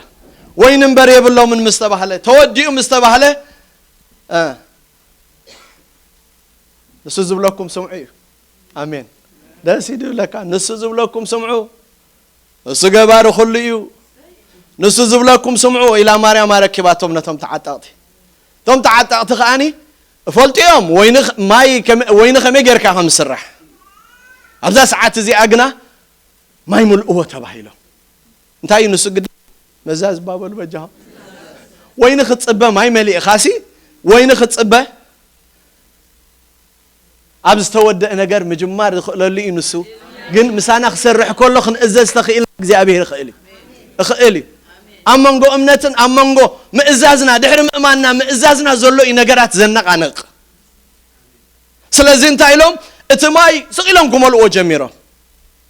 ወይኒ እምበር የብሎምን ምስ ተባህለ፣ ተወዲኡ ምስ ተባህለ፣ እ፣ ንሱ ዝብለኩም ስምዑ እዩ። ኣሜን። ደስ ይድብለካ። ንሱ ዝብለኩም ስምዑ። ንሱ ገባሪ ኩሉ እዩ። ንሱ ዝብለኩም ስምዑ ኢላ ማርያም ኣረኪባቶም ነቶም ተዓጠቕቲ። እቶም ተዓጠቕቲ ከኣኒ እፈልጡ እዮም ወይኒ ኸ-፣ ማይ ከመ-፣ ወይኒ ከመይ ጌርካ ከም ዝስራሕ። ኣብዛ ሰዓት እዚኣ ግና ማይ ምልእዎ ተባሂሎም። እንታይ እዩ ንሱ ግዲ? መዛዝ ባበሉ በጃኹም። ወይኒ ክትጽበ ማይ መሊእኻሲ፣ ወይኒ ክትጽበ ኣብ ዝተወደአ ነገር ምጅማር ዝኽእለሉ እዩ ንሱ። ግን ምሳና ክሰርሕ ከሎ ክንእዘዝ ተኽኢልና እግዚኣብሔር ይኽእል እዩ። ይኽእል እዩ። ኣብ መንጎ እምነትን ኣብ መንጎ ምእዛዝና፣ ድሕሪ ምእማንና ምእዛዝና ዘሎ እዩ ነገራት ዘነቓንቕ። ስለዚ እንታይ ኢሎም? እቲ ማይ ስቕ ኢሎም ክመልእዎ ጀሚሮም።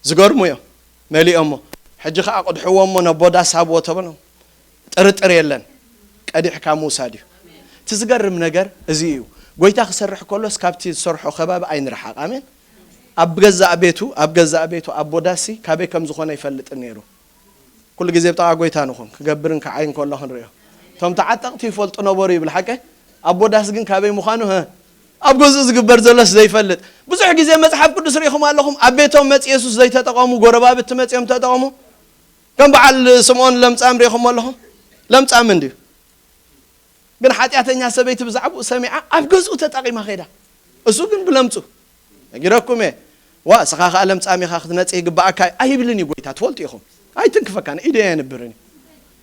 ዝገርሙ እዮም። መሊኦሞ። ሕጂ ኸዓ ቅድሕዎ እሞ ነቦ ዳስ ሃብዎ ተበሎም። ጥርጥር የለን፣ ቀዲሕካ ምውሳድ እዩ። እቲ ዝገርም ነገር እዚ እዩ። ጎይታ ክሰርሕ ከሎስ ካብቲ ዝሰርሖ ከባቢ ኣይንርሓቕ። ኣሜን። ኣብ ገዛእ ቤቱ፣ ኣብ ገዛእ ቤቱ ኣቦ ዳሲ ካበይ ከም ዝኾነ ይፈልጥን ነይሩ። ኩሉ ግዜ ብጥቓ ጎይታ ንኹን፣ ክገብርን ክዓይን ከሎ ክንርእዮ። እቶም ተዓጠቕቲ ይፈልጡ ነበሩ ይብል ሓቀ። ኣቦ ዳስ ግን ካበይ ምዃኑ፣ ሀ፣ ኣብ ገዝኡ ዝግበር ዘሎስ ዘይፈልጥ። ብዙሕ ግዜ መጽሓፍ ቅዱስ ርኢኹም ኣለኹም፣ ኣብ ቤቶም መጽ የሱስ ዘይተጠቐሙ፣ ጎረባብቲ መጽዮም ተጠቐሙ። ከም በዓል ስምዖን ለምጻም ርኢኹም ኣለኹም። ለምጻም እንድዩ። ግን ሓጢኣተኛ ሰበይቲ ብዛዕባኡ ሰሚዓ ኣብ ገዝኡ ተጠቒማ ኸይዳ። እሱ ግን ብለምጹ። ነጊረኩም እየ። ዋ፣ እስኻ ኸኣ ለምጻም ኢኻ ክትነጽህ ይግብኣካ እዩ ኣይብልን እዩ ጎይታ፣ ትፈልጡ ኢኹም። ኣይትንክፈካን፣ ኢደ የንብርን እዩ።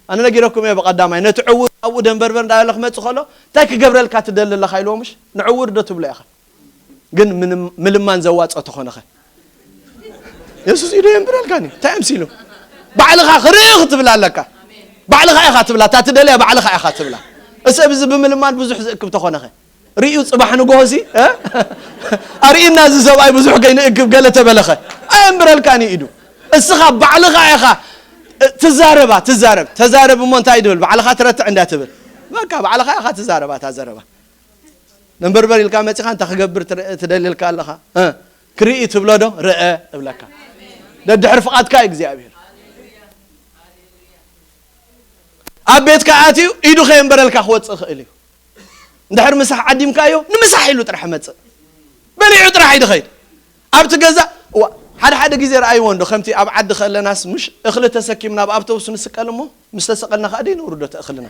ኣነ ነጊረኩም እየ ብቐዳማይ፣ ነቲ ዕዉር ኣብኡ ደንበርበር እንዳበለ ክመጽእ ከሎ፣ "እንታይ ክገብረልካ ትደሊ ኣለኻ?" ኢልዎ ምሽ? ንዕዉር ዶ ትብሎ ኢኻ? ግን ምንም-፣ ምልማን ዘዋጽኦ ተኾነኸ? የሱስ ኢዱ የንብረልካኒ። እንታይ ኣምሲሉ? ባዕልኻ ክርኢ ክትብል ኣለካ። ባዕልኻ ኢኻ ትብላ። እታ ትደልያ ባዕልኻ ኢኻ ትብላ። እሰብ እዚ ብምልማን ብዙሕ ዝእክብ ተኾነኸ? ርእዩ ጽባሕ ንግሆ እዚ፣ እ? ኣርእና እዚ ሰብኣይ ብዙሕ ከይንእክብ ገለ ተበለኸ? ኣየንብረልካኒ ኢዱ። እስኻ ባዕልኻ ኢኻ፣ እ፣ ትዛረባ፣ ትዛረብ። ተዛረብ እሞ እንታይ ድብል? ባዕልኻ ትረትዕ እንዳ ትብል። በቃ ባዕልኻ ኢኻ ትዛረባ፣ እታ ዘረባ። ነንበርበር ኢልካ መጺኻ እንታይ ክገብር ትረ-፣ ትደሊ ኢልካ ኣለኻ? እ፣ ክርኢ ትብሎ ዶ? ርአ እብለካ። ደድሕሪ ፍቓድካ እዩ እግዚኣብሔር። ኣብ ቤትካ ኣትዩ ኢዱ ከየንበረልካ ክወጽእ ይኽእል እዩ። እንድሕር ምሳሕ ዓዲምካዮ፣ ንምሳሕ ኢሉ ጥራሕ መጽእ። በሊዑ ጥራሕ እዩ ድኸይድ። ኣብቲ ገዛ፣ እዋ፣ ሓደ ሓደ ግዜ ረኣይዎ እንዶ፣ ከምቲ ኣብ ዓዲ ከለናስ፣ ምሽ እኽሊ ተሰኪምና ኣብ ኣውቶቡስ ንስቀል እሞ፣ ምስ ተሰቀልና ከኣ ደይነውርዶ እቲ እኽልና።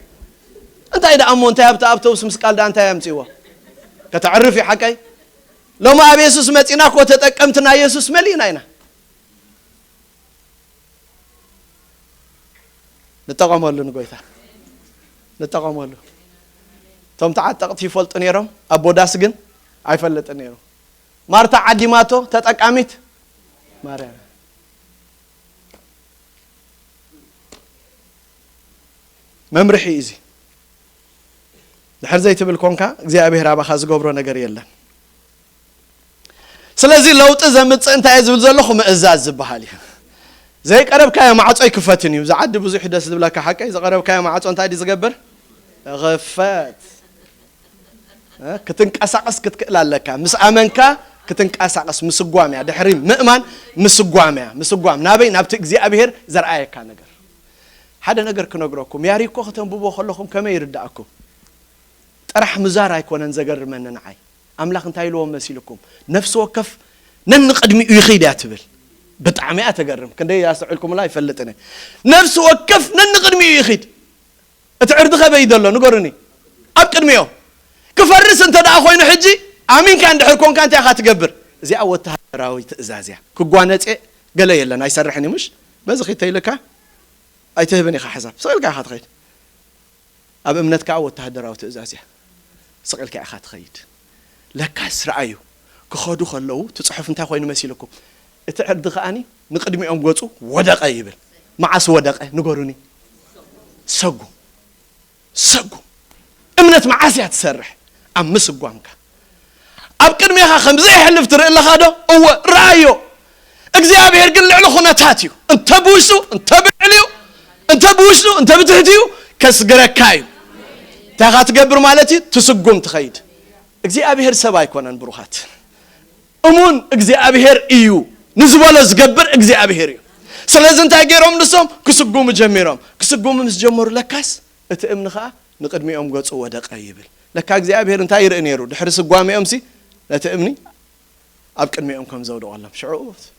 እንታይ ደኣ እሞ፣ እንታይ ኣብቲ ኣውቶቡስ ምስቃል ደኣ እንታይ ኣምጺእዎ? ከተዕርፍ እዩ ሓቀይ። ሎሚ ኣብ የሱስ መጺና እኮ ተጠቀምቲ ናይ የሱስ መሊእና ኢና። ንጠቐመሉ ንጎይታ። ንጠቐመሉ። እቶም ተዓጠቕቲ ይፈልጡ ነይሮም፣ ኣቦ ዳስ ግን ኣይፈልጥን ነይሩ። ማርታ ዓዲማቶ ተጠቃሚት ማርያም። መምርሒ እዩ እዚ። ድሕር ዘይትብል ኮንካ እግዚኣብሔር ኣባኻ ዝገብሮ ነገር የለን። ስለዚ ለውጢ ዘምጽእ እንታይ እየ ዝብል ዘለኹ? ምእዛዝ ዝበሃል እዩ። ዘይቀረብካዮ ማዕጾ ኣይክፈትን እዩ። እዚ ዓዲ ብዙሕ ደስ ዝብለካ ሓቀይ፣ ዝቐረብካዮ ማዕጾ እንታይ ድዩ ዝገብር? ይኽፈት። እ? ክትንቀሳቐስ ክትክእል ኣለካ። ምስ ኣመንካ ክትንቀሳቐስ ምስጓም እያ። ድሕሪ ምእማን ምስጓም እያ። ምስጓም ናበይ? ናብቲ እግዚኣብሔር ዘርኣየካ ነገር። ሓደ ነገር ክነግረኩም፣ ያሪኮ ከተንብቦ ከለኹም ከመይ ይርዳእኩም? ጥራሕ ምዛር ኣይኮነን ዘገርመኒ ንዓይ። ኣምላኽ እንታይ ኢልዎም መሲልኩም? ነፍሲ ወከፍ ነንቕድሚኡ ይኸይድ እያ ትብል። ብጣዕሚ እያ ተገርም። ክንደይ ኣስተውዒልኩምላ ኣይፈልጥን እየ። ነፍሲ ወከፍ ነንቕድሚኡ ይኸይድ። እቲ ዕርዲ ከበይ ዘሎ ንገሩኒ? ኣብ ቅድሚኦም። ክፈርስ እንተ ደኣ ኮይኑ ሕጂ ኣሚንካ እንድሕር ኮንካ እንታይ ኢኻ ትገብር? እዚኣ ወተሃደራዊ ትእዛዝ እያ። ክጓነጽ እየ፣ ገለ የለን፣ ኣይሰርሕን እዩ፣ ምሽ? በዚ ኺድ ተይልካ ኣይትህብን ኢኻ ሓሳብ። ስቕ ኢልካ ኢኻ ትኸይድ። ኣብ እምነትካ ወተሃደራዊ ትእዛዝ እያ። ስቕ ኢልካ ኢኻ ትኸይድ። ለካስ ረኣዩ፣ ክኸዱ ከለዉ እቲ ጽሑፍ እንታይ ኮይኑ መሲልኩም? እቲ ዕርዲ ከኣኒ ንቕድሚኦም ገጹ ወደቐ ይብል። መዓስ ወደቐ? ንገሩኒ። ሰጉም። ሰጉም። እምነት መዓስ እያ ትሰርሕ? ኣብ ምስጓምካ። ኣብ ቅድሜኻ ከም ዘይሕልፍ ትርኢ ኣለኻ ዶ? እወ፣ ረኣዮ። እግዚኣብሔር ግን ልዕሊ ኩነታት እዩ። እንተ ብውሽጡ፣ እንተ ብልዕሊኡ፣ እንተ ብውሽጡ፣ እንተ ብትሕቲኡ፣ ከስግረካ እዩ። እንታይ ኢኻ ትገብር ማለት እዩ? ትስጉም ትኸይድ። እግዚኣብሔር ሰብ ኣይኮነን ብሩኻት። እሙን እግዚኣብሔር እዩ። ንዝበሎ ዝገብር እግዚኣብሔር እዩ። ስለዚ እንታይ ገይሮም ንሶም? ክስጉሙ ጀሚሮም። ክስጉሙ ምስ ጀመሩ ለካስ እቲ እምኒ ኸዓ ንቕድሚኦም ገጹ ወደቐ ይብል። ለካ እግዚኣብሔር እንታይ ይርኢ ነይሩ? ድሕሪ ስጓሜኦምሲ ነቲ እምኒ ኣብ ቅድሚኦም ከም ዘውደቐሎም። ሽዑ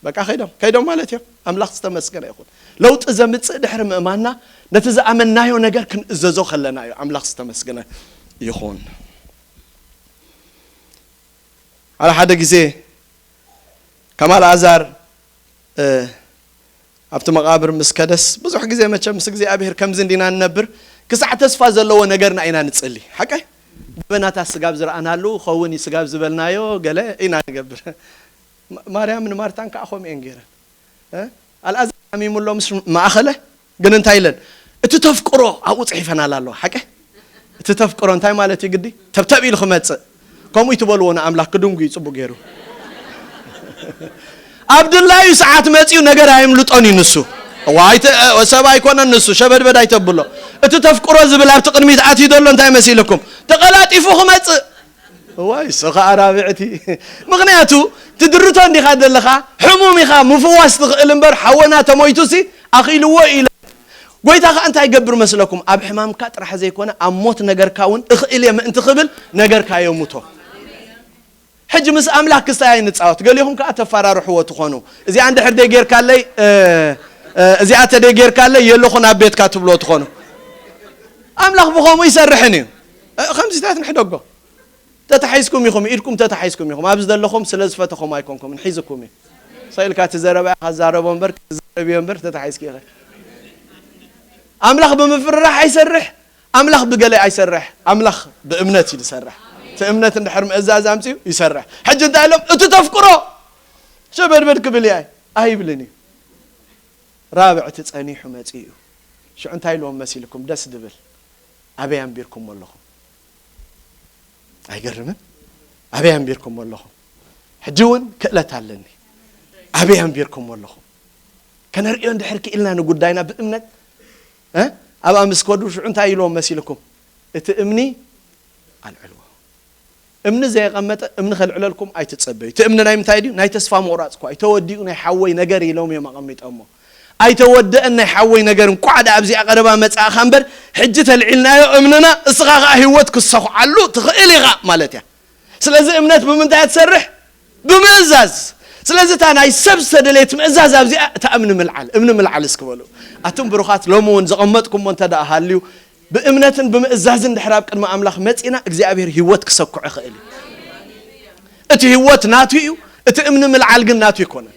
በቃ ከይዶም፣ ከይዶም ማለት እዮም። ኣምላኽ ዝተመስገነ ይኹን። ለውጢ ዘምጽእ ድሕሪ ምእማንና ነቲ ዝኣመንናዮ ነገር ክንእዘዞ ከለና እዩ። ኣምላኽ ዝተመስገነ ይኹን። ሓደ ሓደ ግዜ ከም ኣልኣዛር፣ እ፣ ኣብቲ መቓብር ምስ ከደስ፣ ብዙሕ ግዜ መቸም ምስ እግዚኣብሔር ከምዚ እንዲና ንነብር፣ ክሳዕ ተስፋ ዘለዎ ነገርና ኢና ንጽሊ። ሓቀይ? ደበናታት ስጋብ ዝረኣናሉ፣ ኸውን እዩ ስጋብ ዝበልናዮ፣ ገለ ኢና ንገብር። ማ-፣ ማርያምን ማርታን ከዓ ከምኡ እየን ገይረን። እ? ኣልኣዛር ሓሚሙ ኣሎ ምስ ማእኸለ፣ ግን እንታይ ኢለን? እቲ ተፍቅሮ ኣብኡ ጽሒፈናላ ኣለዋ። ሓቀይ? እቲ ተፍቅሮ እንታይ ማለት እዩ? ግዲ ተብተብ ኢሉ ክመጽእ። ከምኡ ይትበልዎ ንኣምላኽ ክድንጉ እዩ ጽቡቅ ገይሩ። ኣብ ድላዩ ሰዓት መጺኡ ነገር ኣየምልጦን እዩ ንሱ። ዋይ ተ-፣ ሰብ ኣይኮነን ንሱ፣ ሸበድበድ ኣይተብሎ። እቲ ተፍቅሮ ዝብል ኣብቲ ቅድሚት ኣትዩ ዘሎ እንታይ መሲልኩም? ተቐላጢፉ ክመጽእ። ዋይ፣ እሱ ኸዓ ራብዕቲ። ምኽንያቱ፣ ትድርቶ እንዲኻ ዘለኻ፣ ሕሙም ኢኻ፣ ምፍዋስ ትኽእል እምበር፣ ሓወና ተሞይቱሲ፣ ኣኽኢልዎ ኢለ። ጎይታ ኸዓ እንታይ ይገብር መስለኩም? ኣብ ሕማምካ ጥራሕ ዘይኮነ፣ ኣብ ሞት ነገርካ እውን እኽእል እየ ምእንቲ ክብል፣ ነገርካ የሙቶ። ሕጂ ምስ ኣምላኽ ክስታይ ኣይንጻወት። ገሊኹም ከኣ ተፈራርሕዎ ትኾኑ። እዚኣ እንድሕር ደይ ጌርካለይ፣ እ፣ እ፣ እዚኣ ተደይ ጌርካለይ የለኹን ኣብ ቤትካ ትብሎ ትኾኑ። ኣምላኽ ብኸምኡ ይሰርሕን እዩ። እ፣ ከምዚታት ንሕደጎ። ተታሒዝኩም ኢኹም፣ ኢድኩም ተታሒዝኩም ኢኹም። ኣብዚ ዘለኹም ስለ ዝፈተኹም ኣይኮንኩምን፣ ሒዝኩም እዩ። ሰኢልካ እቲ ዘረባ ኢኻ ዛረቦ እምበር፣ ክዛረብ እዮ እምበር፣ ተታሒዝኪ ኢኸ። ኣምላኽ ብምፍርራሕ ኣይሰርሕ፣ ኣምላኽ ብገለ ኣይሰርሕ፣ ኣምላኽ ብእምነት እዩ ዝሰርሕ። እቲ እምነት እንድሕር ምእዛዝ ኣምፅኡ ይሰርሕ። ሕጂ እንታይ ኢሎም? እቲ ተፍቅሮ ሸበድበድ ክብል እየ ኣይብልን እዩ። ራብዕቲ ጸኒሑ መፂኡ እዩ። ሽዑ እንታይ ኢልዎም መሲልኩም? ደስ ድብል። ኣበይ ኣንቢርኩሞ ኣለኹም? ኣይገርምን? ኣበይ ኣንቢርኩሞ ኣለኹም? ሕጂ እውን ክእለት ኣለኒ። ኣበይ ኣንቢርኩሞ ኣለኹም? ከነርእዮ እንድሕር ክኢልና ንጉዳይና ብእምነት፣ እ? ኣብኣ ምስ ከዱ ሽዑ እንታይ ኢልዎም መሲልኩም? እቲ እምኒ ኣልዕልዎ። እምኒ ዘየቐመጠ እምኒ ከልዕለልኩም ኣይትጸበዩ። እቲ እምኒ ናይ ምንታይ ድዩ? ናይ ተስፋ ምቑራጽ እኳ እዩ። ተወዲኡ ናይ ሓወይ ነገር ኢሎም እዮም ኣቐሚጦሞ። ኣይተወደአን ናይ ሓወይ ነገር፣ እንቋዕ ደኣ ኣብዚኣ ቀረባ መጻእኻ እምበር፣ ሕጂ ተልዒልናዮ እምንና፣ እስኻ ኸኣ ህይወት ክሰኹዓሉ ትኽእል ኢኻ ማለት እያ። ስለዚ እምነት ብምንታይ እያ ትሰርሕ? ብምእዛዝ። ስለዚ እታ ናይ ሰብ ዝተደለየት ምእዛዝ ኣብዚኣ፣ እታ እምኒ ምልዓል፣ እምኒ ምልዓል እስኪ በሉ። ኣቱም ብሩኻት፣ ሎሚ እውን ዘቐመጥኩሞ እንተ ደኣ ሃልዩ፣ ብእምነትን ብምእዛዝን ድሕር ኣብ ቅድሚ ኣምላኽ መጺና፣ እግዚኣብሔር ህይወት ክሰኩዕ ይኽእል እዩ። እቲ ህይወት ናቱ እዩ፣ እቲ እምኒ ምልዓል ግን ናቱ ኣይኮነን።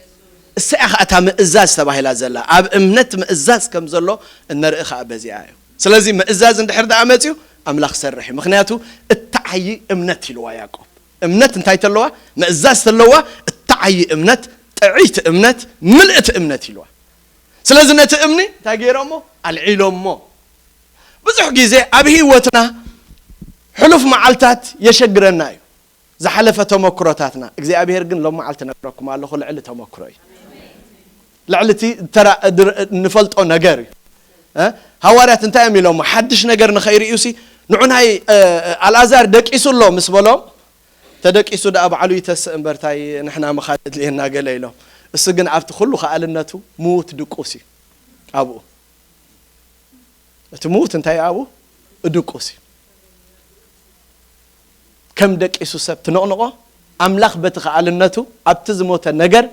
እሳ እያ ኸኣ እታ ምእዛዝ ተባሂላ ዘላ፣ ኣብ እምነት ምእዛዝ ከም ዘሎ እነርኢ ኸኣ በዚኣ እዩ። ስለዚ ምእዛዝ እንድሕር ደኣ መጺኡ፣ ኣምላኽ ሰርሕ እዩ። ምኽንያቱ እትዓዪ እምነት ኢልዋ ያዕቆብ። እምነት እንታይ ተለዋ? ምእዛዝ ተለዋ፣ እትዓዪ እምነት፣ ጥዕይቲ እምነት፣ ምልእቲ እምነት ኢልዋ። ስለዚ ነቲ እምኒ እንታይ ገይሮሞ? ኣልዒሎሞ። ብዙሕ ግዜ ኣብ ህይወትና ሕሉፍ መዓልታት የሸግረና እዩ። ዝሓለፈ ተመክሮታትና። እግዚኣብሔር ግን ሎም መዓልቲ ነግረኩም ኣለኹ፣ ልዕሊ ተመክሮ እዩ። ልዕሊ እቲ ተራ-፣ ድር-፣ ንፈልጦ ነገር እዩ። እ? ሃዋርያት እንታይ እዮም ኢሎሞ? ሓድሽ ነገር ንኸይርእዩሲ፣ ንዑ ናይ፣ እ፣ ኣልኣዛር ደቂሱ ኣሎ ምስ በሎም፣ ተደቂሱ ደኣ ባዕሉ ይተስእ እምበር፣ ታይ ንሕና ምኻድ ኣድልየና ገለ ኢሎም። እሱ ግን ኣብቲ ኩሉ ከኣልነቱ ምዉት ድቁስ እዩ ኣብኡ። እቲ ምዉት እንታይ ኣብኡ? ድቁስ እዩ። ከም ደቂሱ ሰብ ትነቕንቖ፣ ኣምላኽ በቲ ከኣልነቱ ኣብቲ ዝሞተ ነገር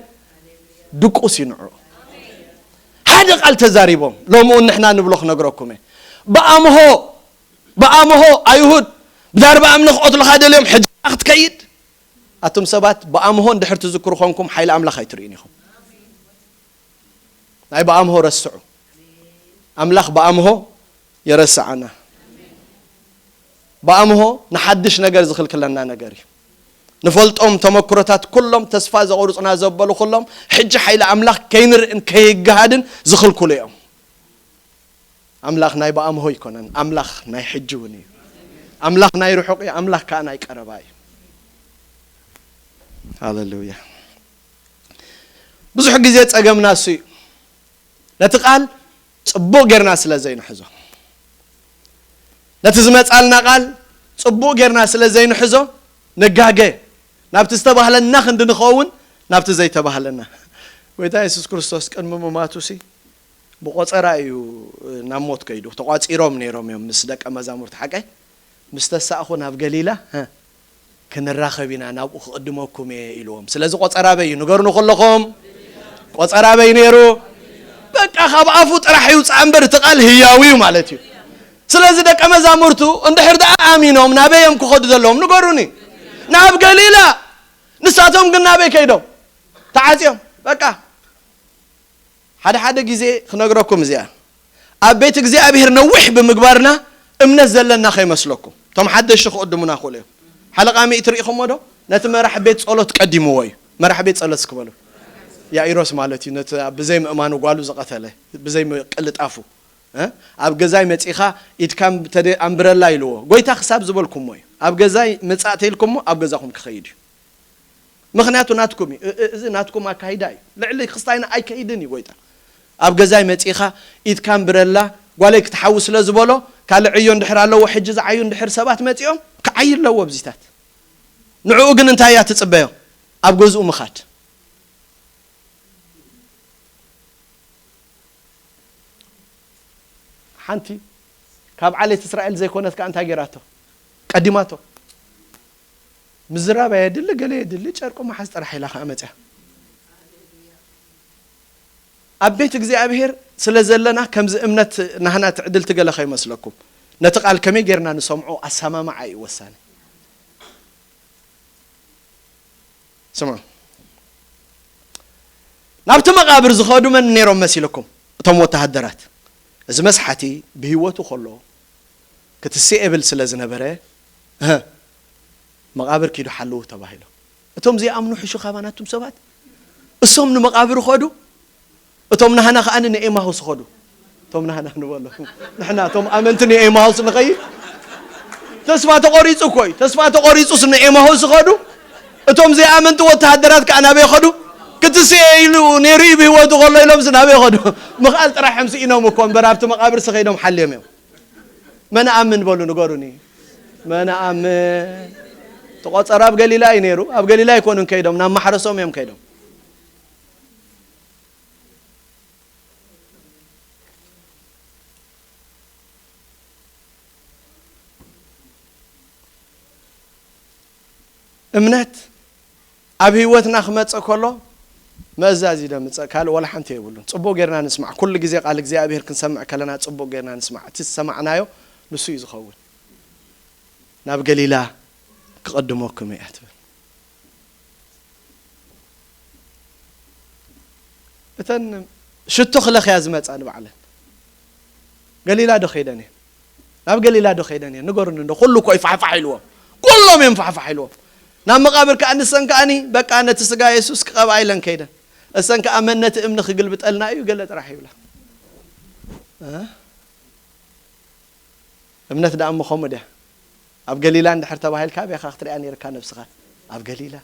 ድቁስ እዩ ንዕኡ። ሓደ ቃል ተዛሪቦም፣ ሎሚ እውን ንሕና ንብሎ ክነግረኩም እየ። ብኣምሆ፣ ብኣምሆ ኣይሁድ ብዳርባ እምኒ ክቐትሉኻ ደልዮም፣ ሕጂ ከኣ ክትከይድ? ኣቱም ሰባት፣ ብኣምሆ እንድሕር ትዝክሩ ኾንኩም፣ ሓይሊ ኣምላኽ ኣይትርእዩን ኢኹም። ናይ ብኣምሆ ረስዑ። ኣምላኽ ብኣምሆ የረስዓና። ብኣምሆ ንሓድሽ ነገር ዝኽልክለና ነገር እዩ። ንፈልጦም ተመክሮታት ኩሎም ተስፋ ዘቑርጹና ዘበሉ ኩሎም፣ ሕጂ ሓይሊ ኣምላኽ ከይንርእን ከይገሃድን ዝኽልክሉ እዮም። ኣምላኽ ናይ ብኣምሆ ኣይኮነን፣ ኣምላኽ ናይ ሕጂ እውን እዩ። ኣምላኽ ናይ ርሑቕ እዩ፣ ኣምላኽ ከኣ ናይ ቀረባ እዩ። ሃሌሉያ። ብዙሕ ግዜ ጸገምና እሱ እዩ። ነቲ ቃል ጽቡቕ ጌርና ስለ ዘይንሕዞ፣ ነቲ ዝመጻልና ቃል ጽቡቕ ጌርና ስለ ዘይንሕዞ፣ ንጋገ። ናብቲ ዝተባህለና ክንዲ ንኸውን፣ ናብቲ ዘይተባህለና። ጎይታ የሱስ ክርስቶስ ቅድሚ ምማቱሲ ብቆጸራ እዩ ናብ ሞት ከይዱ። ተቋጺሮም ነይሮም እዮም ምስ ደቀ መዛሙርቲ፣ ሓቀይ? ምስ ተሳእኹ ናብ ገሊላ፣ ሀ፣ ክንራኸብ ኢና፣ ናብኡ ክቕድመኩም እየ ኢልዎም። ስለዚ ቆጸራ ኣበይ እዩ? ንገሩኒ ኩለኹም። ቆጸራ ኣበይ ነይሩ? በቃ ካብ ኣፉ ጥራሕ ይውጻእ እምበር እቲ ቃል ህያው እዩ ማለት እዩ። ስለዚ ደቀ መዛሙርቱ እንድሕር ደኣ ኣሚኖም ናበይ እዮም ክኸዱ ዘለዎም? ንገሩኒ። ናብ ገሊላ። ንሳቶም ግን ናበይ ከይዶም? ተዓጽዮም። በቃ ሓደ ሓደ ግዜ ክነግረኩም እዚኣ፣ ኣብ ቤት እግዚኣብሔር ነዊሕ ብምግባርና እምነት ዘለና ከይመስለኩም። እቶም ሓደሽቲ ክቕድሙና ክእሉ እዮም። ሓለቓ ሚእቲ ርኢኹሞ ዶ? ነቲ መራሕ ቤት ጸሎት ቀዲምዎ እዩ። መራሕ ቤት ጸሎት እስኪ በሉ። ያኢሮስ ማለት እዩ፣ ነቲ ብዘይ ምእማኑ ጓሉ ዝቐተለ፣ ብዘይ ምቅልጣፉ። እ? ኣብ ገዛይ መጺኻ ኢድካ ተደ-፣ ኣንብረላ ኢልዎ። ጎይታ ክሳብ ዝበልኩሞ እዩ። ኣብ ገዛይ ምጻእ ተይልኩሞ ኣብ ገዛኹም ክኸይድ እዩ። ምኽንያቱ ናትኩም እዩ። እ-፣ እ-፣ እዚ ናትኩም ኣካይዳ እዩ። ልዕሊ ክስታይና ኣይከይድን እዩ ጎይታ። ኣብ ገዛይ መጺኻ ኢድካ እምብረላ ጓለይ ክትሓዊ ስለ ዝበሎ፣ ካልእ ዕዮ እንድሕር ኣለዎ፣ ሕጂ ዝዓዩ እንድሕር ሰባት መጺኦም፣ ክዓይ ኣለዎ ኣብዚታት። ንዕኡ ግን እንታይ እያ ትጽበዮ? ኣብ ገዝኡ ምኻድ። ሓንቲ ካብ ዓሌት እስራኤል ዘይኮነት ከኣ እንታይ ገይራቶ? ቀዲማቶ። ምዝራብ ኣየድሊ፣ ገለ የድሊ፣ ጨርቁ መሓዝ ጥራሕ ኢላ ከኣ መጽያ። ኣብ ቤት እግዚኣብሔር ስለ ዘለና ከምዚ እምነት ናህና ትዕድልቲ ገለ ከይመስለኩም። ነቲ ቃል ከመይ ጌርና ንሰምዖ ኣሰማምዓ እዩ ወሳኒ። ስምዑ። ናብቲ መቓብር ዝኸዱ መን ነይሮም መሲልኩም? እቶም ወተሃደራት። እዚ መስሓቲ ብህይወቱ ከሎ ክትስኤ ብል ስለ ዝነበረ፣ እህ፣ መቓብር ኪዱ ሓልዉ ተባሂሉ። እቶም ዘይኣምኑ ሕሹ ካባና እቶም ሰባት፣ እሶም ንመቓብር ኸዱ፣ እቶም ናህና ከኣ ንኤማሁስ ኸዱ። እቶም ናህና ንበሎ። ንሕና እቶም ኣመንቲ ንኤማሁስ ንኸይድ። ተስፋ ተቖሪጹ እኮ እዩ። ተስፋ ተቖሪጹስ ንኤማሁስ ኸዱ። እቶም ዘይኣመንቲ ወተሃደራት ከኣ ናበይ ኸዱ? ክትስኤ ኢሉ ነይሩ እዩ ብህይወቱ ከሎ ኢሎምስ ናበይ ኸዱ? ምኽኣል ጥራሕ እዮም ስኢኖም እኮ እምበር ኣብቲ መቓብርሲ ኸይዶም ሓልዮም እዮም። መን ኣምን በሉ ንገሩኒ። መን ኣምን? ተቖጸረ ኣብ ገሊላ እዩ ነይሩ። ኣብ ገሊላ ኣይኮኑን ከይዶም፣ ናብ ማሕረሶም እዮም ከይዶም። እምነት ኣብ ህይወትና ክመጽእ ከሎ መእዛዝ እዩ ደምጸእ፣ ካልእ ዋላ ሓንቲ የብሉን። ጽቡቕ ጌርና ንስማዕ። ኩሉ ግዜ ቃል እግዚኣብሔር ክንሰምዕ ከለና ጽቡቕ ጌርና ንስማዕ። እቲ ዝሰማዕናዮ ንሱ እዩ ዝኸውን። ናብ ገሊላ ክቐድመኩም እየ ትብል። እተን ሽቶ ክለኽያ ዝመጻ ንባዕለን ገሊላ ዶ ከይደን እየን? ናብ ገሊላ ዶ ከይደን እየን? ንገሩኒ እንዶ። ኩሉ እኮ እዩ ፋሕፋሕ ኢልዎም። ኩሎም እዮም ፋሕፋሕ ኢልዎም። ናብ መቓብር ከኣ ንሰን ከኣኒ በቃ ነቲ ስጋ የሱስ ክቐብኣ ኢለን ከይደን። እሰን ከኣ መን ነቲ እምኒ ክግልብጠልና እዩ ገለ ጥራሕ ይብላ። እ? እምነት ደኣ እሞ ከምኡ ድያ? ኣብ ገሊላ እንድሕር ተባሂልካ ኣበይ ኢኻ ክትሪኣ ነይርካ ነብስኻ? ኣብ ገሊላ።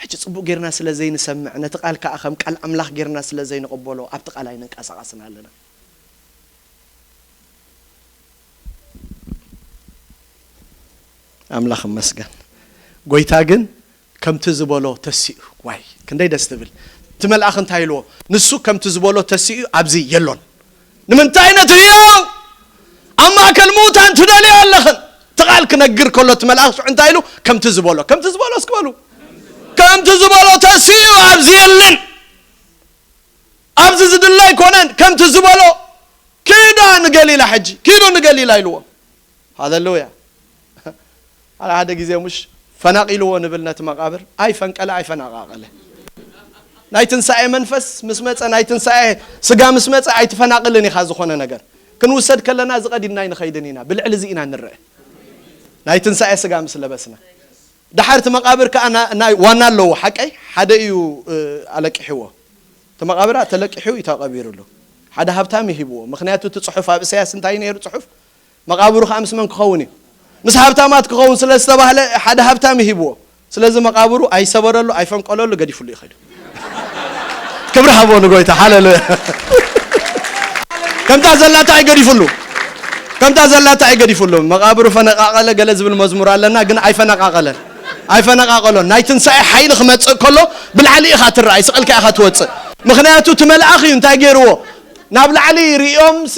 ሕጂ ጽቡቕ ጌርና ስለ ዘይንሰምዕ፣ ነቲ ቃል ከኣ ከም ቃል ኣምላኽ ጌርና ስለ ዘይንቕበሎ፣ ኣብቲ ቃል ኣይንንቀሳቐስን ኣለና። ኣምላኽ ይመስገን። ጎይታ ግን ከምቲ ዝበሎ ተሲኡ። ዋይ፣ ክንደይ ደስ ትብል። እቲ መልኣኽ እንታይ ኢልዎ? ንሱ ከምቲ ዝበሎ ተሲኡ ኣብዚ የሎን። ንምንታይ ነቲ ህያው ኣብ ማእከል ምዉታን ትደልዮ ኣለኽን? እቲ ቃል ክነግር ከሎ እቲ መልኣኽ ሽዑ እንታይ ኢሉ? ከምቲ ዝበሎ። ከምቲ ዝበሎ እስኪ በሉ። ከምቲ ዝበሎ ተሲኡ ኣብዚ የለን። ኣብዚ ዝድለ ኣይኮነን። ከምቲ ዝበሎ ኪዳ ንገሊላ ሕጂ። ኪዱ ንገሊላ ኢልዎ። ሃሌሉያ። ሓደ ሓደ ግዜ ሙሽ ፈናቒልዎ ንብል ነቲ መቓብር። ኣይፈንቀለ ኣይፈናቓቐለ። ናይ ትንሳኤ መንፈስ ምስ መጸ፣ ናይ ትንሳኤ ስጋ ምስ መጸ ኣይትፈናቕልን ኢኻ ዝኾነ ነገር። ክንውሰድ ከለና እዚ ቀዲድና ኣይንኸይድን ኢና። ብልዕሊ እዚ ኢና ንርአ። ናይ ትንሳኤ ስጋ ምስ ለበስና። ደሓር እቲ መቓብር ከኣ ና-፣ ናይ ዋና ኣለዎ። ሓቀይ ሓደ እዩ፣ እ፣ ኣለቂሕዎ። እቲ መቓብር ተለቂሑ እዩ ተቐቢሩሉ። ሓደ ሃብታም ይሂብዎ። ምኽንያቱ እቲ ጽሑፍ ኣብ እሳያስ እንታይ ነይሩ ጽሑፍ? መቓብሩ ከኣ ምስ መን ክኸውን እዩ? ምስ ሃብታማት ክኸውን ስለ ዝተባህለ ሓደ ሃብታም ይሂብዎ። ስለዚ መቓብሩ ኣይሰበረሉ፣ ኣይፈንቀለሉ፣ ገዲፍሉ ይኸዱ። ክብሪ ሃቦ ንጎይታ። ሃሌሉያ። ከምታ ዘላታ ኣይገዲፍሉ። ከምታ ዘላታ ኣይገዲፍሉ። መቓብሩ ፈነቃቐለ ገለ ዝብል መዝሙር ኣለና፣ ግን ኣይፈነቃቐለን። ኣይፈነቃቐሎን። ናይ ትንሳኤ ሓይሊ ክመጽእ ከሎ ብላዕሊ ኢኻ ትረኣይ፣ ስቕልካ ኢኻ ትወጽእ። ምኽንያቱ እቲ መልኣኽ እዩ እንታይ ገይርዎ? ናብ ላዕሊ ሪኦም ሲ፣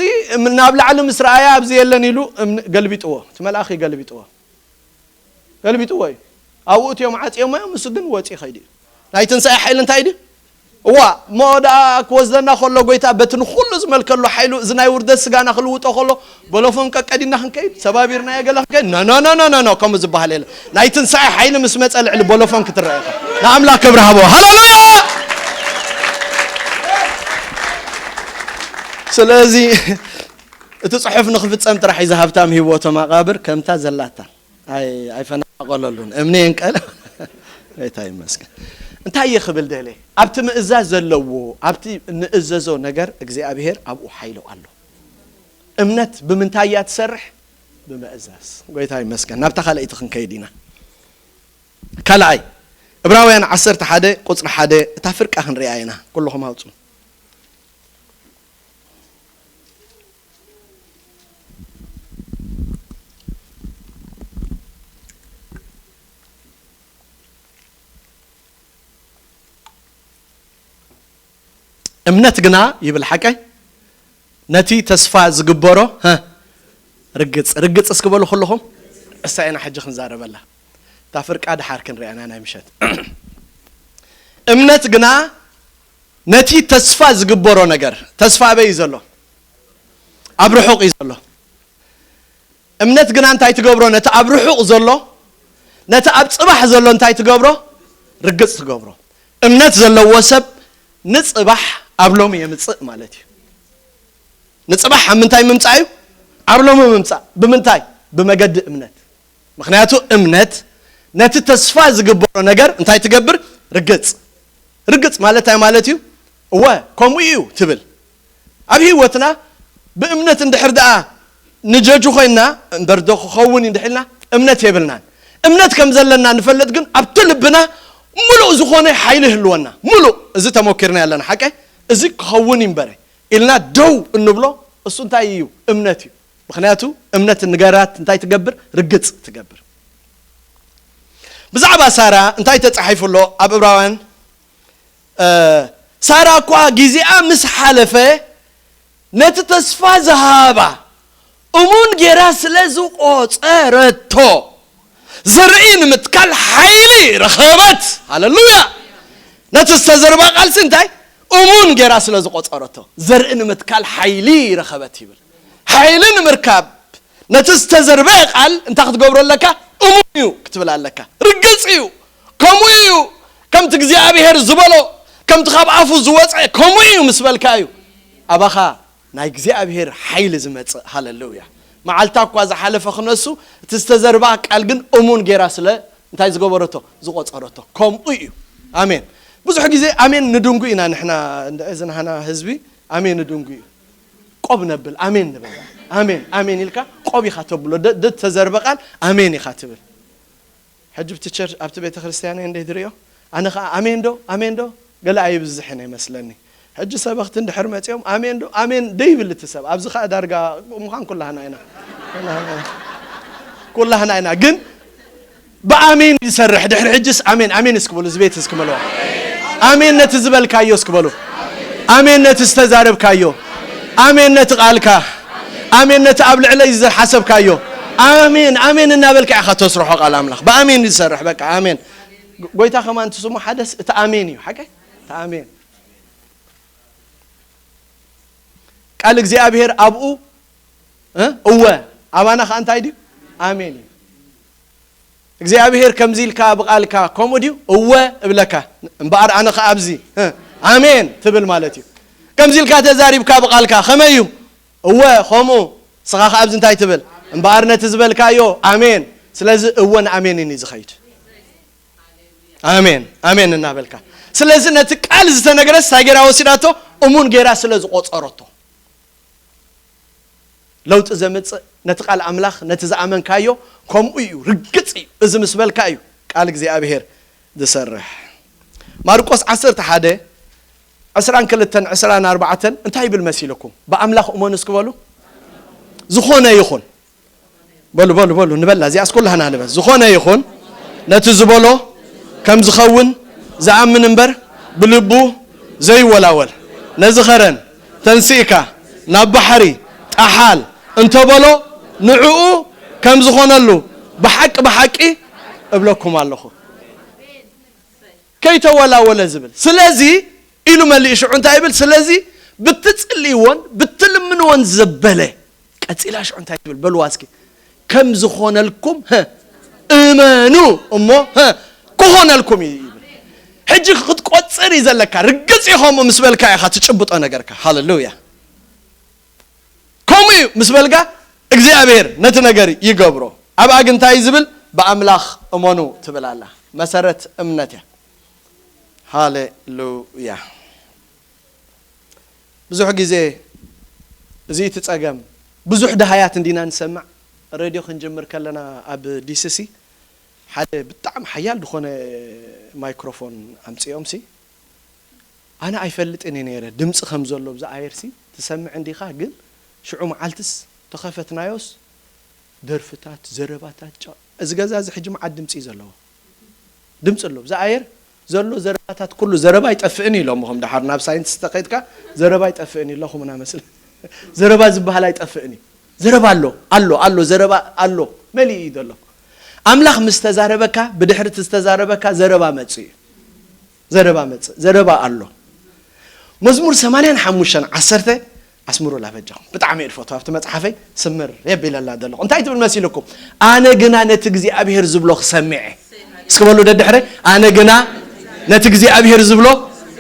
ናብ ላዕሊ ምስ ረኣያ ኣብዚ የለን ኢሉ እምኒ ገልቢጥዎ። እቲ መልኣኽ እዩ ገልቢጥዎ። ገልቢጥዎ እዩ። ኣብኡ እትዮም ዓጽዮሞ እዮም፣ እሱ ግን ወጺኡ ኸይዱ እዩ። ናይ ትንሳኤ ሓይሊ እንታይ ድዩ? እዋ፣ እሞ ደኣ ክወስደና ከሎ ጎይታ በቲ ንኹሉ ዝመልከሉ ሓይሉ እዚ ናይ ውርደት ስጋና ክልውጦ ከሎ በሎፎን ቀቀዲና ክንከይድ፣ ሰባቢርናዮ ገለ ክንከይድ፣ ኖ፣ ኖ፣ ኖ፣ ከምኡ ዝበሃል የለ። ናይ ትንሳኤ ሓይሊ ምስ መጸ ልዕሊ በሎፎን ክትረአ ኢኻ። ንኣምላኽ ክብሪ ሃቦ። ሃሌሉያ! ስለዚ እቲ ጽሑፍ ንኽፍጸም ጥራሕ እዩ፣ እዚ ሃብታም ሂብዎ እቶም መቓብር ከምታ ዘላታ። ኣይ-፣ ኣይፈናቐለሉን። እምኒ የንቀል። ጎይታ ይመስገን። እንታይ እየ ክብል ደለ? ኣብቲ ምእዛዝ ዘለዎ፣ ኣብቲ ንእዘዞ ነገር እግዚኣብሔር ኣብኡ ሓይሉ ኣሎ። እምነት ብምንታይ እያ ትሰርሕ? ብምእዛዝ። ጎይታ ይመስገን። ናብታ ካልኣይቲ ክንከይድ ኢና። ካልኣይ፣ ዕብራውያን ዓሰርተ ሓደ ቁጽሪ ሓደ፣ እታ ፍርቃ ክንሪኣ ኢና። ኩልኹም ኣውጹ። እምነት ግና ይብል ሓቀይ ነቲ ተስፋ ዝግበሮ ርግጽ ርግጽ እስኪ በሉ ኩልኹም። እሳ ኢና ሕጂ ክንዛረበላ። እታ ፍርቃ ድሓር ክንሪኣና ናይ ምሸት። እምነት ግና ነቲ ተስፋ ዝግበሮ ነገር፣ ተስፋ ኣበይ እዩ ዘሎ? ኣብ ርሑቕ እዩ ዘሎ። እምነት ግና እንታይ ትገብሮ? ነቲ ኣብ ርሑቕ ዘሎ፣ ነቲ ኣብ ጽባሕ ዘሎ እንታይ ትገብሮ? ርግጽ ትገብሮ። እምነት ዘለዎ ሰብ ንጽባሕ ኣብ ሎሚ የምጽእ ማለት እዩ። ንጽባሕ ኣብ ምንታይ ምምጻእ እዩ? ኣብ ሎሚ ምምጻእ። ብምንታይ? ብመገዲ እምነት። ምኽንያቱ እምነት ነቲ ተስፋ ዝግበሮ ነገር እንታይ ትገብር? ርግጽ። ርግጽ ማለት እንታይ ማለት እዩ? እወ፣ ከምኡ እዩ ትብል። ኣብ ህይወትና ብእምነት እንድሕር ደኣ ንጀጁ ኮይንና እምበር ዶ ክኸውን እዩ እንድሕልና እምነት የብልናን። እምነት ከም ዘለና ንፈልጥ ግን ኣብቲ ልብና ምሉእ ዝኾነ ሓይሊ ህልወና። ምሉእ፣ እዚ ተመኪርና ያለና ሓቀ፣ እዚ ክኸውን እዩ እምበረ ኢልና ደው እንብሎ እሱ እንታይ እዩ? እምነት እዩ። ምኽንያቱ እምነት ንገራት እንታይ ትገብር? ርግጽ ትገብር። ብዛዕባ ሳራ እንታይ ተጻሒፉ ኣሎ ኣብ ዕብራውያን? እ፣ ሳራ እኳ ግዜኣ ምስ ሓለፈ ነቲ ተስፋ ዝሃባ እሙን ጌራ ስለ ዝቆጸረቶ ዘርኢ ንምትካል ሓይሊ ረኸበት። ሃሌሉያ! ነቲ ዝተዘርባ ቃልሲ እንታይ? እሙን ጌራ ስለ ዝቆጸረቶ ዘርኢ ንምትካል ሓይሊ ረኸበት ይብል። ሓይሊ ንምርካብ ነቲ ዝተዘርበ ቃል እንታይ ክትገብሮ ኣለካ? እሙን እዩ ክትብል ኣለካ። ርግጽ እዩ። ከምኡ እዩ። ከምቲ እግዚኣብሔር ዝበሎ፣ ከምቲ ካብ ኣፉ ዝወፀ ከምኡ እዩ ምስ በልካ እዩ ኣባኻ ናይ እግዚኣብሔር ሓይሊ ዝመጽእ። ሃሌሉያ። መዓልታ እኳ ዝሓለፈ ክነሱ እቲ ዝተዘርባ ቃል ግን እሙን ጌራ ስለ እንታይ ዝገበረቶ? ዝቆጸረቶ። ከምኡ እዩ። ኣሜን። ብዙሕ ግዜ ኣሜን ንድንጉ ኢና ንሕና፣ እንደ እዚ ናህና ህዝቢ ኣሜን ንድንጉ እዩ። ቆብ ነብል ኣሜን ንበል። ኣሜን ኣሜን ኢልካ ቆብ ኢኻ ተብሎ። ደ- ደ ተዘርበ ቃል ኣሜን ኢኻ ትብል። ሕጂ ኣብቲ ቸርች ኣብቲ ቤተ ክርስቲያን እንደ ዝርእዮ ኣነ ኸዓ ኣሜን ዶ ኣሜን ዶ ገለ ኣይብዝሕን ይመስለኒ። ሕጂ ሰበኽቲ እንድሕር መጺኦም ኣሜን ዶ ኣሜን ደይብል እቲ ሰብ ኣብዚ ኸዓ ዳርጋ ምዃን ኩላህና ኢና። ኩላህና ኢና። ኩላህና ኢና ግን ብኣሜን ይሰርሕ። ድሕሪ ሕጅስ ኣሜን ኣሜን እስኪ በሉ። እዚ ቤት እስኪ መልዋ። ኣሜን ነቲ ዝበልካዮ እስኪ በሉ። ኣሜን ነቲ ዝተዛረብካዮ። ኣሜን ነቲ ቃልካ። ኣሜን ነቲ ኣብ ልዕለይ ዝሓሰብካዮ። ኣሜን ኣሜን እናበልካ ኢኻ ተስርሖ ቃል ኣምላኽ። ብኣሜን ይሰርሕ በቃ ኣሜን። ጎይታ ከማን ትስሙ ሓደስ እቲ ኣሜን እዩ። ሓቀ እቲ ኣሜን። ቃል እግዚኣብሔር ኣብኡ እ? እወ ኣባና ኸዓ እንታይ ድዩ? ኣሜን እዩ። እግዚኣብሔር ከምዚ ኢልካ ብቓልካ ከምኡ ድዩ? እወ እብለካ። እምበኣር ኣነ ኸዓ ኣብዚ እ? ኣሜን ትብል ማለት እዩ። ከምዚ ኢልካ ተዛሪብካ ብቓልካ ከመይ እዩ? እወ ከምኡ። ንስኻ ኸዓ ኣብዚ እንታይ ትብል? እምበኣር ነቲ ዝበልካዮ ኣሜን። ስለዚ እወን ኣሜንን እዩ ዝኸይድ። ኣሜን ኣሜን እናበልካ። ስለዚ ነቲ ቃል ዝተነገረስ እንታይ ገይራ ወሲዳቶ? እሙን ገይራ ስለ ዝቆጸረቶ። ለውጢ ዘምጽእ ነቲ ቃል ኣምላኽ ነቲ ዝኣመንካዮ ከምኡ እዩ፣ ርግጽ እዩ። እዚ ምስ በልካ እዩ ቃል እግዚኣብሔር ዝሰርሕ። ማርቆስ ዓሰርተ ሓደ ዕስራን ክልተን ዕስራን ኣርባዕተን እንታይ ይብል መሲልኩም? ብኣምላኽ እመኑ እስኪ በሉ። ዝኾነ ይኹን በሉ በሉ በሉ ንበላ እዚኣስ ኩላህና ንበል። ዝኾነ ይኹን ነቲ ዝበሎ ከም ዝኸውን ዝኣምን እምበር ብልቡ ዘይወላወል። ነዚ ኸረን ተንሲእካ ናብ ባሕሪ ጣሓል እንተበሎ ንዕኡ ከም ዝኾነሉ ብሓቂ ብሓቂ እብለኩም ኣለኹ። ከይተወላወለ ዝብል። ስለዚ ኢሉ መሊኡ ሽዑ እንታይ ይብል? ስለዚ ብትጽልይዎን ብትልምንዎን ዘበለ ቀጺላ ሽዑ እንታይ ትብል? በልዋ እስኪ። ከም ዝኾነልኩም፣ ህ፣ እመኑ እሞ፣ ህ፣ ክኾነልኩም እዩ ይብል። ሕጂ ክትቆጽር እዩ ዘለካ። ርግጽ እዩ ከምኡ ምስ በልካ ኢኻ ትጭብጦ ነገርካ። ሃሌሉያ። ከምኡ እዩ ምስ በልካ እግዚኣብሔር ነቲ ነገር ይገብሮ። ኣብኣ ግን እንታይ ዝብል? ብኣምላኽ እመኑ ትብል ኣላ። መሰረት እምነት እያ። ሃሌሉያ። ብዙሕ ግዜ እዚ እቲ ጸገም፣ ብዙሕ ደሃያት እንዲና ንሰምዕ። ሬድዮ ክንጅምር ከለና ኣብ ዲሲሲ ሓደ ብጣዕሚ ሓያል ዝኾነ ማይክሮፎን ኣምጺኦምሲ ኣነ ኣይፈልጥን እየ ነይረ ድምፂ ከም ዘሎ ብዛ ኣየርሲ ትሰምዕ እንዲኻ ግን ሽዑ መዓልትስ ተኸፈትናዮስ ደርፍታት ዘረባታት ጫ እዚ ገዛ እዚ ሕጂ መዓት ድምፂ እዩ ዘለዎ ድምፂ ኣሎ ብዛ ኣየር ዘሎ ዘረባታት ኩሉ ዘረባ ኣይጠፍእን እዩ ኢሎምኹም። ደሓር ናብ ሳይንስ ተኸይድካ ዘረባ ኣይጠፍእን እዩ ኣለኹምና መስል ዘረባ ዝበሃል ኣይጠፍእን እዩ። ዘረባ ኣሎ ኣሎ ኣሎ ዘረባ ኣሎ መሊኡ እዩ ዘሎ። ኣምላኽ ምስ ተዛረበካ ብድሕሪ እቲ ዝተዛረበካ ዘረባ መጽእ እዩ። ዘረባ መጽእ ዘረባ ኣሎ። መዝሙር ሰማንያን ሓሙሽተን ዓሰርተ ኣስምሩ ላበጃኹም። ብጣዕሚ እየ ዝፈትዋ ኣብቲ መጽሓፈይ ስምር የቢለላ ዘለኹ። እንታይ ትብል መሲልኩም? ኣነ ግና ነቲ እግዚኣብሔር ዝብሎ ክሰምዐ። እስኪ በሉ ደድሕረ ኣነ ግና ነቲ እግዚኣብሔር ዝብሎ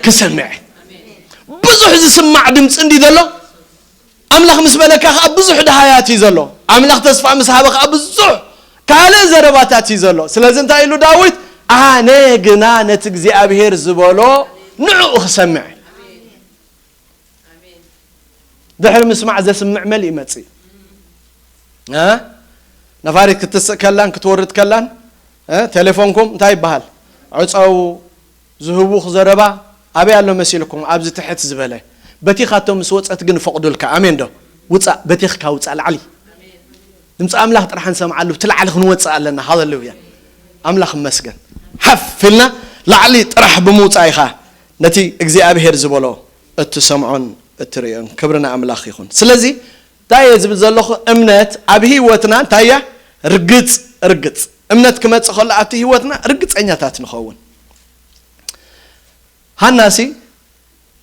ክሰምዐ። ብዙሕ ዝስማዕ ድምፂ እንዲ ዘሎ ኣምላኽ ምስ በለካ ከዓ ብዙሕ ድሃያት እዩ ዘሎ። ኣምላኽ ተስፋ ምስ ሃበ ከዓ ብዙሕ ካልእ ዘረባታት እዩ ዘሎ። ስለዚ እንታይ ኢሉ ዳዊት? ኣነ ግና ነቲ እግዚኣብሔር ዝበሎ ንዕኡ ክሰምዕ። ድሕሪ ምስማዕ ዘስምዕ መሊእ ይመጽእ። እ? ነፋሪት ክትስእ ከላን ክትወርድ ከላን እ? ቴሌፎንኩም እንታይ ይበሃል? ዕፀው ዝህቡኽ ዘረባ ኣበይ ኣሎ መሲልኩም? ኣብዚ ትሕት ዝበለ በቲኻቶ ምስ ወፀት ግን ፈቕዱልካ። ኣሜን ዶ? ውፃእ፣ በቲኽካ ውፃእ ላዕሊ። ድምፂ ኣምላኽ ጥራሕ ንሰምዓሉ፣ ብቲ ላዕሊ ክንወፅእ ኣለና። ሃሌሉያ። ኣምላኽ ይመስገን። ሓፍ ኢልና ላዕሊ ጥራሕ ብምውፃእ ኢኻ ነቲ እግዚኣብሔር ዝበሎ እትሰምዖን እትርእዮን። ክብሪ ንኣምላኽ ይኹን። ስለዚ እንታይ እየ ዝብል ዘለኹ? እምነት ኣብ ህይወትና እንታይ እያ? ርግፅ፣ ርግፅ። እምነት ክመፅእ ከሎ ኣብቲ ህይወትና ርግፀኛታት ንኸውን። ሃናሲ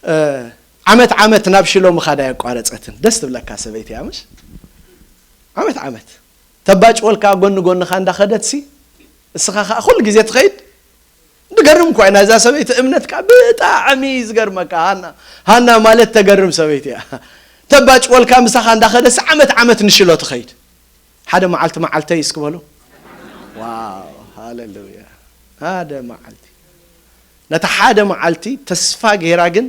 እ፣ ዓመት ዓመት ናብ ሽሎ ምኻድ ኣየቋረፀትን። ደስ ትብለካ ሰበይቲ እያ፣ ምሽ? ዓመት ዓመት ተባጭወልካ ጎኒ ጎንኻ እንዳኸደትሲ፣ እስኻ ከዓ ኩሉ ግዜ ትኸይድ። ዝገርም እኳ እዩ ናይዛ ሰበይቲ እምነት ከዓ ብጣዕሚ እዩ ዝገርመካ። ሃና፣ ሃና ማለት ተገርም ሰበይቲ እያ። ተባጭወልካ ምሳኻ እንዳኸደትሲ ዓመት ዓመት ንሽሎ ትኸይድ። ሓደ መዓልቲ መዓልተይ እስኪ በሉ። ዋው፣ ሃሌሉያ። ሓደ መዓልቲ። ነቲ ሓደ መዓልቲ ተስፋ ገይራ ግን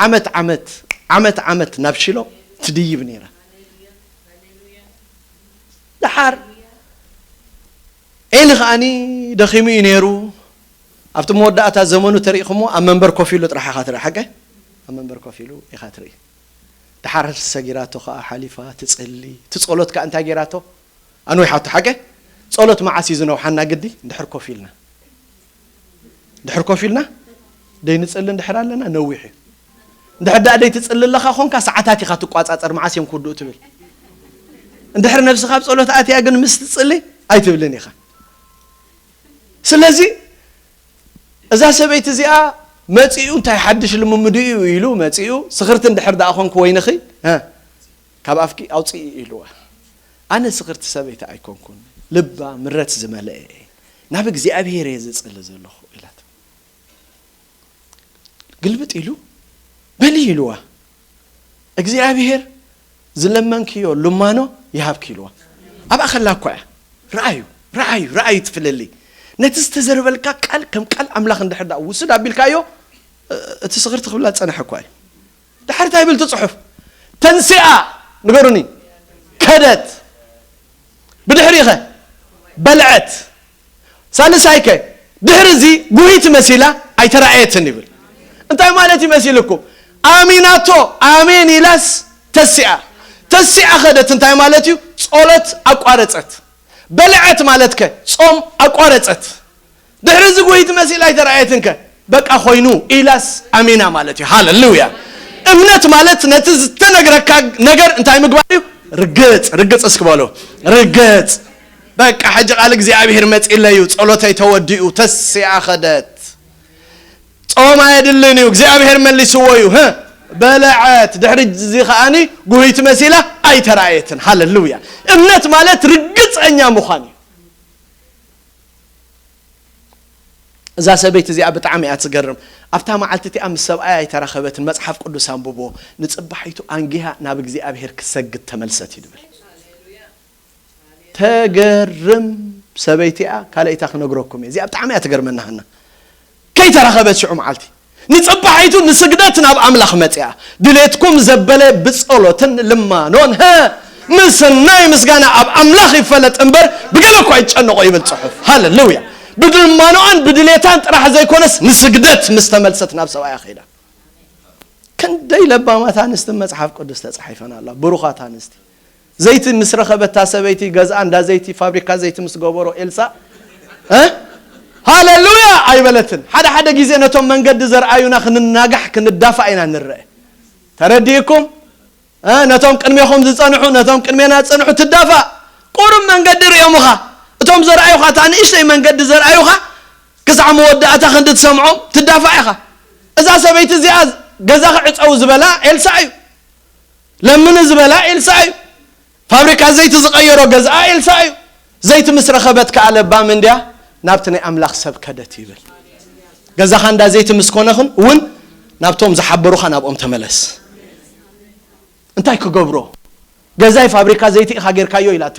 ዓመት ዓመት፣ ዓመት ዓመት ናብ ሽሎ ትድይብ ነይራ። ደሓር ኤሊ ከዓኒ ደኺሙ እዩ ነይሩ። ኣብቲ መወዳእታ ዘመኑ ተሪእኹሞ ኣብ መንበር ኮፍ ኢሉ ጥራሕ ኢኻ ትርኢ። ሓቀ? ኣብ መንበር ኮፍ ኢሉ ኢኻ ትርኢ። ደሓር ሰጊራቶ ከዓ ሓሊፋ ትጽሊ። እቲ ጸሎት ከዓ እንታይ ገይራቶ? ኣንዊሓቶ። ሓቀ? ጸሎት መዓስ እዩ ዝነውሓና ግዲ? እንድሕር ኮፍ ኢልና። እንድሕር ኮፍ ኢልና ደይንጽሊ እንድሕር ኣለና ነዊሕ እዩ። እንድሕር ደኣ ደይትጽሊ ኣለኻ ኾንካ ሰዓታት ኢኻ ትቋጻጸር፣ መዓስ እዮም ክውድኡ ትብል። እንድሕር ነብስኻ ኣብ ጸሎት ኣትያ ግን ምስ ትጽሊ ኣይትብልን ኢኻ። ስለዚ እዛ ሰበይቲ እዚኣ መጺኡ እንታይ ሓድሽ ልምምዱ እዩ ኢሉ መጺኡ፣ ስኽርቲ እንድሕር ደኣ ኾንኩ ወይንኺ፣ እ፣ ካብ ኣፍኪ ኣውጽኢ ኢልዋ። ኣነ ስኽርቲ ሰበይቲ ኣይኮንኩን፣ ልባ ምረት ዝመልአ እየ። ናብ እግዚኣብሔር እየ ዝጽሊ ዘለኹ ኢላቶ። ግልብጥ ኢሉ በሊ ኢልዋ። እግዚኣብሔር ዝለመንክዮ ልማኖ ይሃብኪ ኢልዋ። ኣብኣ ከላ እኳ እያ። ረኣዩ፣ ረኣዩ፣ ረኣዩ ትፍለሊ። ነቲ ዝተዘርበልካ ቃል ከም ቃል ኣምላኽ እንድሕር ደኣ ውስድ ኣቢልካዮ፣ እ-፣ እቲ ስኽርቲ ክብላ ዝጸንሐ እኳ እዩ። ድሓር እንታይ ይብል እቲ ጽሑፍ? ተንሲኣ፣ ንገሩኒ፣ ከደት። ብድሕሪኸ? በልዐት። ሳልሳይከ? ድሕሪ እዚ ጉሂት መሲላ ኣይተራእየትን ይብል። እንታይ ማለት እዩ መሲልኩም? ኣሚናቶ፣ ኣሜን ኢላስ ተሲኣ። ተሲኣ ኸደት እንታይ ማለት እዩ? ጸሎት ኣቋረጸት። በልዐት ማለት ከ? ጾም ኣቋረጸት። ድሕሪ እዚ ጉሂት መሲላ ኣይተራእየትን ከ? በቃ ኮይኑ ኢላስ ኣሚና ማለት እዩ። ሃሌሉያ። እምነት ማለት ነቲ ዝተነግረካ ነገር እንታይ ምግባር እዩ? ርግጽ፣ ርግጽ እስኪ በሉ። ርግጽ። በቃ ሕጂ ቃል እግዚኣብሔር መጺለዩ፣ ጸሎተይ ተወዲኡ፣ ተሲኣ ኸደት። ጾም ኣየድልን እዩ፣ እግዚኣብሔር መሊስዎ እዩ። ህ፣ በለዐት። ድሕሪ እዚ ከኣኒ ጉሂት መሲላ ኣይተራእየትን። ሃሌሉያ። እምነት ማለት ርግጸኛ ምዃን እዩ። እዛ ሰበይቲ እዚኣ ብጣዕሚ እያ ትገርም። ኣብታ መዓልቲ እቲኣ ምስ ሰብኣያ ኣይተራኸበትን። መጽሓፍ ቅዱስ ኣንብቦ። ንጽባሒቱ ኣንጊሃ ናብ እግዚኣብሔር ክሰግድ ተመልሰት እዩ ድብል። ተገርም ሰበይቲ እያ። ካልኣይታ ክነግረኩም እየ። እዚኣ ብጣዕሚ እያ ትገርመና ሃና። ከይተራኸበት ሽዑ መዓልቲ ንጽባሒቱ ንስግደት ናብ ኣምላኽ መጺኣ። ድሌትኩም ዘበለ ብጸሎትን ልማኖን፣ ሀ፣ ምስ ናይ ምስጋና ኣብ ኣምላኽ ይፈለጥ እምበር ብገለ እኳ ይጨነቆ ይብል ጽሑፍ። ሃሌሉያ። ብልማኖኣን ብድሌታን ጥራሕ ዘይኮነስ ንስግደት ምስ ተመልሰት ናብ ሰብኣያ ኸይዳ። ክንደይ ለባማት ኣንስቲ መጽሓፍ ቅዱስ ተጻሒፈን ኣላ። ብሩኻት ኣንስቲ። ዘይቲ ምስ ረኸበታ ሰበይቲ ገዝኣ እንዳ ዘይቲ ፋብሪካ ዘይቲ ምስ ገበሮ ኤልሳ፣ እ? ሃሌሉያ ኣይበለትን። ሓደ ሓደ ግዜ ነቶም መንገዲ ዘርኣዩና ክንናጋሕ ክንዳፋእ ኢና ንርአ። ተረዲእኩም? እ፣ ነቶም ቅድሜኹም ዝጸንሑ፣ ነቶም ቅድሜና ዝጸንሑ ትዳፋእ። ቁሩብ መንገዲ ርእዮምኻ። እቶም ዘርኣዩኻ፣ እታ ንእሽተይ መንገዲ ዘርኣዩኻ፣ ክሳዕ መወዳእታ ክንዲ ትሰምዖም ትዳፋእ ኢኻ። እዛ ሰበይቲ እዚኣ ገዛኺ ዕጸው ዝበላ ኤልሳዕ እዩ። ለምኒ ዝበላ ኤልሳዕ እዩ። ፋብሪካ ዘይቲ ዝቐየሮ ገዝኣ ኤልሳዕ እዩ። ዘይቲ ምስ ረኸበት ከኣ ለባም እንድያ ናብቲ ናይ ኣምላኽ ሰብ ከደት ይብል። ገዛኻ እንዳ ዘይቲ ምስ ኮነኽን እውን ናብቶም ዝሓበሩኻ ናብኦም ተመለስ። እንታይ ክገብሮ? ገዛይ ፋብሪካ ዘይቲ ኢኻ ጌርካዮ ኢላቶ።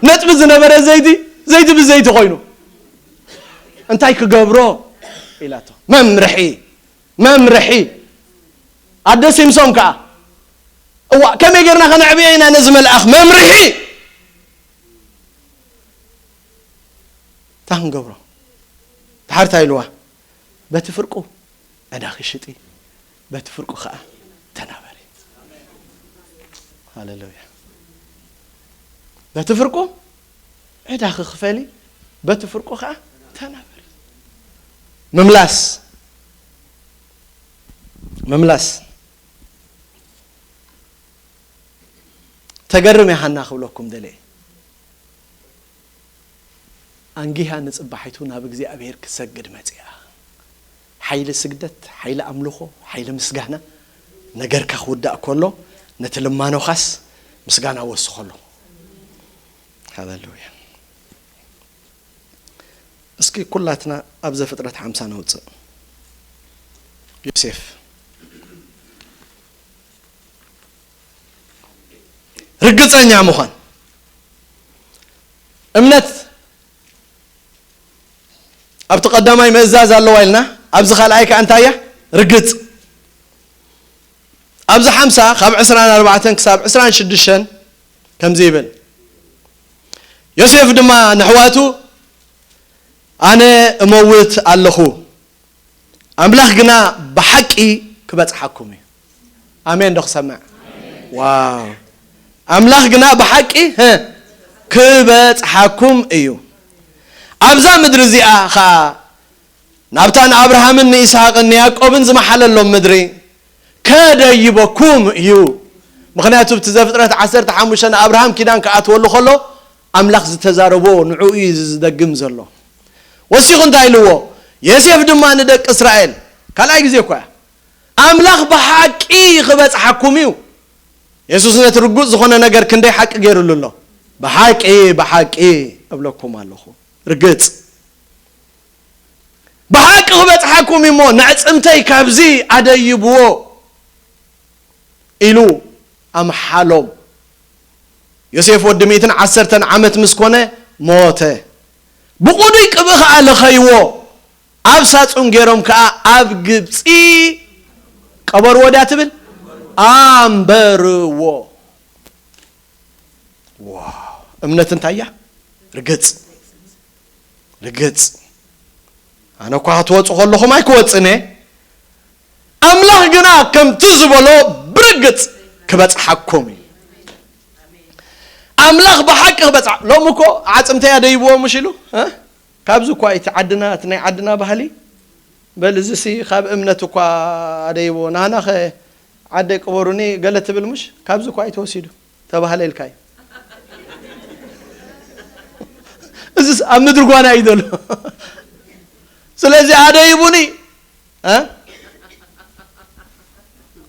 ነጥቢ ዝነበረ ዘይቲ፣ ዘይቲ ብዘይቲ ኮይኑ። እንታይ ክገብሮ ኢላቶ። መምርሒ፣ መምርሒ። ኣደ ሲምሶን ከኣ፣ እዋ፣ ከመይ ጌርና ከነዕብዮ ኢና ነዚ መልኣኽ? መምርሒ። እንታይ ክንገብሮ? ድሓር እንታይ ኢልዋ? በቲ ፍርቁ ዕዳኺ ሽጢ፣ በቲ ፍርቁ ኸዓ ተናበሪ። ሃሌሉያ። በቲ ፍርቁ ዕዳኺ ክፈሊ፣ በቲ ፍርቁ ኸዓ ተናበሪ። ምምላስ፣ ምምላስ። ተገርም እያ ሃና ክብለኩም ደልየ። ኣንጊሃ ንጽባሒቱ ናብ እግዚኣብሔር ክሰግድ መጺኣ። ሓይሊ ስግደት፣ ሓይሊ ኣምልኾ፣ ሓይሊ ምስጋና ነገርካ ክውዳእ ከሎ ነቲ ልማኖኻስ ምስጋና ወስኸሉ። ሃሌሉያ። እስኪ ኩላትና ኣብ ዘፍጥረት ሓምሳ ነውጽእ። ዮሴፍ ርግጸኛ ምዃን። እምነት ኣብቲ ቀዳማይ ምእዛዝ ኣለዋ ኢልና፣ ኣብዚ ካልኣይ ከኣ እንታይ እያ? ርግጽ። ኣብዚ ሓምሳ ካብ ዕስራን ኣርባዕተን ክሳብ ዕስራን ሽዱሽተን ከምዚ ይብል፣ ዮሴፍ ድማ ንሕዋቱ፣ ኣነ እመውት ኣለኹ፣ ኣምላኽ ግና ብሓቂ ክበጽሓኩም እዩ። ኣሜን ዶ ክሰምዕ? ዋው። ኣምላኽ ግና ብሓቂ፣ ህ፣ ክበጽሓኩም እዩ። ኣብዛ ምድሪ እዚኣ ኸኣ ናብታ ንኣብርሃምን ንይስሃቅን ንያዕቆብን ዝመሓለሎም ምድሪ ከደይበኩም እዩ። ምኽንያቱ፣ እቲ ዘፍጥረት ዓሰርተ ሓሙሽተ ንኣብርሃም ኪዳን ክኣትወሉ ከሎ፣ ኣምላኽ ዝተዛረቦ ንዕኡ እዩ ዝደግም ዘሎ። ወሲኹ እንታይ ኢልዎ? ዮሴፍ ድማ ንደቂ እስራኤል፣ ካልኣይ ግዜ እኳ እያ፣ ኣምላኽ ብሓቂ ክበጽሓኩም እዩ። የሱስ ነቲ ርጉጽ ዝኾነ ነገር ክንደይ ሓቂ ገይሩሉ ኣሎ። ብሓቂ፣ ብሓቂ እብለኩም ኣለኹ። ርግጽ። ብሓቂ ክበጽሓኩም እሞ፣ ነዕጽምተይ ካብዚ ኣደይብዎ ኢሉ ኣምሓሎም። ዮሴፍ ወዲ ሚእትን ዓሰርተን ዓመት ምስ ኮነ ሞተ። ብቑዱይ ቅብኢ ኸኣ ለኸይዎ፣ ኣብ ሳጹን ገይሮም ከኣ ኣብ ግብጺ ቀበርዎ ድያ ትብል? ኣንበርዎ። ዋው! እምነት እንታይ እያ? ርግጽ። ርግጽ። ኣነ እኳ ክትወጹ ከለኹም ኣይክወጽን እየ። ኣምላኽ ግና ከምቲ ዝበሎ ብርግጽ ክበጽሓኩም እዩ። ኣምላኽ ብሓቂ ክበጽሓ-፣ ሎም እኮ ዓጽምተይ ኣደይብዎ ምሽ ኢሉ፣ እ? ካብዚ እኳ እቲ ዓድና፣ እቲ ናይ ዓድና ባህሊ፣ በል እዚሲ ካብ እምነት እኳ ኣደይብዎ፣ ናህናኸ ዓደይ ቅበሩኒ ገለ ትብል ምሽ? ካብዚ እኳ እዩ ተወሲዱ ተባህለ ኢልካ እዩ። እዚስ ኣብ ምድሪ ጓና እዩ ዘሎ። ስለዚ ኣደይቡኒ፣ እ?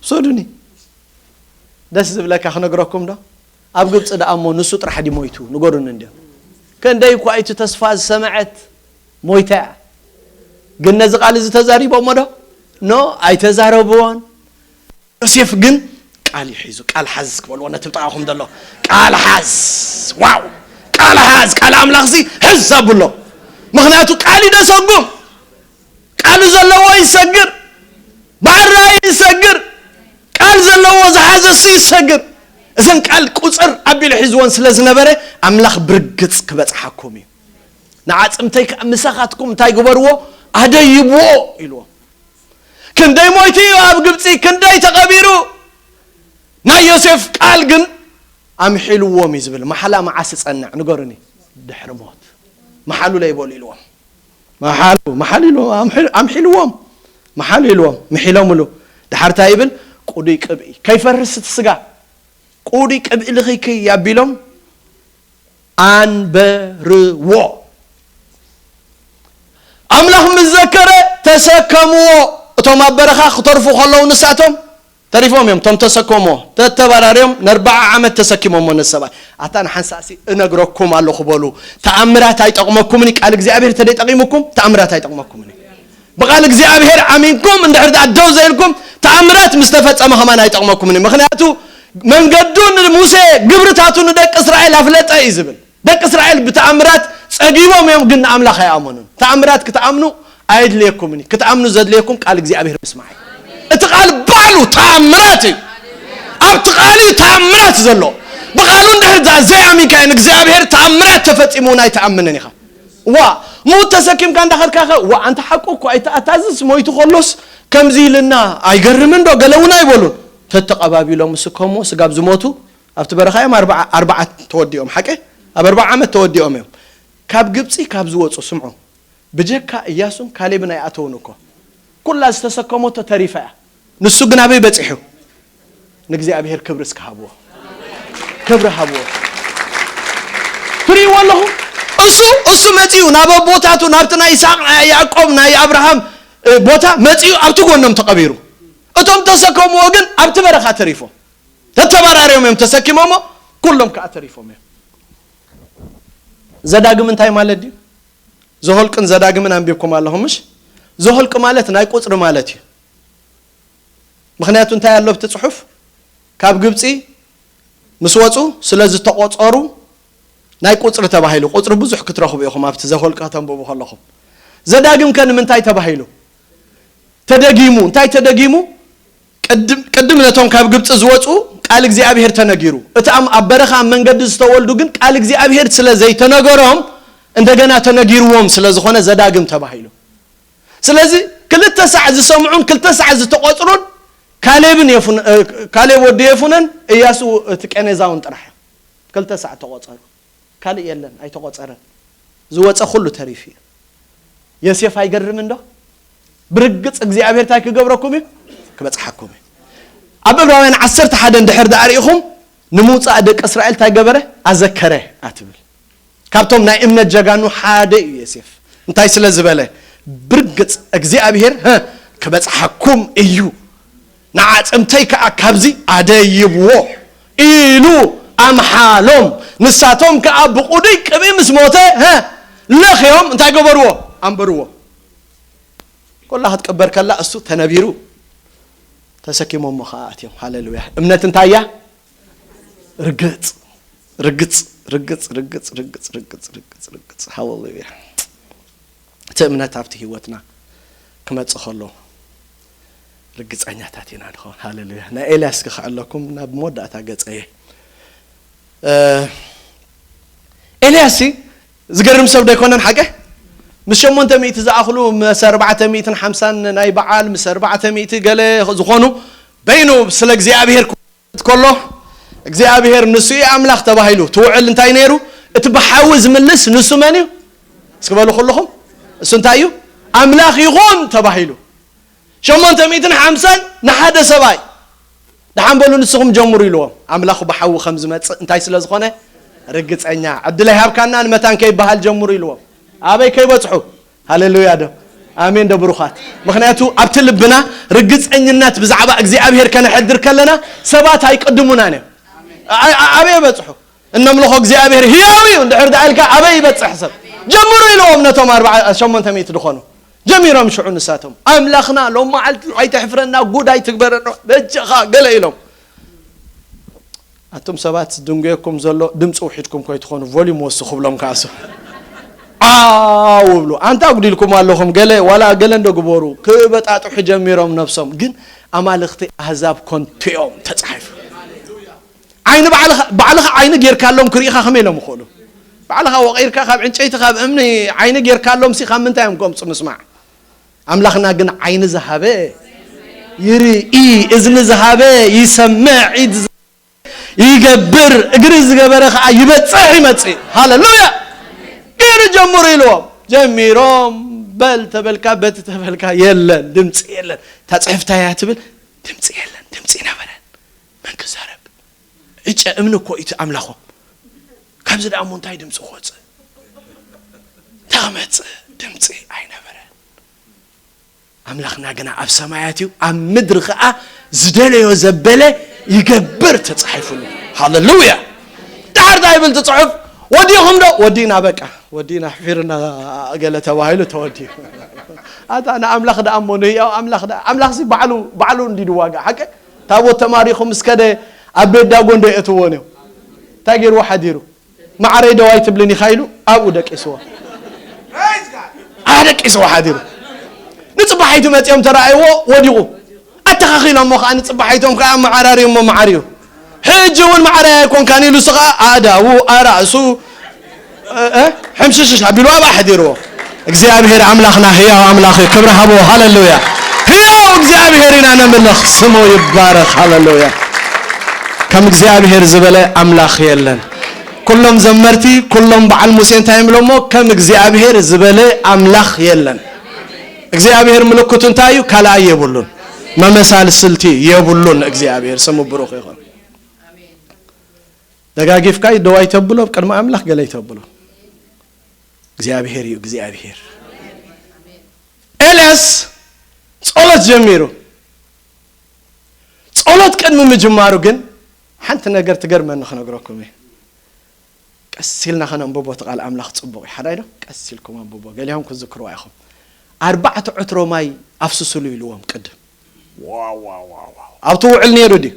ውሰዱኒ። ደስ ዝብለካ ክነግረኩም ዶ? ኣብ ግብጺ ደኣ እሞ ንሱ ጥራሕ ድዩ ሞይቱ? ንገሩኒ እንድዮም። ክንደይ እኳ እቲ ተስፋ ዝሰምዐት ሞይታ እያ። ግን ነዚ ቃል እዚ ተዛሪቦሞ ዶ? ኖ፣ ኣይተዛረብዎን። ዮሴፍ ግን ቃል እዩ ሒዙ። ቃል ሓዝ ክበልዎ ነቲ ብጥቓኹም ዘሎ። ቃል ሓዝ። ዋው! ቃል ሓዝ። ቃል ኣምላኽ እዚ ሕዝ ኣብሎ። ምኽንያቱ ቃል እዩ ደሰጉም። ቃሉ ዘለዎ ይሰግር፣ ባዕራይ ይሰግር፣ ቃል ዘለዎ ዝሓዘ እሱ ይሰግር። እዘን ቃል ቁጽር ኣቢሉ ሒዝወን ስለ ዝነበረ፣ ኣምላኽ ብርግጽ ክበጽሓኩም እዩ። ንዓጽምተይ ከኣ ምሳኻትኩም እንታይ ግበርዎ? ኣደይብዎ ኢልዎ። ክንደይ ሞይቱ እዩ ኣብ ግብጺ፣ ክንደይ ተቐቢሩ። ናይ ዮሴፍ ቃል ግን ኣምሒልዎም እዩ ዝብል። ማሕላ መዓስ ይጸንዕ ንገሩኒ? ድሕሪ ሞት። መሓሉ ለይበሉ ኢልዎም። መሓሉ፣ መሓሉ ኢልዎም፣ ኣምሒ-፣ ኣምሒልዎም። መሓሉ ኢልዎም፣ ምሒሎምሉ። ድሓር እንታይ ይብል? ቅዱይ ቅብኢ። ከይፈርስ እቲ ስጋ። ቅዱይ ቅብኢ ልኺኪ ኣቢሎም ኣንበርዎ። ኣምላኽ ምስ ዘከረ ተሰከምዎ። እቶም ኣብ በረኻ ክተርፉ ከለዉ ንሳቶም ተሪፎም እዮም። እቶም ተሰከምዎ ተተባራርዮም ንኣርባዓ ዓመት ተሰኪሞሞ ነቲ ሰብኣይ። ኣታ ንሓንሳእሲ እነግረኩም ኣለኹ በሉ። ተኣምራት ኣይጠቕመኩምን እዩ። ቃል እግዚኣብሔር ተደይጠቂሙኩም ተኣምራት ኣይጠቕመኩምን እዩ። ብቃል እግዚኣብሔር ኣሚንኩም እንድሕር ደኣ ደው ዘይልኩም ተኣምራት ምስ ተፈጸመ ከማን ኣይጠቕመኩምን እዩ። ምኽንያቱ መንገዱ ንሙሴ ግብርታቱ ንደቂ እስራኤል ኣፍለጠ እዩ ዝብል። ደቂ እስራኤል ብተኣምራት ጸጊቦም እዮም፣ ግን ንኣምላኽ ኣይኣመኑን። ተኣምራት ክትኣምኑ ኣየድልየኩምን እዩ። ክትኣምኑ ዘድልየኩም ቃል እግዚኣብሔር ምስማዕ እዩ። እቲ ቃል ባዕሉ ተኣምራት እዩ። ኣብቲ ቃል እዩ ተኣምራት ዘሎ። ብቃሉ እንድሕር ደኣ ዘይኣሚንካ ንእግዚኣብሔር ተኣምራት ተፈጺሙ እውን ኣይትኣምንን ኢኻ። ዋ፣ ሙት ተሰኪምካ እንዳኸድካኸ፣ ዋ፣ ኣንተ ሓቁ እኮ ኣይተኣታዝዝ፣ ሞይቱ ከሎስ ከምዚ ኢልና ኣይገርምን ዶ? ገለ እውን ኣይበሉን። ተተቐባቢሎም ምስ እኮ እሞ ስጋብ ዝሞቱ ኣብቲ በረኻ እዮም ኣርባዓ፣ ኣርባዓ ተወዲኦም፣ ሓቂ? ኣብ ኣርባዓ ዓመት ተወዲኦም እዮም። ካብ ግብጺ ካብ ዝወጹ፣ ስምዑ፣ ብጀካ እያሱን ካሌብን ኣይኣተውን እኮ። ኩላ ዝተሰከመቶ ተሪፋ እያ። ንሱ ግን ኣበይ በጺሑ? ንእግዚኣብሔር ክብሪ እስከ ሃብዎ። ክብሪ ሃብዎ። ትርእይዎ ኣለኹም? እሱ፣ እሱ መጺኡ ናብ ኣቦታቱ፣ ናብቲ ናይ ይስሐቅ፣ ናይ ያዕቆብ፣ ናይ ኣብርሃም፣ እ፣ ቦታ መጺኡ ኣብቲ ጎኖም ተቐቢሩ። እቶም ተሰከምዎ ግን ኣብቲ በረኻ ተሪፎም። ተተባራርዮም እዮም ተሰኪሞሞ፣ ኩሎም ከኣ ተሪፎም እዮም። ዘዳግም እንታይ ማለት ድዩ? ዘሆልቅን ዘዳግምን ኣንቢብኩም ኣለኹም፣ ምሽ? ዘሆልቅ ማለት ናይ ቁጽሪ ማለት እዩ። ምኽንያቱ እንታይ ኣሎ ኣብቲ ጽሑፍ? ካብ ግብጺ ምስ ወጹ ስለ ዝተቖጸሩ ናይ ቁጽሪ ተባሂሉ። ቁጽሪ ብዙሕ ክትረኽቡ ኢኹም ኣብቲ ዘሆልቅ ከተንብቡ ከለኹም። ዘዳግም ከ ንምንታይ ተባሂሉ? ተደጊሙ። እንታይ ተደጊሙ? ቅድም፣ ቅድም ነቶም ካብ ግብጺ ዝወጹ ቃል እግዚኣብሔር ተነጊሩ። እቲ ኣም-፣ ኣብ በረኻ ኣብ መንገዲ ዝተወልዱ ግን ቃል እግዚኣብሔር ስለ ዘይተነገሮም እንደገና ተነጊርዎም ስለ ዝኾነ ዘዳግም ተባሂሉ። ስለዚ ክልተ ሳዕ ዝሰምዑን ክልተ ሳዕ ዝተቖጽሩን ካሌብን የፉነ-፣ እ፣ ካሌብ ወዲ የፉነን እያሱ እቲ ቄኔዛውን ጥራሕ እዮም። ክልተ ሳዕ ተቖጸሩ። ካልእ የለን፣ ኣይተቖጸረን። ዝወጸ ኩሉ ተሪፉ እዩ። ዮሴፍ ኣይገርምን ዶ? ብርግጽ እግዚኣብሔር እንታይ ክገብረኩም እዩ? ክበጽሓኩም እዩ። ኣብ ዕብራውያን ዓሰርተ ሓደ እንድሕር ደኣ ርኢኹም፣ ንምውጻእ ደቂ እስራኤል እንታይ ገበረ? ኣዘከረ ኣትብል። ካብቶም ናይ እምነት ጀጋኑ ሓደ እዩ ዮሴፍ። እንታይ ስለ ዝበለ? ብርግጽ እግዚኣብሔር፣ ሀ፣ ክበጽሓኩም እዩ። ንዓጽምተይ ከኣ ካብዚ ኣደይብዎ ኢሉ ኣምሓሎም። ንሳቶም ከኣ ብቁዱይ ቅብኢ ምስ ሞተ፣ ሀ፣ ለኽዮም እንታይ ገበርዎ? ኣንበርዎ። ኮላ ክትቅበር ከላ እሱ ተነቢሩ ተሰኪሞሞ ከኣ ኣትዮም። ሃሌሉያ። እምነት እንታይ እያ? ርግጽ፣ ርግጽ፣ ርግጽ፣ ርግጽ፣ ርግጽ፣ ርግጽ፣ ርግጽ፣ ርግጽ። ሃሌሉያ። እቲ እምነት ኣብቲ ህይወትና ክመጽእ ከሎ ርግጸኛታት ኢና ንኸውን። ሃሌሉያ። ናይ ኤልያስ ክኸዕለኩም ናብ መወዳእታ ገጸየ። እ፣ ኤልያስ ሲ ዝገርም ሰብ ዶ ኣይኮነን ሓቀ? ምስ ሸሞንተ ሚእቲ ዝኣኽሉ፣ ምስ ኣርባዕተ ሚእትን ሓምሳን ናይ በዓል፣ ምስ ኣርባዕተ ሚእቲ ገለ ዝኾኑ በይኑ ስለ እግዚኣብሔር ክወት ከሎ፣ እግዚኣብሔር ንሱ እዩ ኣምላኽ ተባሂሉ። ትውዕል እንታይ ነይሩ? እቲ ብሓዊ ዝምልስ ንሱ መን እዩ? እስኪ በሉ ኩልኹም። እሱ እንታይ እዩ? ኣምላኽ ይኹን ተባሂሉ። ሸሞንተ ሚእትን ሓምሳን ንሓደ ሰብኣይ። ደሓን በሉ ንስኹም ጀምሩ ኢልዎም። ኣምላኹ ብሓዊ ከም ዝመጽእ እንታይ ስለ ዝኾነ? ርግጸኛ። ዕድል ኣይሃብካና ንመታን ከይበሃል ጀምሩ ኢልዎም። ኣበይ ከይበጽሑ? ሃሌሉያ ዶ? ኣሜን ዶ ብሩኻት? ምኽንያቱ ኣብቲ ልብና ርግጸኝነት ብዛዕባ እግዚኣብሔር ከነሕድር ከለና ሰባት ኣይቅድሙናን እዮም። ኣ-፣ ኣ-፣ ኣበይ ይበጽሑ? እነምልኾ እግዚኣብሔር ህያው እዩ እንድሕር ደኣ ኢልካ ኣበይ ይበጽሕ ሰብ? ጀምሩ ኢልዎም ነቶም ኣርባዓ፣ ሸሞንተ ሚእቲ ዝኾኑ። ጀሚሮም ሽዑ ንሳቶም፣ ኣምላኽና ሎም መዓልቲ ኣይተሕፍረና፣ ጉድ ኣይትግበረና፣ በጃኻ ገለ ኢሎም። ኣቱም ሰባት ድንጉየኩም ዘሎ ድምፂ ውሒድኩም ኮይትኾኑ ቮሊዩም ወስኹ ብሎም ከኣሱ። ዓው ብሉ። ኣንታ ኣጉዲልኩም ኣለኹም፣ ገለ ዋላ ገለ እንዶ ግበሩ። ክበጣጥሑ ጀሚሮም ነብሶም። ግን ኣማልኽቲ ኣህዛብ ኮንቱ እዮም ተጻሒፉ። ዓይኒ ባዕልኻ፣ ባዕልኻ ዓይኒ ጌርካሎም ክርኢኻ ከመይ ኢሎም ይኽእሉ? ባዕልኻ ወቒርካ ካብ ዕንጨይቲ ካብ እምኒ ዓይኒ ጌርካሎም ሲ ካብ ምንታይ እዮም ክመጹ ምስማዕ? ኣምላኽና ግን ዓይኒ ዝሃበ ይርኢ፣ እዝኒ ዝሃበ ይሰምዕ፣ ኢድ ዝ-፣ ይገብር፣ እግሪ ዝገበረ ኸዓ ይበጽሕ ይመጽእ። ሃሌሉያ! ገይሩ ጀምሩ ኢልዎም። ጀሚሮም፣ በል ተበልካ፣ በቲ ተበልካ፣ የለን፣ ድምፂ የለን። እታ ፅሕፍታ እያ ትብል፣ ድምፂ የለን፣ ድምፂ ነበረ። መን ክዛረብ? ዕጨ እምኒ እኮ እዩ እቲ ኣምላኾም። ካብዚ ደኣ እሞ እንታይ ድምፂ ክወፅእ? እንታይ ክመፅእ? ድምፂ ኣይነበረ። ኣምላኽና ግና ኣብ ሰማያት እዩ፣ ኣብ ምድሪ ኸዓ ዝደለዮ ዘበለ ይገብር ተጻሒፉሉ። ሃሌሉያ። ዳሕር እንታይ ይብል እቲ ጽሑፍ? ወዲኹም ዶ? ወዲና፣ በቃ ወዲና፣ ሕፊርና፣ ገለ ተባሂሉ ተወዲኡ። ኣታ ንኣምላኽ ደኣ እሞ፣ ንህያው ኣምላኽ ደኣ፣ ኣምላኽሲ ባዕሉ፣ ባዕሉ እንዲ ድዋጋ። ሓቂ? ታቦት ተማሪኹ ምስ ከደ ኣብ ቤት ዳጎን ዶ የእትዎን እዮም? እንታይ ገይርዎ ሓዲሩ? ማዕረይ ደዋይ ትብልን ኢኻ ኢሉ ኣብኡ ደቂስዎ። ኣደቂስዎ ሓዲሩ። ንጽባሒቱ መጺኦም ተራእይዎ፣ ወዲቑ። ኣተኻኺሎሞ ከኣ ንጽባሒቶም ከኣ መዓራርዮሞ መዓርዩ። ሕጂ እውን ማዕረይ ኣይኮንካን ኢሉ፣ እሱ ከኣ ኣእዳዉ፣ ኣራእሱ፣ እ፣ እ፣ ሕምሽሽሽ ኣቢሉ ኣብኣ ኣሕዲርዎ። እግዚኣብሔር ኣምላኽና ህያው ኣምላኽ እዩ። ክብሪ ሃቦ። ሃሌሉያ። ህያው እግዚኣብሔር ኢና ነምልኽ። ስሙ ይባረኽ። ሃሌሉያ። ከም እግዚኣብሔር ዝበለ ኣምላኽ የለን። ኩሎም ዘመርቲ፣ ኩሎም በዓል ሙሴ እንታይ ይብሎሞ? ከም እግዚኣብሔር ዝበለ ኣምላኽ የለን። እግዚኣብሔር ምልክቱ እንታይ እዩ? ካልኣይ የብሉን። መመሳል ስልቲ የብሉን። እግዚኣብሔር ስሙ ብሩኽ ይኹን። ደጋጊፍካ ደዋይ ተብሎ፣ ቅድሚ ኣምላኽ ገለ ይተብሎ። እግዚኣብሔር እዩ እግዚኣብሔር። ኤልያስ ጸሎት ጀሚሩ። ጸሎት ቅድሚ ምጅማሩ ግን ሓንቲ ነገር ትገርመኒ ክነግረኩም እየ። ቀስ ኢልና ከነንብቦ እቲ ቃል ኣምላኽ ጽቡቕ እዩ። ሓዳይ ዶ? ቀስ ኢልኩም ኣንብቦ። ገሊኹም ክትዝክርዋ ኢኹም። ኣርባዕተ ዕትሮ ማይ ኣፍስሱሉ ኢልዎም ቅድም። ዋው፣ ዋው፣ ዋው፣ ዋው። ኣብቲ ውዕል ነይሩ ድዩ?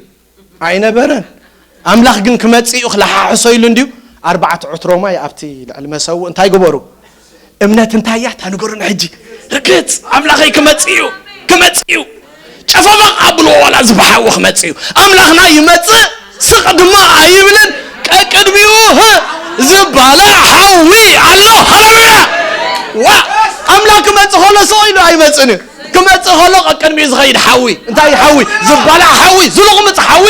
ኣይነበረን። ኣምላኽ ግን ክመጽእ እዩ፣ ክለሓሕሶ ኢሉ እንድዩ። ኣርባዕተ ዕትሮ ማይ ኣብቲ ልዕሊ መሰውእ እንታይ ግበሩ? እምነት እንታይ እያ? እታ ንገሩኒ ሕጂ። ርግጽ፣ ኣምላኸይ ክመጽእ እዩ፣ ክመጽእ እዩ። ጨፈፈቕ ኣብልዎ፣ ዋላ ዝበሓዊ ክመጽእ እዩ። ኣምላኽና ይመጽእ፣ ስቕ ድማ ኣይብልን። ቀቅድሚኡ፣ ህ፣ ዝባላዕ ሓዊ ኣሎ። ሃሌሉያ! ዋ፣ ኣምላኽ ክመጽእ ከሎ ስቕ ኢሉ ኣይመጽእን እዩ። ክመጽእ ከሎ ቀቅድሚኡ ዝኸይድ ሓዊ። እንታይ ሓዊ? ዝባላዕ ሓዊ፣ ዝልቑምጽ ሓዊ፣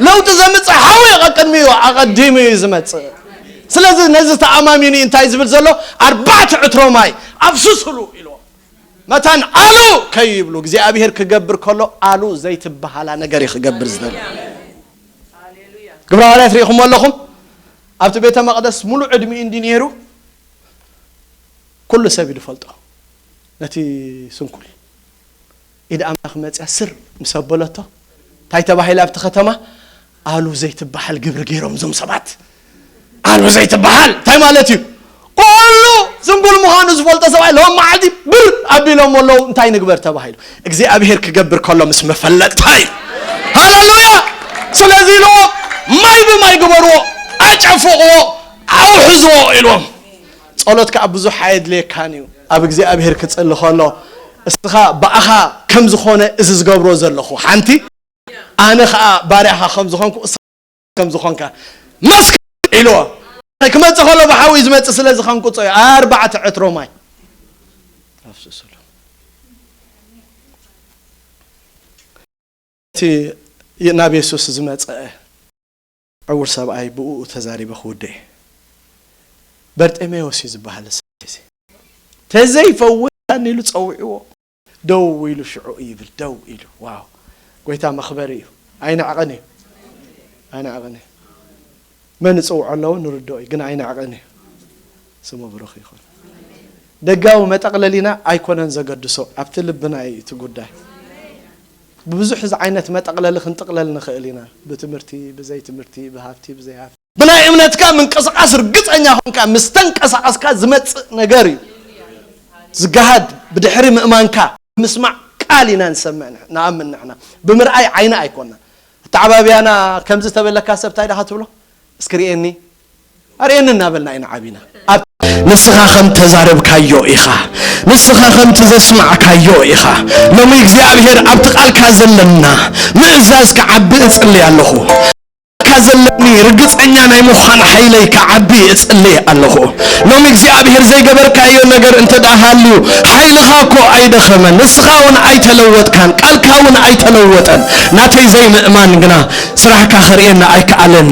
ለውጢ ዘምጽእ ሓዊ ቀቅድሚኡ፣ ኣቐዲሙ እዩ ዝመጽእ። ስለዚ ነዚ ተኣማሚኑ እዩ እንታይ ዝብል ዘሎ? ኣርባዕተ ዕትሮ ማይ ኣፍስሱሉ ኢልዎ። መታን ኣሉ ከይብሉ እግዚኣብሔር ክገብር ከሎ ኣሉ ዘይትበሃላ ነገር እዩ ክገብር ዝደለ። ግብረ ሃዋርያት ርኢኹም ኣለኹም? ኣብቲ ቤተ መቕደስ ሙሉእ ዕድሚኡ እንዲ ነይሩ ኩሉ ሰብ እዩ ዝፈልጦ። ነቲ ስንኩል ኢድ ኣምላኽ መጽያ ስር ምስ ኣበለቶ እንታይ ተባሂሉ ኣብቲ ከተማ? ኣሉ ዘይትበሃል ግብሪ ገይሮም እዞም ሰባት። ኣሉ ዘይትበሃል እንታይ ማለት እዩ? ኩሉ ስንኩል ምዃኑ ዝፈልጦ ሰብኣይ ሎም መዓልቲ ብር ኣቢሎም ኣለዉ። እንታይ ንግበር ተባሂሉ? እግዚኣብሔር ክገብር ከሎ ምስ መፈለጥታ እዩ። ሃሌሉያ! ስለዚ ኢልዎ ማይ ብማይ ግበርዎ፣ ኣጨፍቕዎ፣ ኣውሕዝዎ ኢልዎም። ጸሎት ከኣ ብዙሕ ኣየድልየካን እዩ። ኣብ እግዚኣብሔር ክጽሊ ከሎ እስኻ ብኣኻ ከም ዝኾነ እዚ ዝገብሮ ዘለኹ ሓንቲ፣ ኣነ ኸኣ ባርያኻ ከም ዝኾንኩ እስኻ ከም ዝኾንካ መስክር ኢልዎ። ክመጽእ ከሎ ብሓዊ ዝመጽእ ስለ ዝኸንቁጾ እዩ። ኣርባዕተ ዕትሮ ማይ ኣፍስሱሉ። እቲ ናብ የሱስ ዝመጸ ዕውር ሰብኣይ ብእኡ ተዛሪበ ክውድእ እየ። በርጤሜዎስ እዩ ዝበሃል እዚ ሰብ እዚ። ተዘይፈውሰኒ ኢሉ ጸዊዕዎ፣ ደው ኢሉ ሽዑ ይብል፣ ደው ኢሉ። ዋው! ጎይታ መኽበሪ እዩ። ኣይንዕቕን እዩ። ኣይንዕቕን እዩ። መን ይጽውዖ ኣለዎ ንርድኦ እዩ፣ ግን ኣይንዕቕን እዩ። ስሙ ብሩኽ ይኹን። ደጋዊ መጠቕለሊና ኣይኮነን ዘገድሶ፣ ኣብቲ ልብና እዩ እቲ ጉዳይ። ብብዙሕ ዓይነት መጠቕለሊ ክንጥቕለል ንኽእል ኢና። ብትምህርቲ፣ ብዘይ ትምህርቲ፣ ብሃብቲ፣ ብዘይ ሃብቲ። ብናይ እምነትካ ምንቅስቓስ ርግጸኛ ኾንካ ምስ ተንቀሳቐስካ ዝመጽእ ነገር እዩ። ዝገሃድ ብድሕሪ ምእማንካ ምስማዕ ቃል ኢና ንሰምዕ፣ ንኣምን ንሕና። ብምርኣይ ዓይኒ ኣይኮና። ኣተዓባብያና ከምዚ ተበለካ ሰብ እንታይ ደኻ ትብሎ? እስኪ ርኤኒ፣ ኣርእየኒ እናበልና ኢና ዓቢና። ኣብ ንስኻ ከም ተዛረብካዮ ኢኻ። ንስኻ ከምቲ ዘስማዕካዮ ኢኻ። ሎሚ እግዚኣብሔር ኣብቲ ቃልካ ዘለና ምእዛዝ ክዓቢ እጽሊ ኣለኹ። ቃልካ ዘለኒ ርግጸኛ ናይ ምዃን ሓይለይ ክዓቢ እጽሊ ኣለኹ። ሎሚ እግዚኣብሔር ዘይገበርካዮ ነገር እንተ ደኣ ሃልዩ፣ ሓይልኻ እኮ ኣይደኸመን፣ ንስኻ እውን ኣይተለወጥካን፣ ቃልካ እውን ኣይተለወጠን። ናተይ ዘይምእማን ግና ስራሕካ ከርእየና ኣይከኣለን።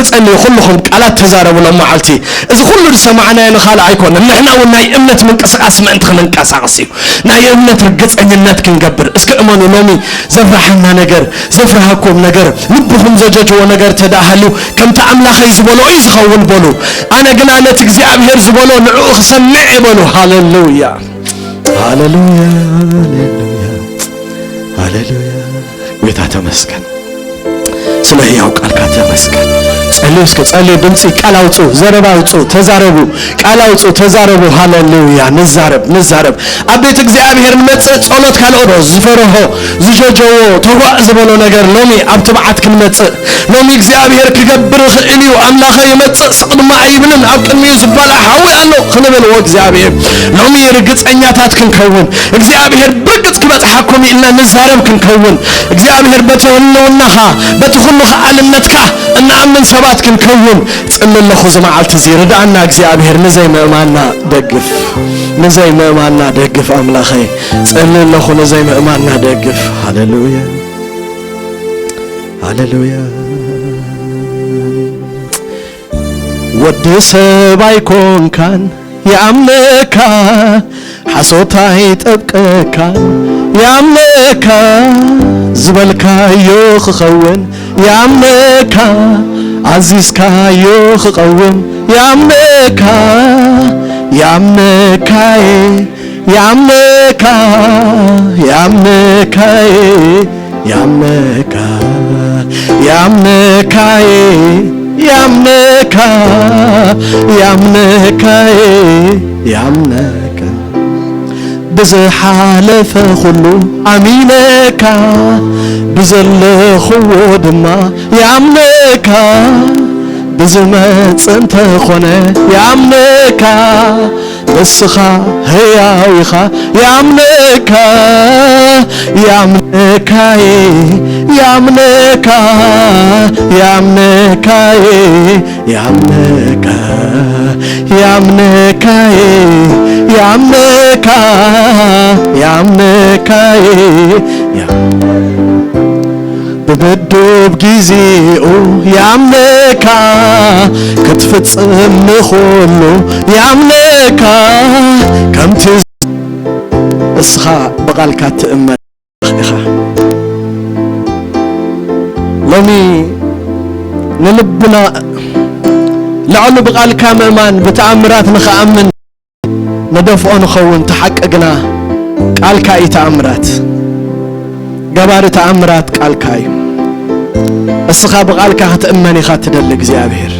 ክጸልዩ ኩልኹም ቃላት ተዛረቡ ሎም መዓልቲ። እዚ ኩሉ ዝሰማዕናዮ ንኻልእ ኣይኮነን። ንሕና እውን ናይ እምነት ምንቅስቃስ ምእንቲ ክንንቀሳቐስ እዩ። ናይ እምነት ርግጸኝነት ክንገብር። እስከ እመኑ፣ ሎሚ ዘፍርሓና ነገር፣ ዘፍርሃኩም ነገር፣ ልብኹም ዘጀጀዎ ነገር ተደኣ ሃልዩ፣ ከምቲ ኣምላኸይ ዝበሎ እዩ ዝኸውን በሉ። ኣነ ግና ነቲ እግዚኣብሔር ዝበሎ ንዕኡ ክሰምዕ እየ በሉ። ሃሌሉያ፣ ሃሌሉያ፣ ሃሌሉያ፣ ሃሌሉያ። ጎይታ ተመስገን። ስለ ህያው ቃልካ ተመስገን። ጸልዩ እስከ፣ ጸልዩ፣ ድምጺ ቃል ኣውጹ፣ ዘረባ ኣውጹ፣ ተዛረቡ፣ ቃል ኣውጹ፣ ተዛረቡ። ሃሌሉያ። ንዛረብ፣ ንዛረብ። ኣብ ቤት እግዚኣብሔር ንመጽእ ጸሎት ካልኦ ዶ ዝፈርሆ፣ ዝጀጀዎ፣ ተጓእ ዝበሎ ነገር ሎሚ ኣብ ትብዓት ክንመጽእ፣ ሎሚ እግዚኣብሔር ክገብር ይኽእል እዩ፣ ኣምላኸ ይመጽእ ስቕ ድማ ኣይብልን፣ ኣብ ቅድሚኡ ዝበልዓ ሓዊ ኣሎ ክንብል፣ እግዚኣብሔር ሎሚ ርግጸኛታት ክንከውን፣ እግዚኣብሔር ብርግጽ ክበጽሓኩም ኢልና ንዛረብ ክንከውን፣ እግዚኣብሔር በቲ ህልውናኻ፣ በቲ ኩሉ ከኣልነትካ እንኣምን ሰባት ክንከውን ጽሊ ኣለኹ። እዚ መዓልቲ እዚ ርድኣና እግዚኣብሔር፣ ንዘይምእማንና ደግፍ፣ ንዘይምእማንና ደግፍ ኣምላኸይ፣ ጽሊ ኣለኹ፣ ንዘይምእማንና ደግፍ። ሃሌሉያ፣ ሃሌሉያ። ወዲ ሰብ ኣይኮንካን ይኣምነካ፣ ሓሶት ኣይጠብቀካን ይኣምነካ፣ ዝበልካዮ ክኸውን ይኣምነካ፣ ኣዚዝካዮ ክቐውም ይኣምነካ፣ ይኣምነካየ፣ ይኣምነካ፣ ይኣምነካየ፣ ይኣምነካ፣ ይኣምነካየ፣ ይኣምነካ፣ ይኣምነካየ፣ ይኣምነካ። ብዝሓለፈ ኩሉ ኣሚነካ፣ ብዘለኽዎ ድማ ይኣምነካ፣ ብዝመጽእ እንተኾነ ይኣምነካ። ንስኻ ህያው ኢኻ፣ ይኣምነካ፣ ይኣምነካየ፣ ይኣምነካ፣ ይኣምነካየ፣ ይኣምነካ፣ ይኣምነካየ፣ ይኣምነካ፣ ይኣምነካየ፣ ይኣምነካ። ብምዱብ ጊዜኡ ያምነካ፣ ክትፍጽም ንኹሉ ያምነካ። ከምቲ እስኻ ብቓልካ ትእመን ኢኻ። ሎሚ ንልብና ልዕሊ ብቓልካ ምእማን፣ ብተኣምራት ንኽኣምን ንደፍኦ ንኸውን፣ እቲ ሓቂ ግና ቃልካ እዩ ተኣምራት። ገባሪ ተኣምራት ቃልካ እዩ። እስኻ ብቓልካ ክትእመን ኢኻ ትደሊ እግዚኣብሔር።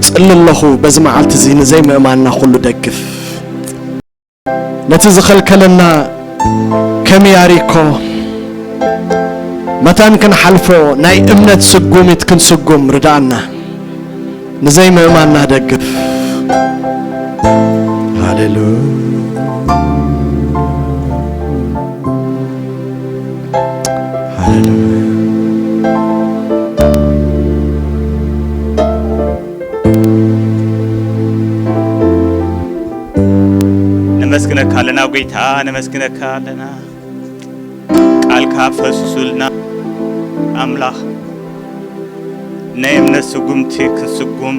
ጽሊ ኣለኹ በዚ መዓልቲ እዚ ንዘይምእማንና ኩሉ ደግፍ። ነቲ ዝኸልከለና ከም ያሪኮ መታን ክንሓልፎ ናይ እምነት ስጉሚት ክንስጉም ርድኣና። ንዘይምእማንና ደግፍ። ሃሌሉያ፣ ሃሌሉያ። ነመስግነካ ኣለና ጎይታ፣ ነመስግነካ ኣለና። ቃልካ ፈሱሱልና ኣምላኽ፣ ናይ እምነት ስጉምቲ ክንስጉም፣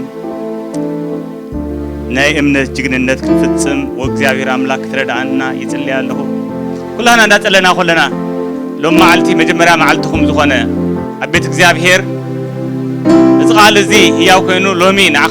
ናይ እምነት ጅግንነት ክንፍጽም፣ ወእግዚኣብሔር ኣምላኽ ክትረድኣና ይጽልይ ኣለኹ። ኩላና እንዳጸለና ኮለና፣ ሎም መዓልቲ መጀመርያ መዓልትኹም ዝኾነ ኣብ ቤት እግዚኣብሔር፣ እዚ ቃል እዚ ህያው ኮይኑ ሎሚ ንዓኻ